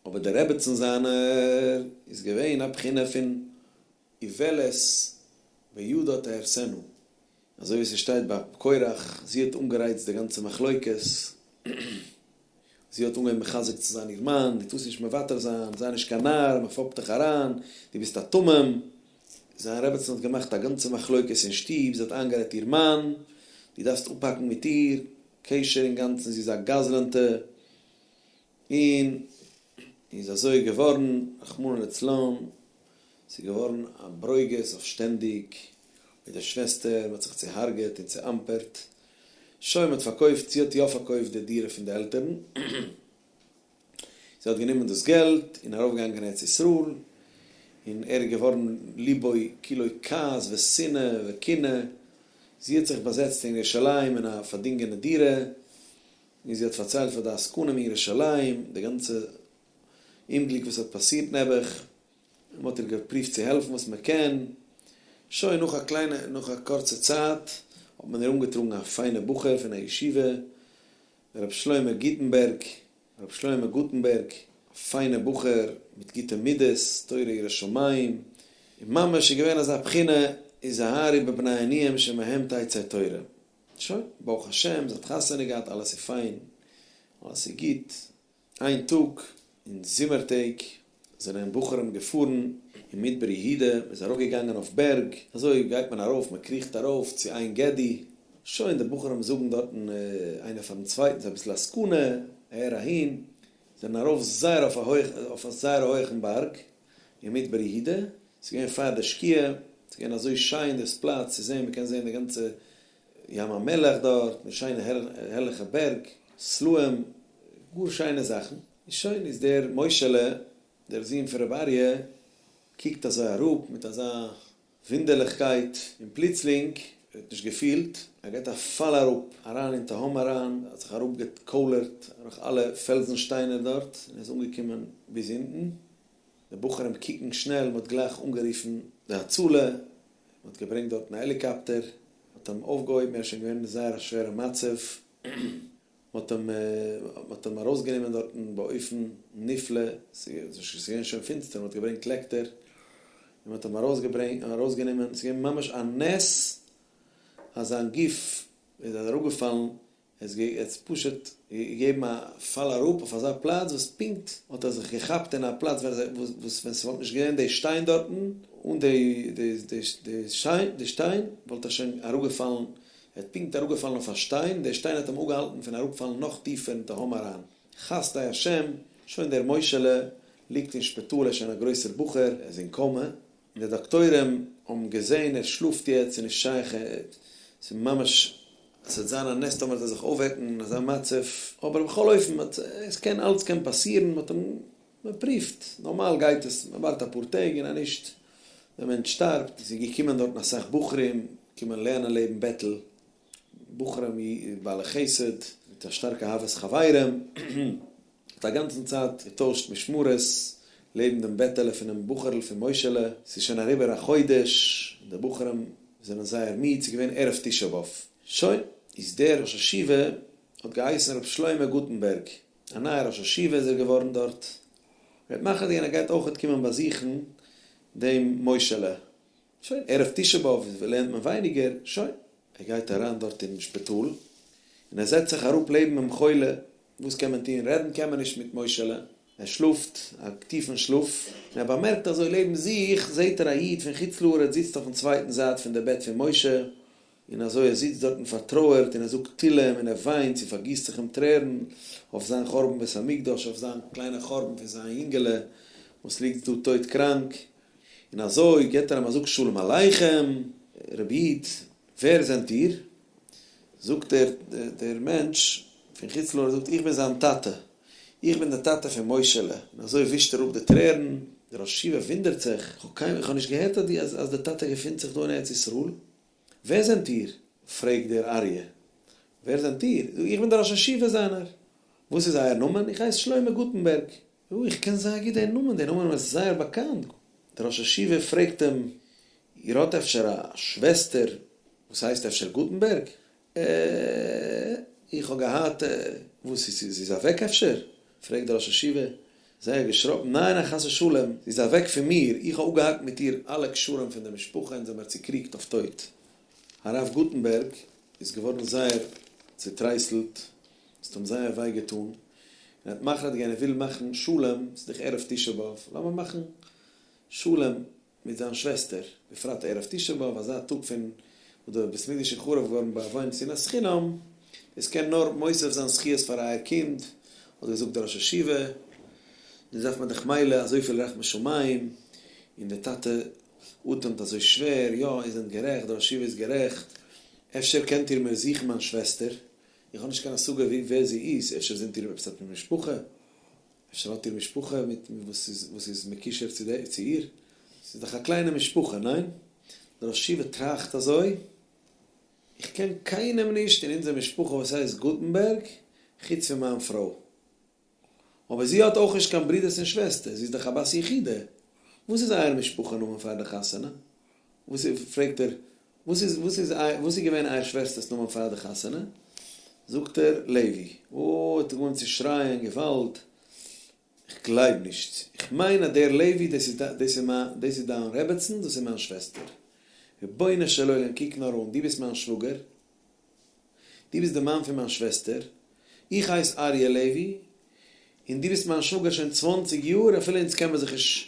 אבער די רעבעצן זיינער איז געווען א בחינה פון איוולת בידה תהרסנה, אזוי ווי ס'שטייט ביי קורח, זי האט אנגערייצט די גאנצע מחלוקת, זי האט אנגעהויבן מחזק צו זיין איר מאן, דו טארסט נישט מוותר זיין, זיי נישט קיין נאר, מען פאפט דיך אריין, דו ביסט א תמים. זיין רעבעצן האט געמאכט א גאנצע מחלוקת אין שטוב, זי האט איינגערעדט איר מאן, דו דארפסט אפהאקן מיט איר קשר אינגאנצן, זי איז א גזלנ'טע, און איז אזוי געווארן, רחמנא לצלן, ס'איז געווארן א ברוגז אויף שטענדיג מיט די שוועסטער, מ'האט זיך צוהארגעט און צואמפערט, שוין מ'האט פארקויפט, זי האט יא פארקויפט די דירה פון די עלטערן, זי האט גענומען דאס געלט און ארויפגעגאנגען קיין ארץ ישראל, און ער איז געווארן ליבו כולו כעס ושנאה וקנאה, זי האט זיך באזעצט אין ירושלים אין א פארדינגענע דירה, און זי האט פארציילט פאר די עסקנים אין ירושלים די גאנצע אומגליק וואס האט פאסירט נעבעך, און מען האט איר געפריווט צו העלפן וואס מען קען, שוין נאך א קליינע נאך א קורצע צייט האט מען איר אנגעטראגן א פיינע בחור פון א ישיבה, ר' שלמה גוטענבערג, ר' שלמה גוטענבערג, א פיינע בחור מיט גוטע מידות, תורה יראת שמים, און ממש איז געווען אזא בחינה, הזהרו בבני עניים שמהם תצא תורה. שוין, ברוך השם, זי האט חתונה געהאט, אלעס איז פיין, אלעס איז גוט. איין טאג, אין זומער טעג, זענען בחורים געפארן אין מדבר יהודה, מען איז ארויפגעגאנגען אויף בערג, אזוי גייט מען ארויף, מען קריכט ארויף צו עין גדי, שוין, די בחורים זאגן דארטן איינער פארן צווייטן, ס'איז אביסל א סכנה, אהער אהין, זענען ארויף זייער אויף א זייער הויכן בארג אין מדבר יהודה, ס'איז געווען פאר די שקיעה. ס'איז געווען אזוי שיין דאס פלאץ צו זען, מ'קען זען די גאנצע ים המלח דארט, מיט שיינע הערליכע בערג, סלעים, גאר שיינע זאכן. און שוין איז דער משה'לע, דער זון פון רבי אריה, קוקט אזוי אראפ מיט אזא וואונדערליכקייט, און פלוצלינג, ער האט נישט געפילט, ער געט א פאל אראפ, אריין אין תהום אריין, האט זיך אראפגעקוילערט דורך אלע פעלזן שטיינער דארט, און איז אנגעקומען ביז אונטן. די בחורים קוקן שנעל, מען האט גלייך אנגערופן די הצלה, מען האט געברענגט דארטן א העליקאפטער, מען האט אים אויפגעהויבן, ער איז שוין געווען אין זייער א שווערע מצב, מען האט אים מען האט אים ארויסגענומען דארטן באופן נפלא, ס'איז געווען שוין פינסטער, מען האט געברענגט לעקטער, און מען האט אים ארויסגעברענגט ארויסגענומען, ס'איז געווען ממש א נס אז זיין גוף איז אראפגעפאלן עס האט פשוט געגעבן א פאל אראפ אויף אזא פלאץ וואס פונקט האט ער זיך געכאפט אין א פלאץ וואס ווען ס'וואלט נישט געווען די שטיין דארטן, אן די שטיין וואלט ער שוין אראפגעפאלן, ער האט פונקט אראפגעפאלן אויף א שטיין, די שטיין האט אים אפגעהאלטן פון אראפפאלן נאך טיפער אין תהום אריין. חסדי השם, שוין דער משה'לע ליגט אין שפיטאל, ער איז שוין א גרויסער בחור, ער איז אין קאמע, און די דאקטוירים האבן געזען ער שלאפט יעצט, ס'איז נישט שייך, ס'איז ממש, ס'וועט זיין א נס טאמער וועט ער זיך אויפוועקן אין אזא מצב, אבער בכל אופן, עס קען, אלץ קען פאסירן, מ'האט אים, מ'פריווט, נארמאל גייט עס, מ'ווארט אפאר טעג און אז נישט, דער מענטש שטארבט. ס'איז געקומען דארטן אסאך בחורים, קומען לערנען לעבן בעטל, בחורים בעלי חסד, מיט א שטארקע אהבת חברים, האט א גאנצן צייט געטוישט משמרות לעבן דעם בעטעלע פונעם בחור'ל פון משה'לע, ס'איז שוין אריבער א חודש, און די בחורים זענען זייער מיד, ס'איז געווען ערב תשעה באב, שוין, איז דער ראש ישיבה האט געהייסן ר' שלמה גוטענבערג, א נייער ראש ישיבה איז ער געווארן דארט, ער האט מחליט געווען ער גייט אויכעט קומען באזוכן דעם משה'לע, שוין, ערב תשעה באב לערנט מען ווייניגער, שוין. ער גייט אריין דארט אין שפיטאל, און ער זעצט זיך אראפ לעבן דעם חולה, וואס קען מען טון, רעדן קען מען נישט מיט משה'לע, ער שלאפט א טיפן שלאף, און ער באמערקט אזוי לעבן זיך זעט ער א איד פון חוץ לארץ זיצט אויפן צווייטן זייט פון די בעט פון משה, און אזוי ער זיצט דארטן פארטרויערט און ער זאגט תהלים און ער וויינט, ס'פארגיסט זיך אים טרערן אויף זיין חורבן בית המקדש, אויף זיין קליינע חורבן פון זיין יונגעלע וואס ליגט דא טויט קראנק, און אזוי געבט ער אים א זאג שלום עליכם רבי איד, ווער זענט איר? זאגט דער דער מענטש פון חוץ לארץ זאגט איך בין זיין טאטע, איך בין דער טאטע פון משה'לע, און אזוי ווישט ער אפ די טרערן, דער ראש ישיבה וואונדערט זיך, איך האב קיינמאל איך האב נישט געהערט אז די אז דער טאטע געפינט זיך דא אין ארץ ישראל, ווער זענט איר? פרעגט דער אריה, ווער זענט איר? זאג איך בין דער ראש ישיבה זיינער, וואס איז אייער נאמען? איך הייס שלמה גוטענבערג. אוי, איך קען זייער גוט דעם נאמען, דער נאמען איז זייער באקאנט. דער ראש ישיבה פרעגט אים, איר האט אפשר א שוועסטער וואס הייסט אפשר גוטענבערג? אה, איך האב געהאט, וואס איז, זי איז אוועק אפשר? פרעגט דער ראש ישיבה, זייער געשראקן, ניין ניין חס ושלום, זי איז אוועק פון מיר, איך האב אפגעהאקט מיט איר אלע קשרים פון די משפחה אונז זעמער צוקריגט אויף טויט. הרב גוטענבערג איז געווארן זייער צוטרייסלט, עס האט אים זייער וויי געטאן, און ער האט מחליט געווען ער וויל מאכן שלום, ס'איז דאך ערב תשעה באב, לאמיר מאכן שלום מיט זיין שוועסטער, בפרט ערב תשעה באב, אזא טאג פון וואס די בית מקדש איז חרוב געווארן בעוון שנאת חינם, דאס קען נאר מוסיף זיין זכיות פאר אייער קינד, האט געזאגט דער ראש ישיבה, דאס דארף מען דאך מילא אזויפיל רחמי שמים, און דער טאטע אטעמט אזוי שווער, יא, איר זענט גערעכט, דער ראש ישיבה איז גערעכט, אפשר קענט איר מיר זוכן מיין שוועסטער, איך האב נישט קיין השגה ווער זי איז, אפשר זענט איר עפעס א משפחה? אפשר האט איר משפחה מיט וואס איז וואס איז מקושר צו די צו איר? ס'איז דאך א קליינע משפחה, ניין? דער ראש ישיבה טראכט אזוי, איך קען קיינעם נישט אין אונזער משפחה וואס הייסט גוטענבערג, חוץ פון מיין פרוי. אבער זי האט אויך נישט קיין ברודערס און שוועסטער, זי איז דאך א בת יחידה. וואס איז אייער משפחה נאמען פאר די חתונה? וואס איז, פרעגט ער, וואס איז, וואס איז, וואס איז געווען אייער שוועסטער'ס נאמען פאר די חתונה? זאגט ער, לעווי. אוי, האט ער אנגעהויבן צו שרייען, געוואלד, איך גלייב נישט, איך מיין אז דער לעווי, דאס איז, דאס איז מיין, דאס איז דיין רעבעצן, דאס איז מיין שוועסטער. רבונו של עולם, קוק נאר אן, דו ביסט מיין שוואגער, דו ביסט דער מאן פון מיין שוועסטער, איך הייס אריה לעווי, און דו ביסט מיין שוואגער שוין צוואנציג יאר, אפילו אונז קען מען זיך נישט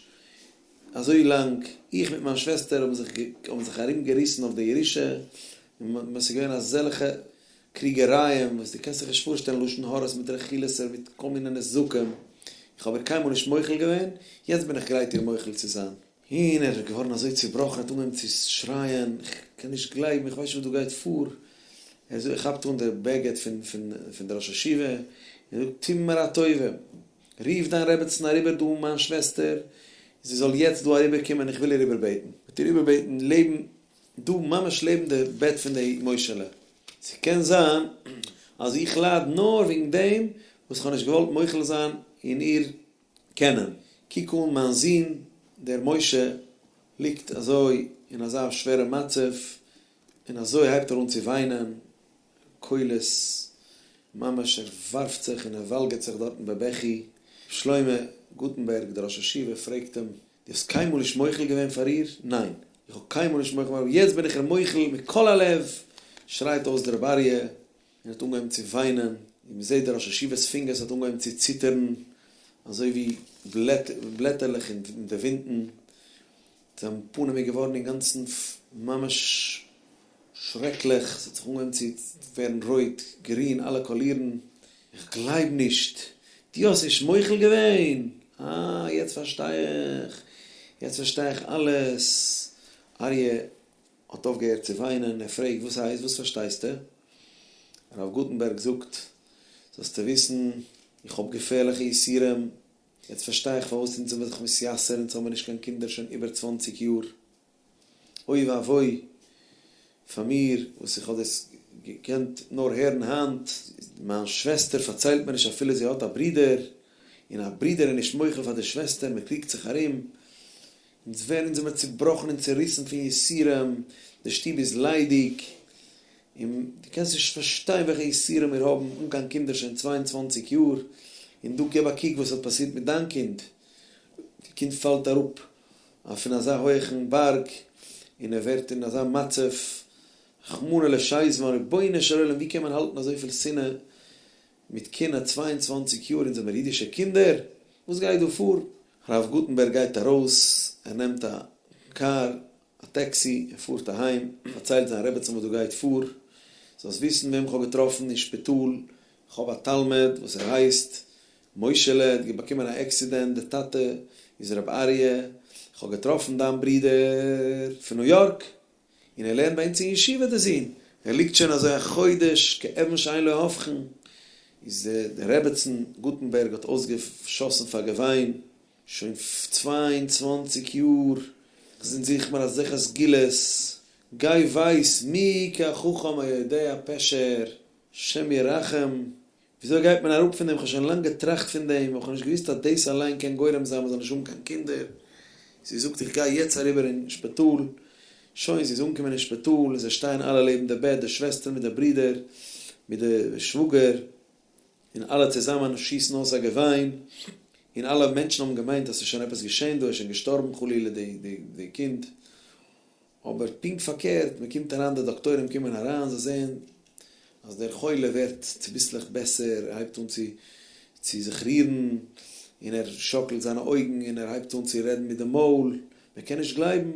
אזוי לאנג, איך מיט מיין שוועסטער האבן זיך האבן זיך ארום געריסן אויף די ירושה, און עס איז געווען אזעלכע קריגערייען וואס דו קענסט זיך נישט פארשטעלן, לשון הרע'ס מיט רכילות'ער מיט כל מיני נזקים, איך האב איר קיינמאל נישט מוחל געווען, יעצט בין איך גרייט איר מוחל צו זיין. און ער איז געווארן אזוי צובראכן, ער האט אנגעהויבן צו שרייען, איך קען נישט גלייבן, איך ווייס נישט וואס דא גייט פאר, ער כאפט אן די בגד פון פון די ראש ישיבה, און זאגט, טו מיר א טובה, רוף דיין רעבעצן אריבער דא, מיין שוועסטער, זי זאל יעצט דא אריבער קומען, איך וויל איר איבערבעטן. וועט איר איבערבעטן לעבן דא, ממש לעבן די בעט פון די משה'לע. ס'קען זיין אז איך לייד נאר וועגן דעם וואס איך האב נישט געוואלט מוחל זיין און איר קענען. קוק אן מיין זון דער משה ליגט אזוי אין אזא שווערע מצב, און אזוי הייבט ער אן צו וויינען, קולות, ממש ער ווארפט זיך און ער וואלגערט זיך דארטן בבכי. שלמה גוטענבערג דער ראש ישיבה פרעגט אים, דו האסט קיינמאל נישט מוחל געווען פאר איר? ניין, איך האב קיינמאל נישט מוחל געווען, אבער יעצט בין איך איר מוחל מכל הלב! שרייט אויס דער רבי אריה, און האט אנגעהויבן צו וויינען, און מען זעט דער ראש ישיבה'ס פינגערס האט אנגעהויבן צו ציטערן, אזוי ווי בלעטערלעך אין די ווינטן, זיין פנים איז געווארן אינגאנצן ממש שרעקליך, ס'האט זיך אנגעהויבן צו ווערן רויט, גרין, אלע קאלירן, איך גלייב נישט, דו האסט נישט מוחל געווען? אה, יעצט פארשטיי איך, יעצט פארשטיי איך אלעס, אריה האט אויפגעהערט צו וויינען, ער פרעגט, וואס הייסט, וואס פארשטייסטו? הרב גוטענבערג זאגט, זאלסטו וויסן, איך האב געפערליכע יסורים, יעצט פארשטיי איך פארוואס אונז זעמיר זיך מתייסר, אונז האמיר נישט קיין קינדער שוין איבער צוואנציג יאר, אוי ואבוי פאר מיר וואס איך האב דאס געקענט נאר הערן היינט, מיין שוועסטער פארציילט מיר נישט אפילו זי האט א ברודער, און א ברודער איז נישט מוחל פאר די שוועסטער, מען קריגט זיך ארום, אונז ווערן אונז זעמיר צובראכן און צוריסן פון יסורים, די שטוב איז ליידיג, און דו קענסט נישט פארשטיין וועלכע יסורים מיר האבן אן קיין קינדער שוין 22 יאר, און דא געב א קוק וואס האט פאסירט מיט דיין קינד, די קינד פאלט אראפ פון אזא הויעכן בארג און ער ווערט אין אזא מצב, רחמנא ליצלן, רבונו של עולם ווי קען מען האלטן אזויפיל שנאה מיט קנאה 22 יאר, אונז זעמיר אידישע קינדער? וואס גייט דא פאר? הרב גוטענבערג גייט ארויס, ער נעמט א קאר, א טעקסי, און פארט אהיים, פארציילט זיין רעבעצן וואס דא גייט פאר, זאלסט וויסן וועם כ'האב געטראפן אין שפיטאל, כ'האב א תלמיד וואס ער הייסט משה'לע, האט באקומען א עקסידענט, די טאטע איז ר' אריה, כ'האב געטראפן דיין ברודער פון ניו יארק, און ער לערנט ביי אונז אין ישיבה די זון, ער ליגט שוין אזוי א חודש כאבן שאין לו הופכין, איז די רעבעצן גוטענבערג האט אויסגעשאסן פאר געוויין, שוין 22 יאר זינט זוך מיר אזעלכע סגולות, גיי ווייס מי כהחכם היודע פשר, השם ירחם, וויאזוי גייט מען אראפ פון דעם, כ'האב שוין לאנג געטראכט פון דעם, אבער כ'האב נישט געוואוסט אז דאס אליין קען גורם זיין מ'זאל נישט האבן קיין קינדער, זי זאגט איך גיי יעצט אריבער אין שפיטאל, שוין זי איז אנגעקומען אין שפיטאל און זיי שטייען אלע לעבן די בעט, די שוועסטער מיט די ברודער, מיט די שוואגער, און אלע צוזאמען שיסן אויס א געוויין, און אלע מענטשן האבן געמיינט אז ס'איז שוין עפעס געשען דא, ער איז שוין געשטארבן חלילה די קינד, אבער פונקט פארקערט, מען קומט אריין, די דאקטוירים קומען אריין, זיי זעען אז דער חולה ווערט צוביסלעך בעסער, ער הייבט אן צו צו זיך רירן, און ער שאקלט זיינע אויגן, און ער הייבט אן צו רעדן מיט די מויל, מען קען נישט גלייבן.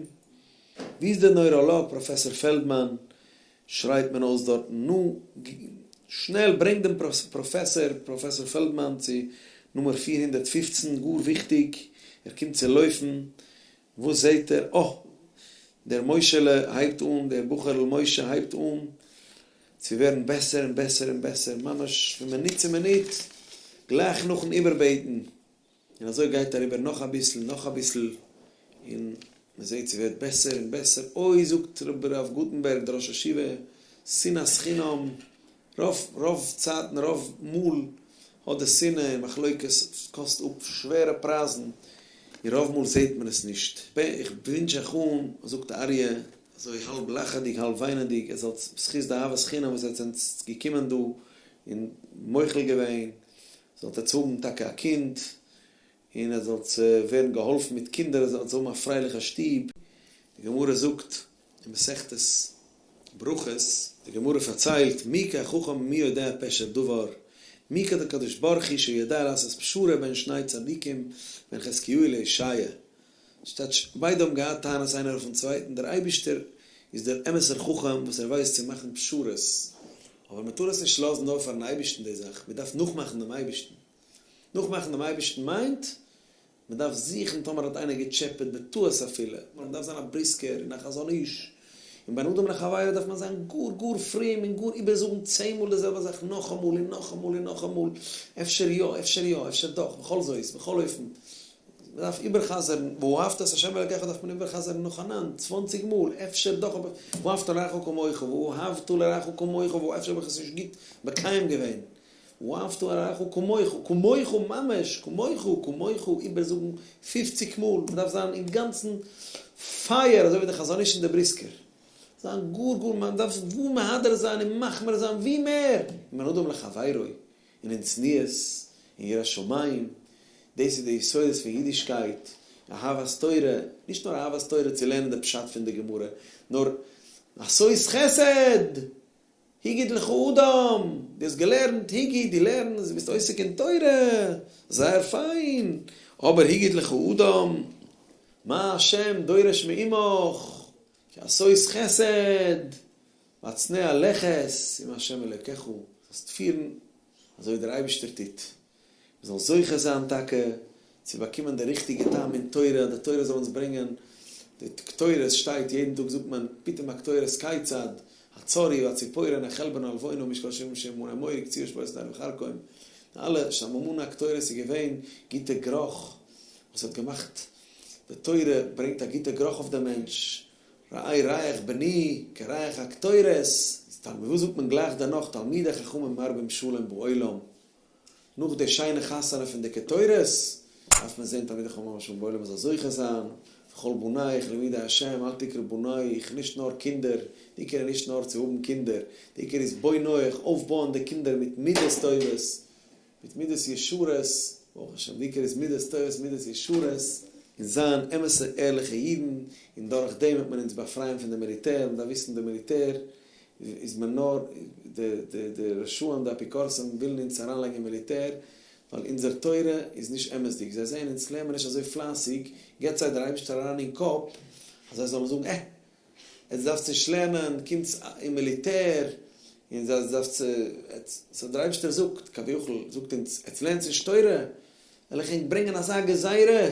ווי איז דער נויראלאג פראפעסאר פעלדמאן? שרייט מען אויס דארטן, נו, שנעל ברענג דעם פראפעסאר, פראפעסאר פעלדמאן צו נומער 415, גאר וויכטיג, ער קומט צו לויפן, וואס זעהט ער? אה! דער משה'לע הייבט אן, דער בחור'ל משה הייבט אן צו ווערן בעסער און בעסער און בעסער, ממש פון מינוט צו מינוט, גלייך נאכן איבערבעטן, און אזוי גייט אריבער נאך אביסל, נאך אביסל, און מען זעהט ס'ווערט בעסער און בעסער, אוי זאגט רב גוטענבערג דער ראש ישיבה, שנאת חינם, רוב רוב צייטן רוב מאל האט די שנאה און מחלוקת קאסט אפ שווערע פרייזן און רוב מאל זעהט מען עס נישט. איך ווינטש אייך אן, זאגט אריה, אזוי האלב לאכעדיג האלב וויינענדיג, ער זאלט בזכות די אהבת חינם וואס עטס זענטס געקומען דא און מוחל געווען, זאלט עטס האבן טאקע א קינד, און עטס זאלטס ווערן געהאלפן מיט קינדער, עטס זאלטס האבן א פרייליכע שטוב. די גמרא זאגט אין מסכת ברכות, די גמרא פארציילט, מי כהחכם ומי יודע פשר דבר, מי כדקדוש ברוך הוא שיודע לעשות פשרה בין שני צדיקים בין חזקיהו לישעיה, ס'טייטש, ביידע האבן געהאט טענות איינער אויפן צווייטן, דער אייבישטער איז דער אמת'ער חכם וואס ער ווייסט צו מאכן פשרות, אבער מען טאר עס נישט לאזן נאר פארן אייבישטן די זאך, מען דארף נאכמאכן דעם אייבישטן, נאכמאכן דעם אייבישטן מיינט. מען דארף זוכן טאמער האט איינער געטשעפעט בטעות אפילו, מען דארף זיין א בריסקער און א חזון איש, און בין אדם לחבירו דארף מען זיין גאר גאר פרום און גאר איבערזאגן צען מאל די זעלבע זאך נאכאמאל און נאכאמאל און נאכאמאל, אפשר יא אפשר יא אפשר דאך, בכל זאת בכל אופן, מען דארף איבערחזר'ן, ואהבת את ה' אלקיך דארף מען איבערחזר'ן נאכאנאנד צוואנציג מאל, אפשר דאך אבער, ואהבת לרעך כמוך, ואהבת לרעך כמוך, ואפשר האב איך עס נישט גוט מקיים געווען, ואהבת לרעך כמוך, כמוך ממש, כמוך, כמוך, איבערזאגן פופציג מאל, מען דארף זיין אינגאנצן פייער אזוי ווי די חזון איש און די בריסקער, זיין גאר גאר, מען דארף גאר מהדר זיין און מחמיר זיין ווי מער, בין אדם לחבירו, און אין צניעות, און יראת שמים, דאס איז די יסודות פון אידישקייט, אהבת תורה, נישט נאר אהבת תורה צו לערנען די פשט פון די גמרא, נאר לעשות חסד! הגיד לך אדם, דו האסט געלערנט, הגיד, דו לערנסט, דו ביסט עוסק אין תורה, זייער פיין, אבער הגיד לך אדם, מה השם דורש מעמך, כי עשות חסד, והצנע לכת עם השם אלוקיך, זאלסט פירן אזוי ווי דער אייבערשטער טוט, מען זאל זוכה זיין טאקע צו באקומען די ריכטיגע טעם אין תורה, אז די תורה זאל אונז ברענגען די קטורת, שטייט יעדן טאג זאגט מען פיטום הקטורת כיצד, הצרי והציפורן החלבן הלבונה משקל שבעים שמן האמורי קציר שפות נהר וכרכום, אלע סממני הקטורת איז געווען גוטע גראך וואס האט געמאכט די תורה ברענגט א גוטע גראך אויף די מענטש, ראה ריח בני כריח הקטורת, איז תלמיד וואס זאגט מען גלייך דערנאך תלמידי חכמים מרבים שלום בעולם, נאך די שיינע חתונה פון די קטורת, דארף מען זען תלמידי חכמים מרבים שלום בעולם מען זאל זוכה זיין, וכל בנייך לימודי השם אל תקרא בנייך, נישט נאר קינדער, די עיקר איז נישט נאר צו האבן קינדער, די עיקר איז בוניך, אויפבויען די קינדער מיט מידות טובות, מיט מידות ישרות, ברוך השם, די עיקר איז מידות טובות, מידות ישרות, און זיין אמת'ע ערליכע אידן, און דורך דעם וועט מען אונז באפרייען פון די מיליטער, מען דארף וויסן די מיליטער איז מען נאר, די די די רשעים די אפיקורסים ווילן אונז אריינלייגן אין מיליטער, ווייל אונזער תורה איז נישט אמת'דיג, זיי זעען אונז לערנען נישט אזוי פלייסיג, געבט זיי דער אייבערשטער אריין אין קאפ אז זיי זאלן זאגן אה, עטס דארפטס נישט לערנען, קומטס אין מיליטער, און זיי דארפטס, סאו דער אייבערשטער זאגט, כביכול זאגט אונז, עטס לערנטס נישט תורה, וועל איך ענק ברענגען אזא גזירה,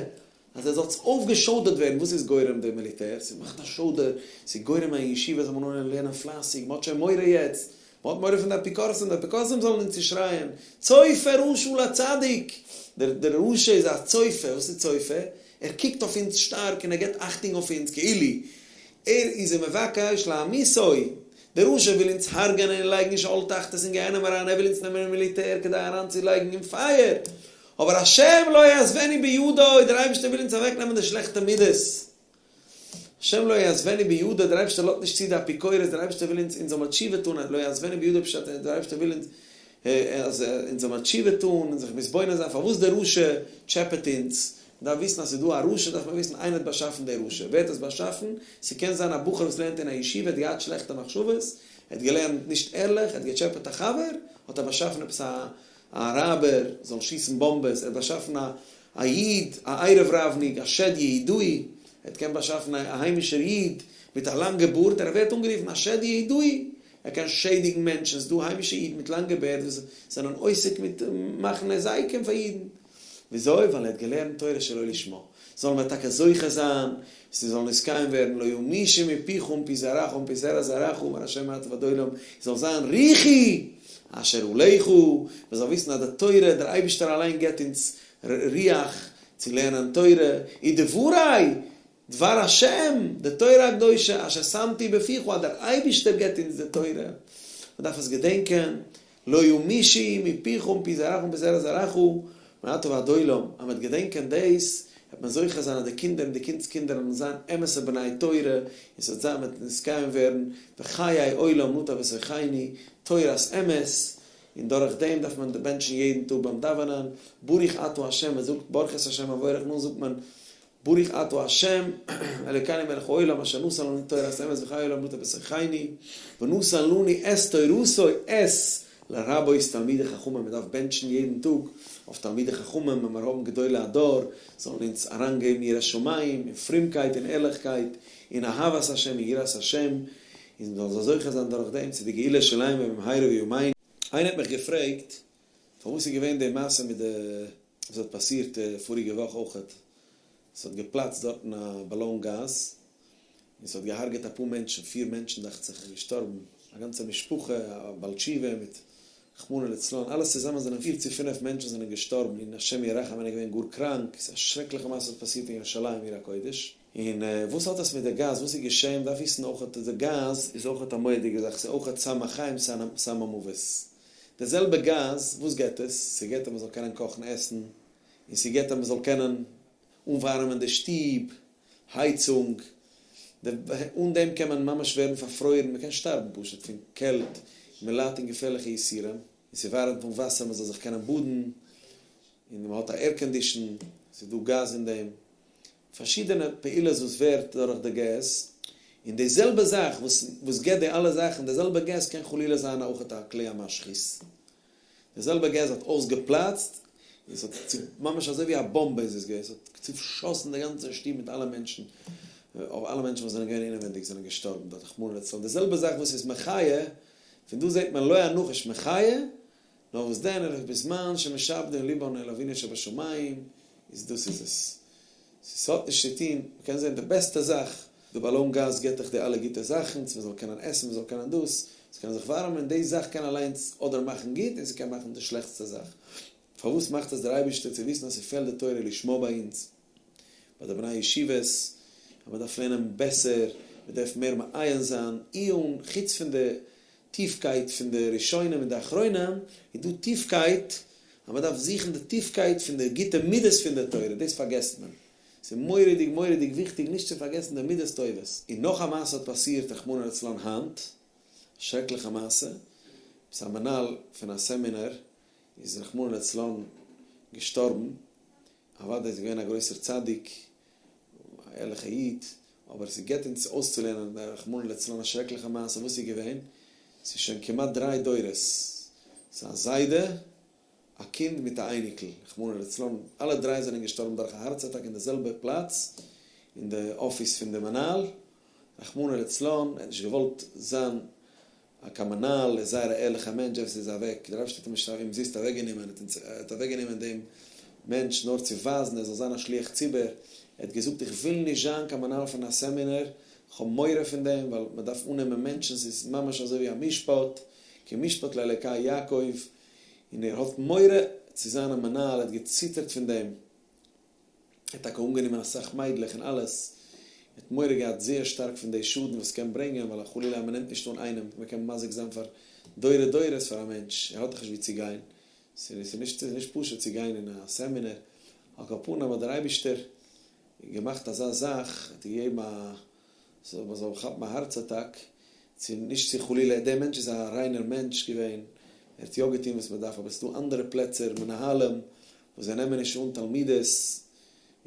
אז עטס זאלטס אויפגעשוידערט ווערן, וואס איז גורם די מיליטער? ס'מאכט א שוידער, ס'איז גורם אין ישיבה זאל מען אנהייבן לערנען פלייסיג, מ'האט שוין מורא יעצט, מ'האט מורא פון די אפיקורסים, די אפיקורסים זאלן אונז צושרייען, צופה רשע לצדיק! דער דער רשע איז א צופה, וואס איז צופה? ער קוקט אויף אונז שטארק און ער געבט אכטונג אויף אונז כאילו ער איז אים מבקש להמיתו, דער רשע וויל אונז הרג'ענען און לייגן אין שאול תחתית אין גיהנום אריין, ער וויל אונז נעמען אין מיליטער כדי אריינצולייגן אין פייער, אבער השם לא יעזבנו בידו, דער אייבערשטער וויל אונז אוועקנעמען די שלעכטע מידות. השם לא יעזבנו בידו, דער אייבערשטער לאזט נישט צו די אפיקורס, דער אייבערשטער וויל אונז אונז זאל מיר תשובה טון, לא יעזבנו בידו פשט דער אייבערשטער וויל אונז אז אונז זאל מיר תשובה טון און זיך מתבונן זיין פארוואס דער רשע טשעפעט אונז, מען דארף וויסן אז ס'איז דא א רשע דארף מען וויסן איינער האט באשאפן די רשע, ווער האט עס באשאפן? ס'קען זיין א בחור וואס לערנט אין א ישיבה האט געהאט שלעכטע מחשבות, ער האט געלערנט נישט ערליך, ער האט געטשעפעט א חבר, האט ער באשאפן עפעס א אראבער זאל שיסן באמבעס, ער האט באשאפן א א איד, א ערב רבניק, א שד יהודאי, ער קען באשאפן א היימישער איד מיט א לאנגע בארד, ער ווערט אנגערופן א שד יהודאי, ער קען שעדיגן מענטשן, ס'איז דא היימישע אידן מיט לאנגע בערד וואס זענען עוסק מיט מאכן נזקים פאר אידן, וויאזוי? ווייל ער האט געלערנט תורה שלא לשמה, זאלן מיר טאקע זוכה זיין ס'זאל נתקיים ווערן לא ימושו מפיך ומפי זרעך ומפי זרע זרעך אמר ה' מעתה ועד עולם, זאל זיין רוחי אשר עליך, מ'זאל וויסן אז די תורה, דער אייבערשטער אליין געבט אונז רוח צו לערנען תורה, ודברי, דבר השם, די תורה הקדושה, אשר שמתי בפיך, אז דער אייבערשטער געבט אונז די תורה, מ'דארף עס געדענקען, לא ימושו מפיך ומפי זרעך ומפי זרע זרעך מעתה ועד עולם, אז מ'וועט געדענקען דאס, וועט מען זוכה זיין אז די קינדער און די קינד'ס קינדער וועלן זיין אמת'ע בני תורה, און ס'וועט זיין מ'וועט נתקיים ווערן וחיי עולם נטע בתוכינו, תורת אמת, און דורך דעם דארף מען בענטשן יעדן טאג ביים דאווענען, ברוך אתה ה', מען זאגט ברכו את ה' המבורך, נאכדעם זאגט מען ברוך אתה ה' אלוקינו מלך העולם אשר נתן לנו תורת אמת וחיי עולם נטע בתוכינו ונתן לנו את תורתו את לרבות תלמידי חכמים מען דארף בענטשן יעדן טאג אויף תלמידי חכמים ווען מיר האבן גדולי הדור זאלן אונז אריינגעבן יראת שמים און פרומקייט און ערליכקייט און אהבת השם און יראת השם און מ'זאל זוכה זיין דורך דעם צו די גאולה שלימה במהרה בימינו. איינער האט מיך געפרעגט פארוואס איז געווען די מעשה מיט די וואס האט פאסירט פאריגע וואך אויכעט. ס'האט געפלאצט דארטן א באלאן גאז, און ס'האט געהארגעט אפאר מענטשן, פיר מענטשן דאכט זיך איז געשטארבן, א גאנצע משפחה, א בעל תשובה מיט רחמנא לצלן, אלעס צוזאמען זענען פיר צו פינעף מענטשן זענען געשטארבן, און השם ירחם איינער געווען גאר קראנק, ס'איז א שרעקליכע מעשה וואס פאסירט אין ירושלים עיר הקודש. און וואס האט עס מיט די גאז, וואס איז געשען, מ'דארף וויסן אויכעט די גאז איז אויכעט א מורא'דיגע זאך, ס'איז אויכעט סם החיים סם המוות, די זעלבע גאז, וואס געט עס? ס'געט אז מ'זאל קענען קאכן עסן, און ס'געט אז מ'זאל קענען אנווארעמען די שטוב, הייצונג, אן דעם קען מען ממש ווערן פארפרוירן, מ'קען שטארבן פשוט פון קעלט, און מ'ליידט אין געפערליכע יסורים, און ס'ווארעמט אן וואסער מ'זאל זיך קענען באדן, און מ'האט א עירקאנדישן, ס'איז דא גאז אין דעם, פארשידענע פעולות וואס ווערט דורך די געז, און די זעלבע זאך וואס וואס געבט די אלע זאכן, די זעלבע געז קען חלילה זיין אויכעט א כלי המשחית. די זעלבע געז האט אויסגעפלאצט, און ס'האט צו, ממש אזוי ווי א באמבע איז עס געווען, ס'האט צושאסן די גאנצע שטוב מיט אלע מענטשן, אויף אלע מענטשן וואס זענען געווען אינעווענדיג זענען געשטארבן דארט רחמנא לצלן, די זעלבע זאך וואס איז מחיה, פון דא זעט מען לא הנחש מחיה, נאר וואס דען אלא בזמן שמשעבדין לבן אל אבינו שבשמים, איז דאס איז עס. ס'האט נישט צו טון, מ'קען זען די בעסטע זאך, די באלאן גאז געט דיך די אלע גוטע זאכן, צו מ'זאל קענען עסן, מ'זאל קענען דאס, ס'קען זיך ווארעמען, די זאך קען אליינס אדער מאכן גוט און ס'קען מאכן די שלעכטסטע זאך. פארוואס מאכט עס דער אייבערשטער צו וויסן אז ס'פעלט די תורה לשמה ביי אונז, ביי די בני ישיבות, אז מ'דארף לערנען בעסער, מ'דארף מער מעיין זיין, עיון, חוץ פון די טיפקייט פון די ראשונים און די אחרונים, איז דא טיפקייט אז מען דארף זוכן די טיפקייט פון די גוטע מידות פון די תורה, דאס פארגעסט מען. ס'איז מורא'דיג מורא'דיג וויכטיג נישט צו פארגעסן די מידות טובות. און נאך א מעשה האט פאסירט רחמנא לצלן היינט, א שרעקליכע מעשה, עפעס א מנהל פון א סעמינער איז רחמנא לצלן געשטארבן, אוודאי איז ער געווען א גרויסער צדיק, א ערליכע איד, אבער ס'געט אונז אויסצולערנען רחמנא לצלן א שרעקליכע מעשה וואס איז געווען, ס'איז שוין כמעט דריי דורות, ס'איז א זיידע, א קינד מיט א אייניקל, רחמנא לצלן, אלע דריי זענען געשטארבן דורך א הארץ אטאק אין די זעלבע פלאץ, אין די אפיס פון די מנהל, רחמנא לצלן, ער האט נישט געוואלט זיין א קיין מנהל איז זייער א ערליכע מענטש דער וואס איז אוועק, דער אייבערשטער האט אים נישט אומזיסט אוועק גענומען, ער האט אוועק גענומען דעם מענטש נאר צו ווייזן ער זאל זיין א שליח ציבור, ער האט געזאגט איך וויל נישט זיין קיין מנהל פון א סעמינער, איך האב מורא פון דעם ווייל מען דארף אננעמען מענטשן ס'איז ממש אזוי ווי א משפט, כי משפט לאלקי יעקב, און ער האט מורא צו זיין א מנהל, ער האט געציטערט פון דעם. ער האט טאקע אנגענומען אסאך מיידלעך און אלעס, ער האט מורא געהאט זייער שטארק פון די שאדן וואס ס'קען ברענגען, ווייל חלילה אז מ'נעמט נישט אן איינעם, מ'קען מזיק זיין פאר דורי דורות פאר א מענטש, ער האט דאך נישט וואו צו גיין, ס'איז נישט נישט פשוט צו גיין אין א סעמינער, על כל פנים האט דער אייבישטער געמאכט אזא זאך, האט געגעבן א זאל מען זאל כאפן א הארץ אטאק, צו נישט צו חלילה, דער מענטש איז א ריינער מענטש געווען, ער האט יא געטון וואס מען דארף, אבער עס איז דא אנדערע פלעצער מנהלים וואס זיי נעמען נישט אן תלמידות,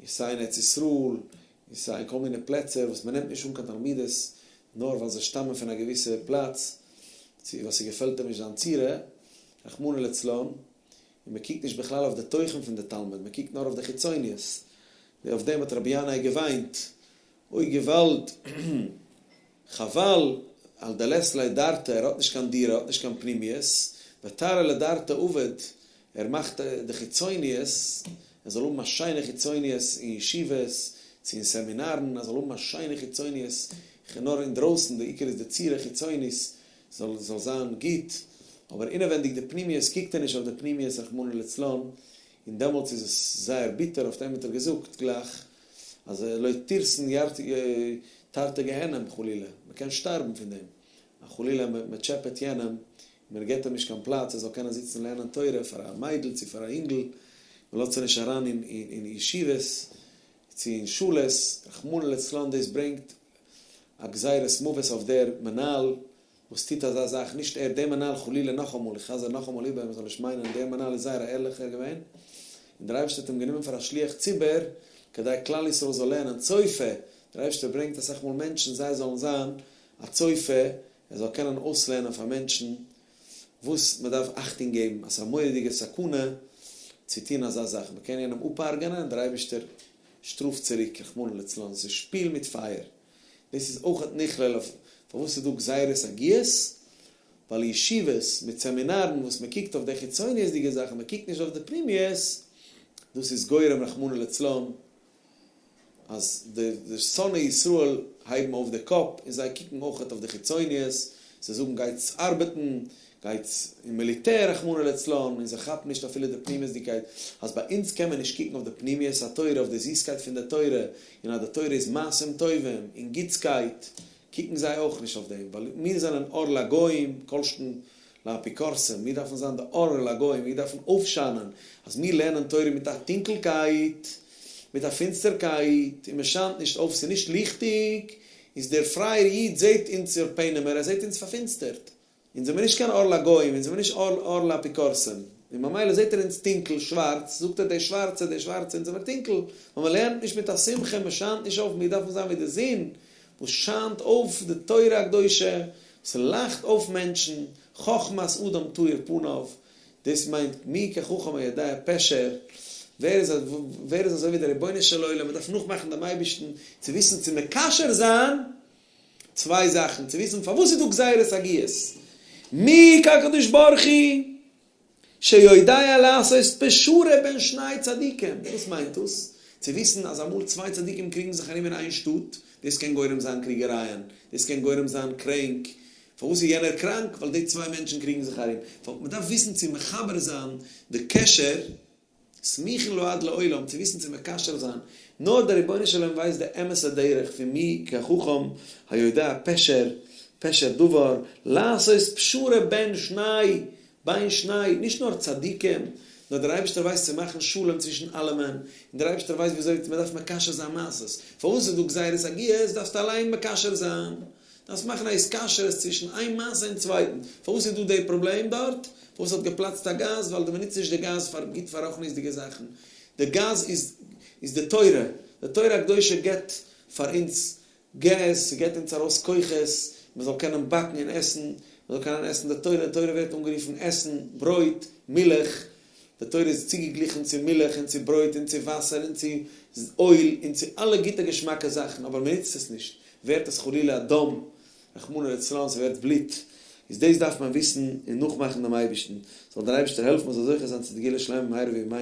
סיי אין ארץ ישראל, און סיי אין כל מיני פלעצער וואס מען נעמט נישט אן קיין תלמידות נאר ווייל זיי שטאמען פון א געוויסע פלאץ, צו ווייל ס'געפעלט אים נישט זיין צורה, רחמנא לצלן, און מען קוקט נישט בכלל אויף די תוכן פון די תלמיד, מען קוקט נאר אויף די חיצוניות, אויף דעם האט רבי ינאי געוויינט, אוי געוואלד! חבל על דלית ליה דרתא, ער האט נישט קיין דירה, ער האט נישט קיין פנימיות, ותרא לדרתא עבד, ער מאכט די חיצוניות, ער זאל האבן א שיינע חיצוניות אין ישיבות, צו אין סעמינארן, ער זאל האבן א שיינע חיצוניות, נאר אינדרויסן, די עיקר איז די צורה חיצונית זאל זאל זיין גוט, אבער אינעווענדיג די פנימיות קוקט ער נישט אויף די פנימיות רחמנא לצלן, און דעמאלטס איז עס זייער ביטער, אויף דעם האט ער געזאגט גלייך אז לא תירתון תרתי גיהנום חלילה, מען קען שטארבן פון דעם, אז חלילה מען טשעפעט יענעם און מען געבט אים נישט קיין פלאץ ער זאל קענען זיצן לערנען תורה פאר א מיידל צו פאר א אינגל, מען לאזט זיי נישט אריין אין ישיבות צו אין שולעס, רחמנא לצלן דאס ברענגט א גזירת מוות אויף דער מנהל וואס טוט אזא זאך, נישט ער, דער מנהל חלילה נאכאמאל, איך חזר נאכאמאל איבער מען זאל נישט מיינען, דער מנהל איז זייער א ערליכער געווען, און דער אייבערשטער האט אים גענומען פאר א שליח ציבור, כדי כלל ישראל זאל לערנען, צופה, דער אייבערשטער ברענגט אסאך מאל מענטשן זיי זאלן זיין א צופה, ער זאל קענען אויסלערנען פאר מענטשן וואס מען דארף אכטונג געבן, אז ס'איז א מורא'דיגע סכנה צו טון אזא זאך, מען קען יענעם אפ'הרג'ענען און דער אייבערשטער שטראפט צוריק, רחמנא לצלן, ס'איז שפיל מיט פייער. דאס איז אויכעט נכלל אויף פארוואס ס'איז דא גזירות הגיוס, ווייל ישיבות מיט סעמינארן וואס מ'קוקט אויף די חיצוניות'דיגע זאכן מ'קוקט נישט אויף די פנימיות, דאס איז גורם רחמנא לצלן. אז די שונאי ישראל הייבן אויף די קאפ און זיי קוקן אויכעט אויף די חיצוניות, זיי זאגן גייטס ארבעטן, גייטס אין מיליטער רחמנא לצלן, און זיי כאפן נישט אפילו די פנימיות'דיגקייט אז ביי אונז קען מען נישט קוקן אויף די פנימיות התורה, אויף די זיסקייט פון די תורה, און אז די תורה איז מעשים טובים און גוטסקייט, קוקן זיי אויך נישט אויף דעם, ווייל מיר זענען אור לגוים, כל שכן לאפיקורסים, מיר דארפן זיין די אור לגוים, מיר דארפן אויפשיינען אז מיר לערנען תורה מיט א טונקלקייט, מיט א פינסטערקייט, און מען שיינט נישט אויף, ס'איז נישט ליכטיג, איז דער פרייער איד זעט אונזער פענעמער, ער זעט אונז פארפינסטערט, אונז זעמיר נישט קיין אור לגוים, אונז זעמיר נישט אור לאפיקורסים, און ממילא זעט ער אונז טונקל, שווארץ, זאגט ער די שווארצע, די שווארצע, אונז זעמיר טונקל, ווייל מען לערנט נישט מיט א שמחה, מען שיינט נישט אויף, מיר דארפן זיין ווי די זון וואס שיינט אויף די תורה הקדושה, ס'לייכט אויף מענטשן, חכמת אדם תאיר פניו, דאס מיינט מי כחכם היודע פשר, ווער איז ווער איז אזוי ווי דער רבונו של עולם, מען דארף נאכמאכן דעם אייבערשטן צו וויסן צו מקשר זיין צוויי זאכן, צו וויסן פארוואס איז דא גזירת הגיוס, מי כהקדוש ברוך הוא שיודע לעשות פשרה בין שני צדיקים, וואס מיינט דאס? צו וויסן אז אמאל צוויי צדיקים קריגן זיך ארום אין איין שטאט, דאס קען גורם זיין קריגערייען, דאס קען גורם זיין קרענק, פארוואס איז יענער קראנק? ווייל די צוויי מענטשן קריגן זיך ארום. מען דארף וויסן צו מחבר זיין די קשר, סמוכין לעד לעולם, צו וויסן צו מקשר זיין, נאר דער רבונו של עולם ווייסט די אמת'ע דרך פון מי כחכם היודע פשר, פשר דבר, לעשות פשרה בין שני, בין שני, נישט נאר צדיקים, נאר דער אייבערשטער ווייסט צו מאכן שלום צווישן אלעמען, און דער אייבערשטער ווייסט וויאזוי מען דארף מקשר זיין מעשות, פארוואס איז דא גזירת הגיוס, דארפסטו אליין מקשר זיין. דארפסט מאכן א התקשרות צווישן איין מעשה און צווייטן, פארוואס איז דא די פראבלעם דארט? פארוואס האט געפלאצט א גאז? ווייל די מ'נוצט נישט די גאז פאר גוט פאר רוחניות'דיגע זאכן, די גאז איז איז די תורה, די תורה הקדושה געבט פאר אונז געז, ס'געבט אונז ארויס כוחות מ'זאל קענען באקן און עסן, מ'זאל קענען עסן די תורה, די תורה ווערט אנגערופן עסן, ברויט, מילך, די תורה איז צוגעגליכן צו מילך און צו ברויט און צו וואסער און צו אויל און צו אלע גוטע געשמאקע זאכן, אבער מ'נוצט עס נישט, ווערט עס חלילה א דם, רחמנא לצלן, ס'ווערט בלוט, איז דאס דארף מען וויסן און נאכמאכן דעם אייבערשטן, זאל דער אייבערשטער העלפן מ'זאל זוכה זיין צו די גאולה שלימה במהרה בימינו.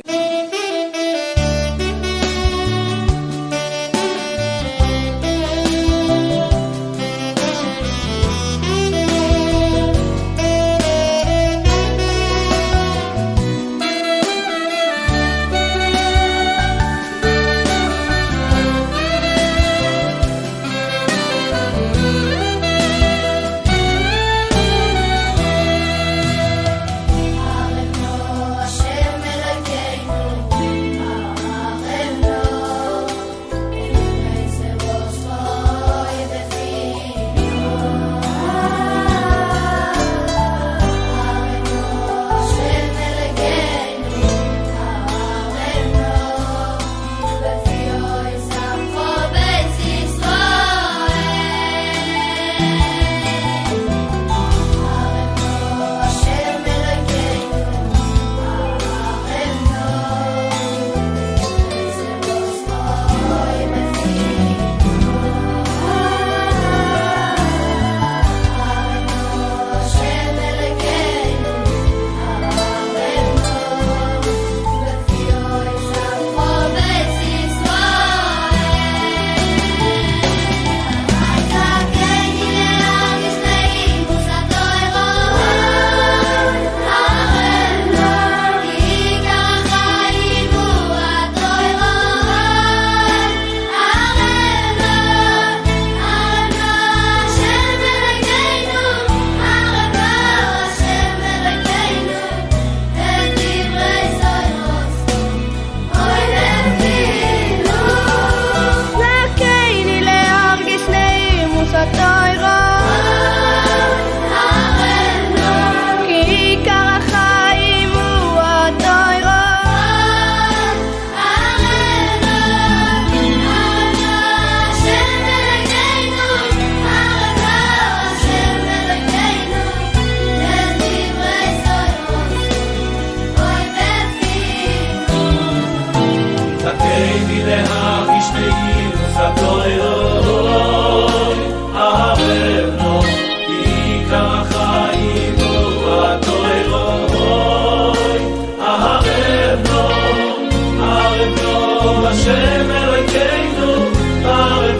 השם אלוקינו. אתה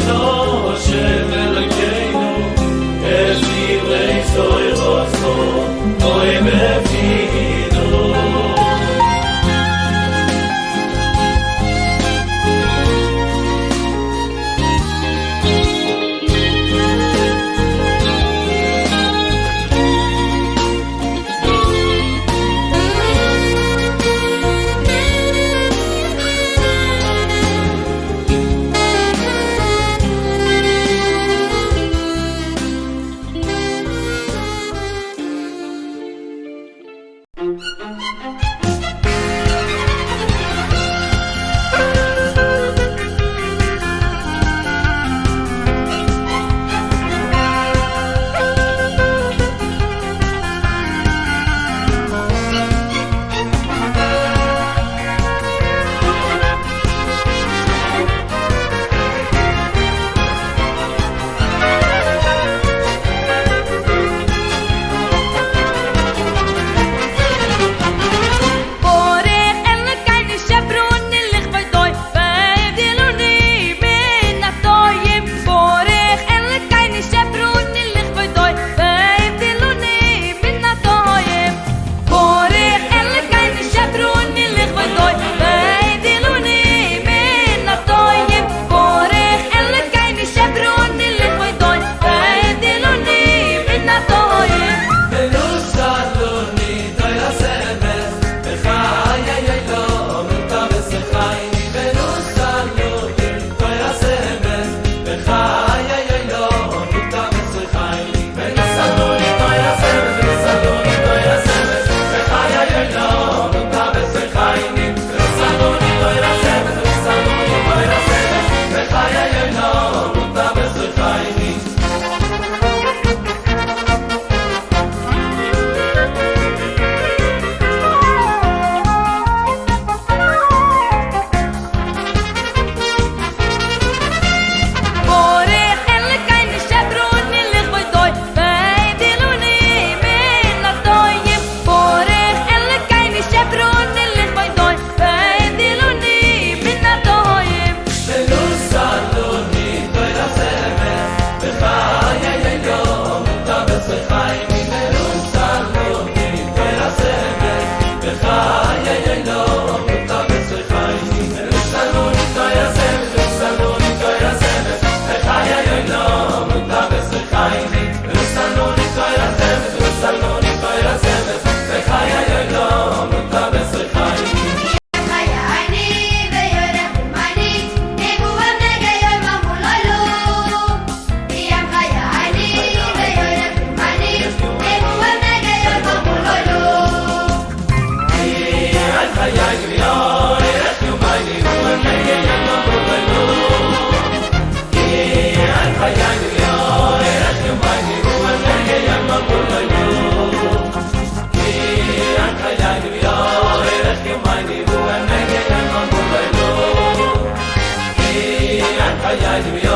ה' אלוקינו, את דברי תורתך לא בפינו. Ay, ay, ay,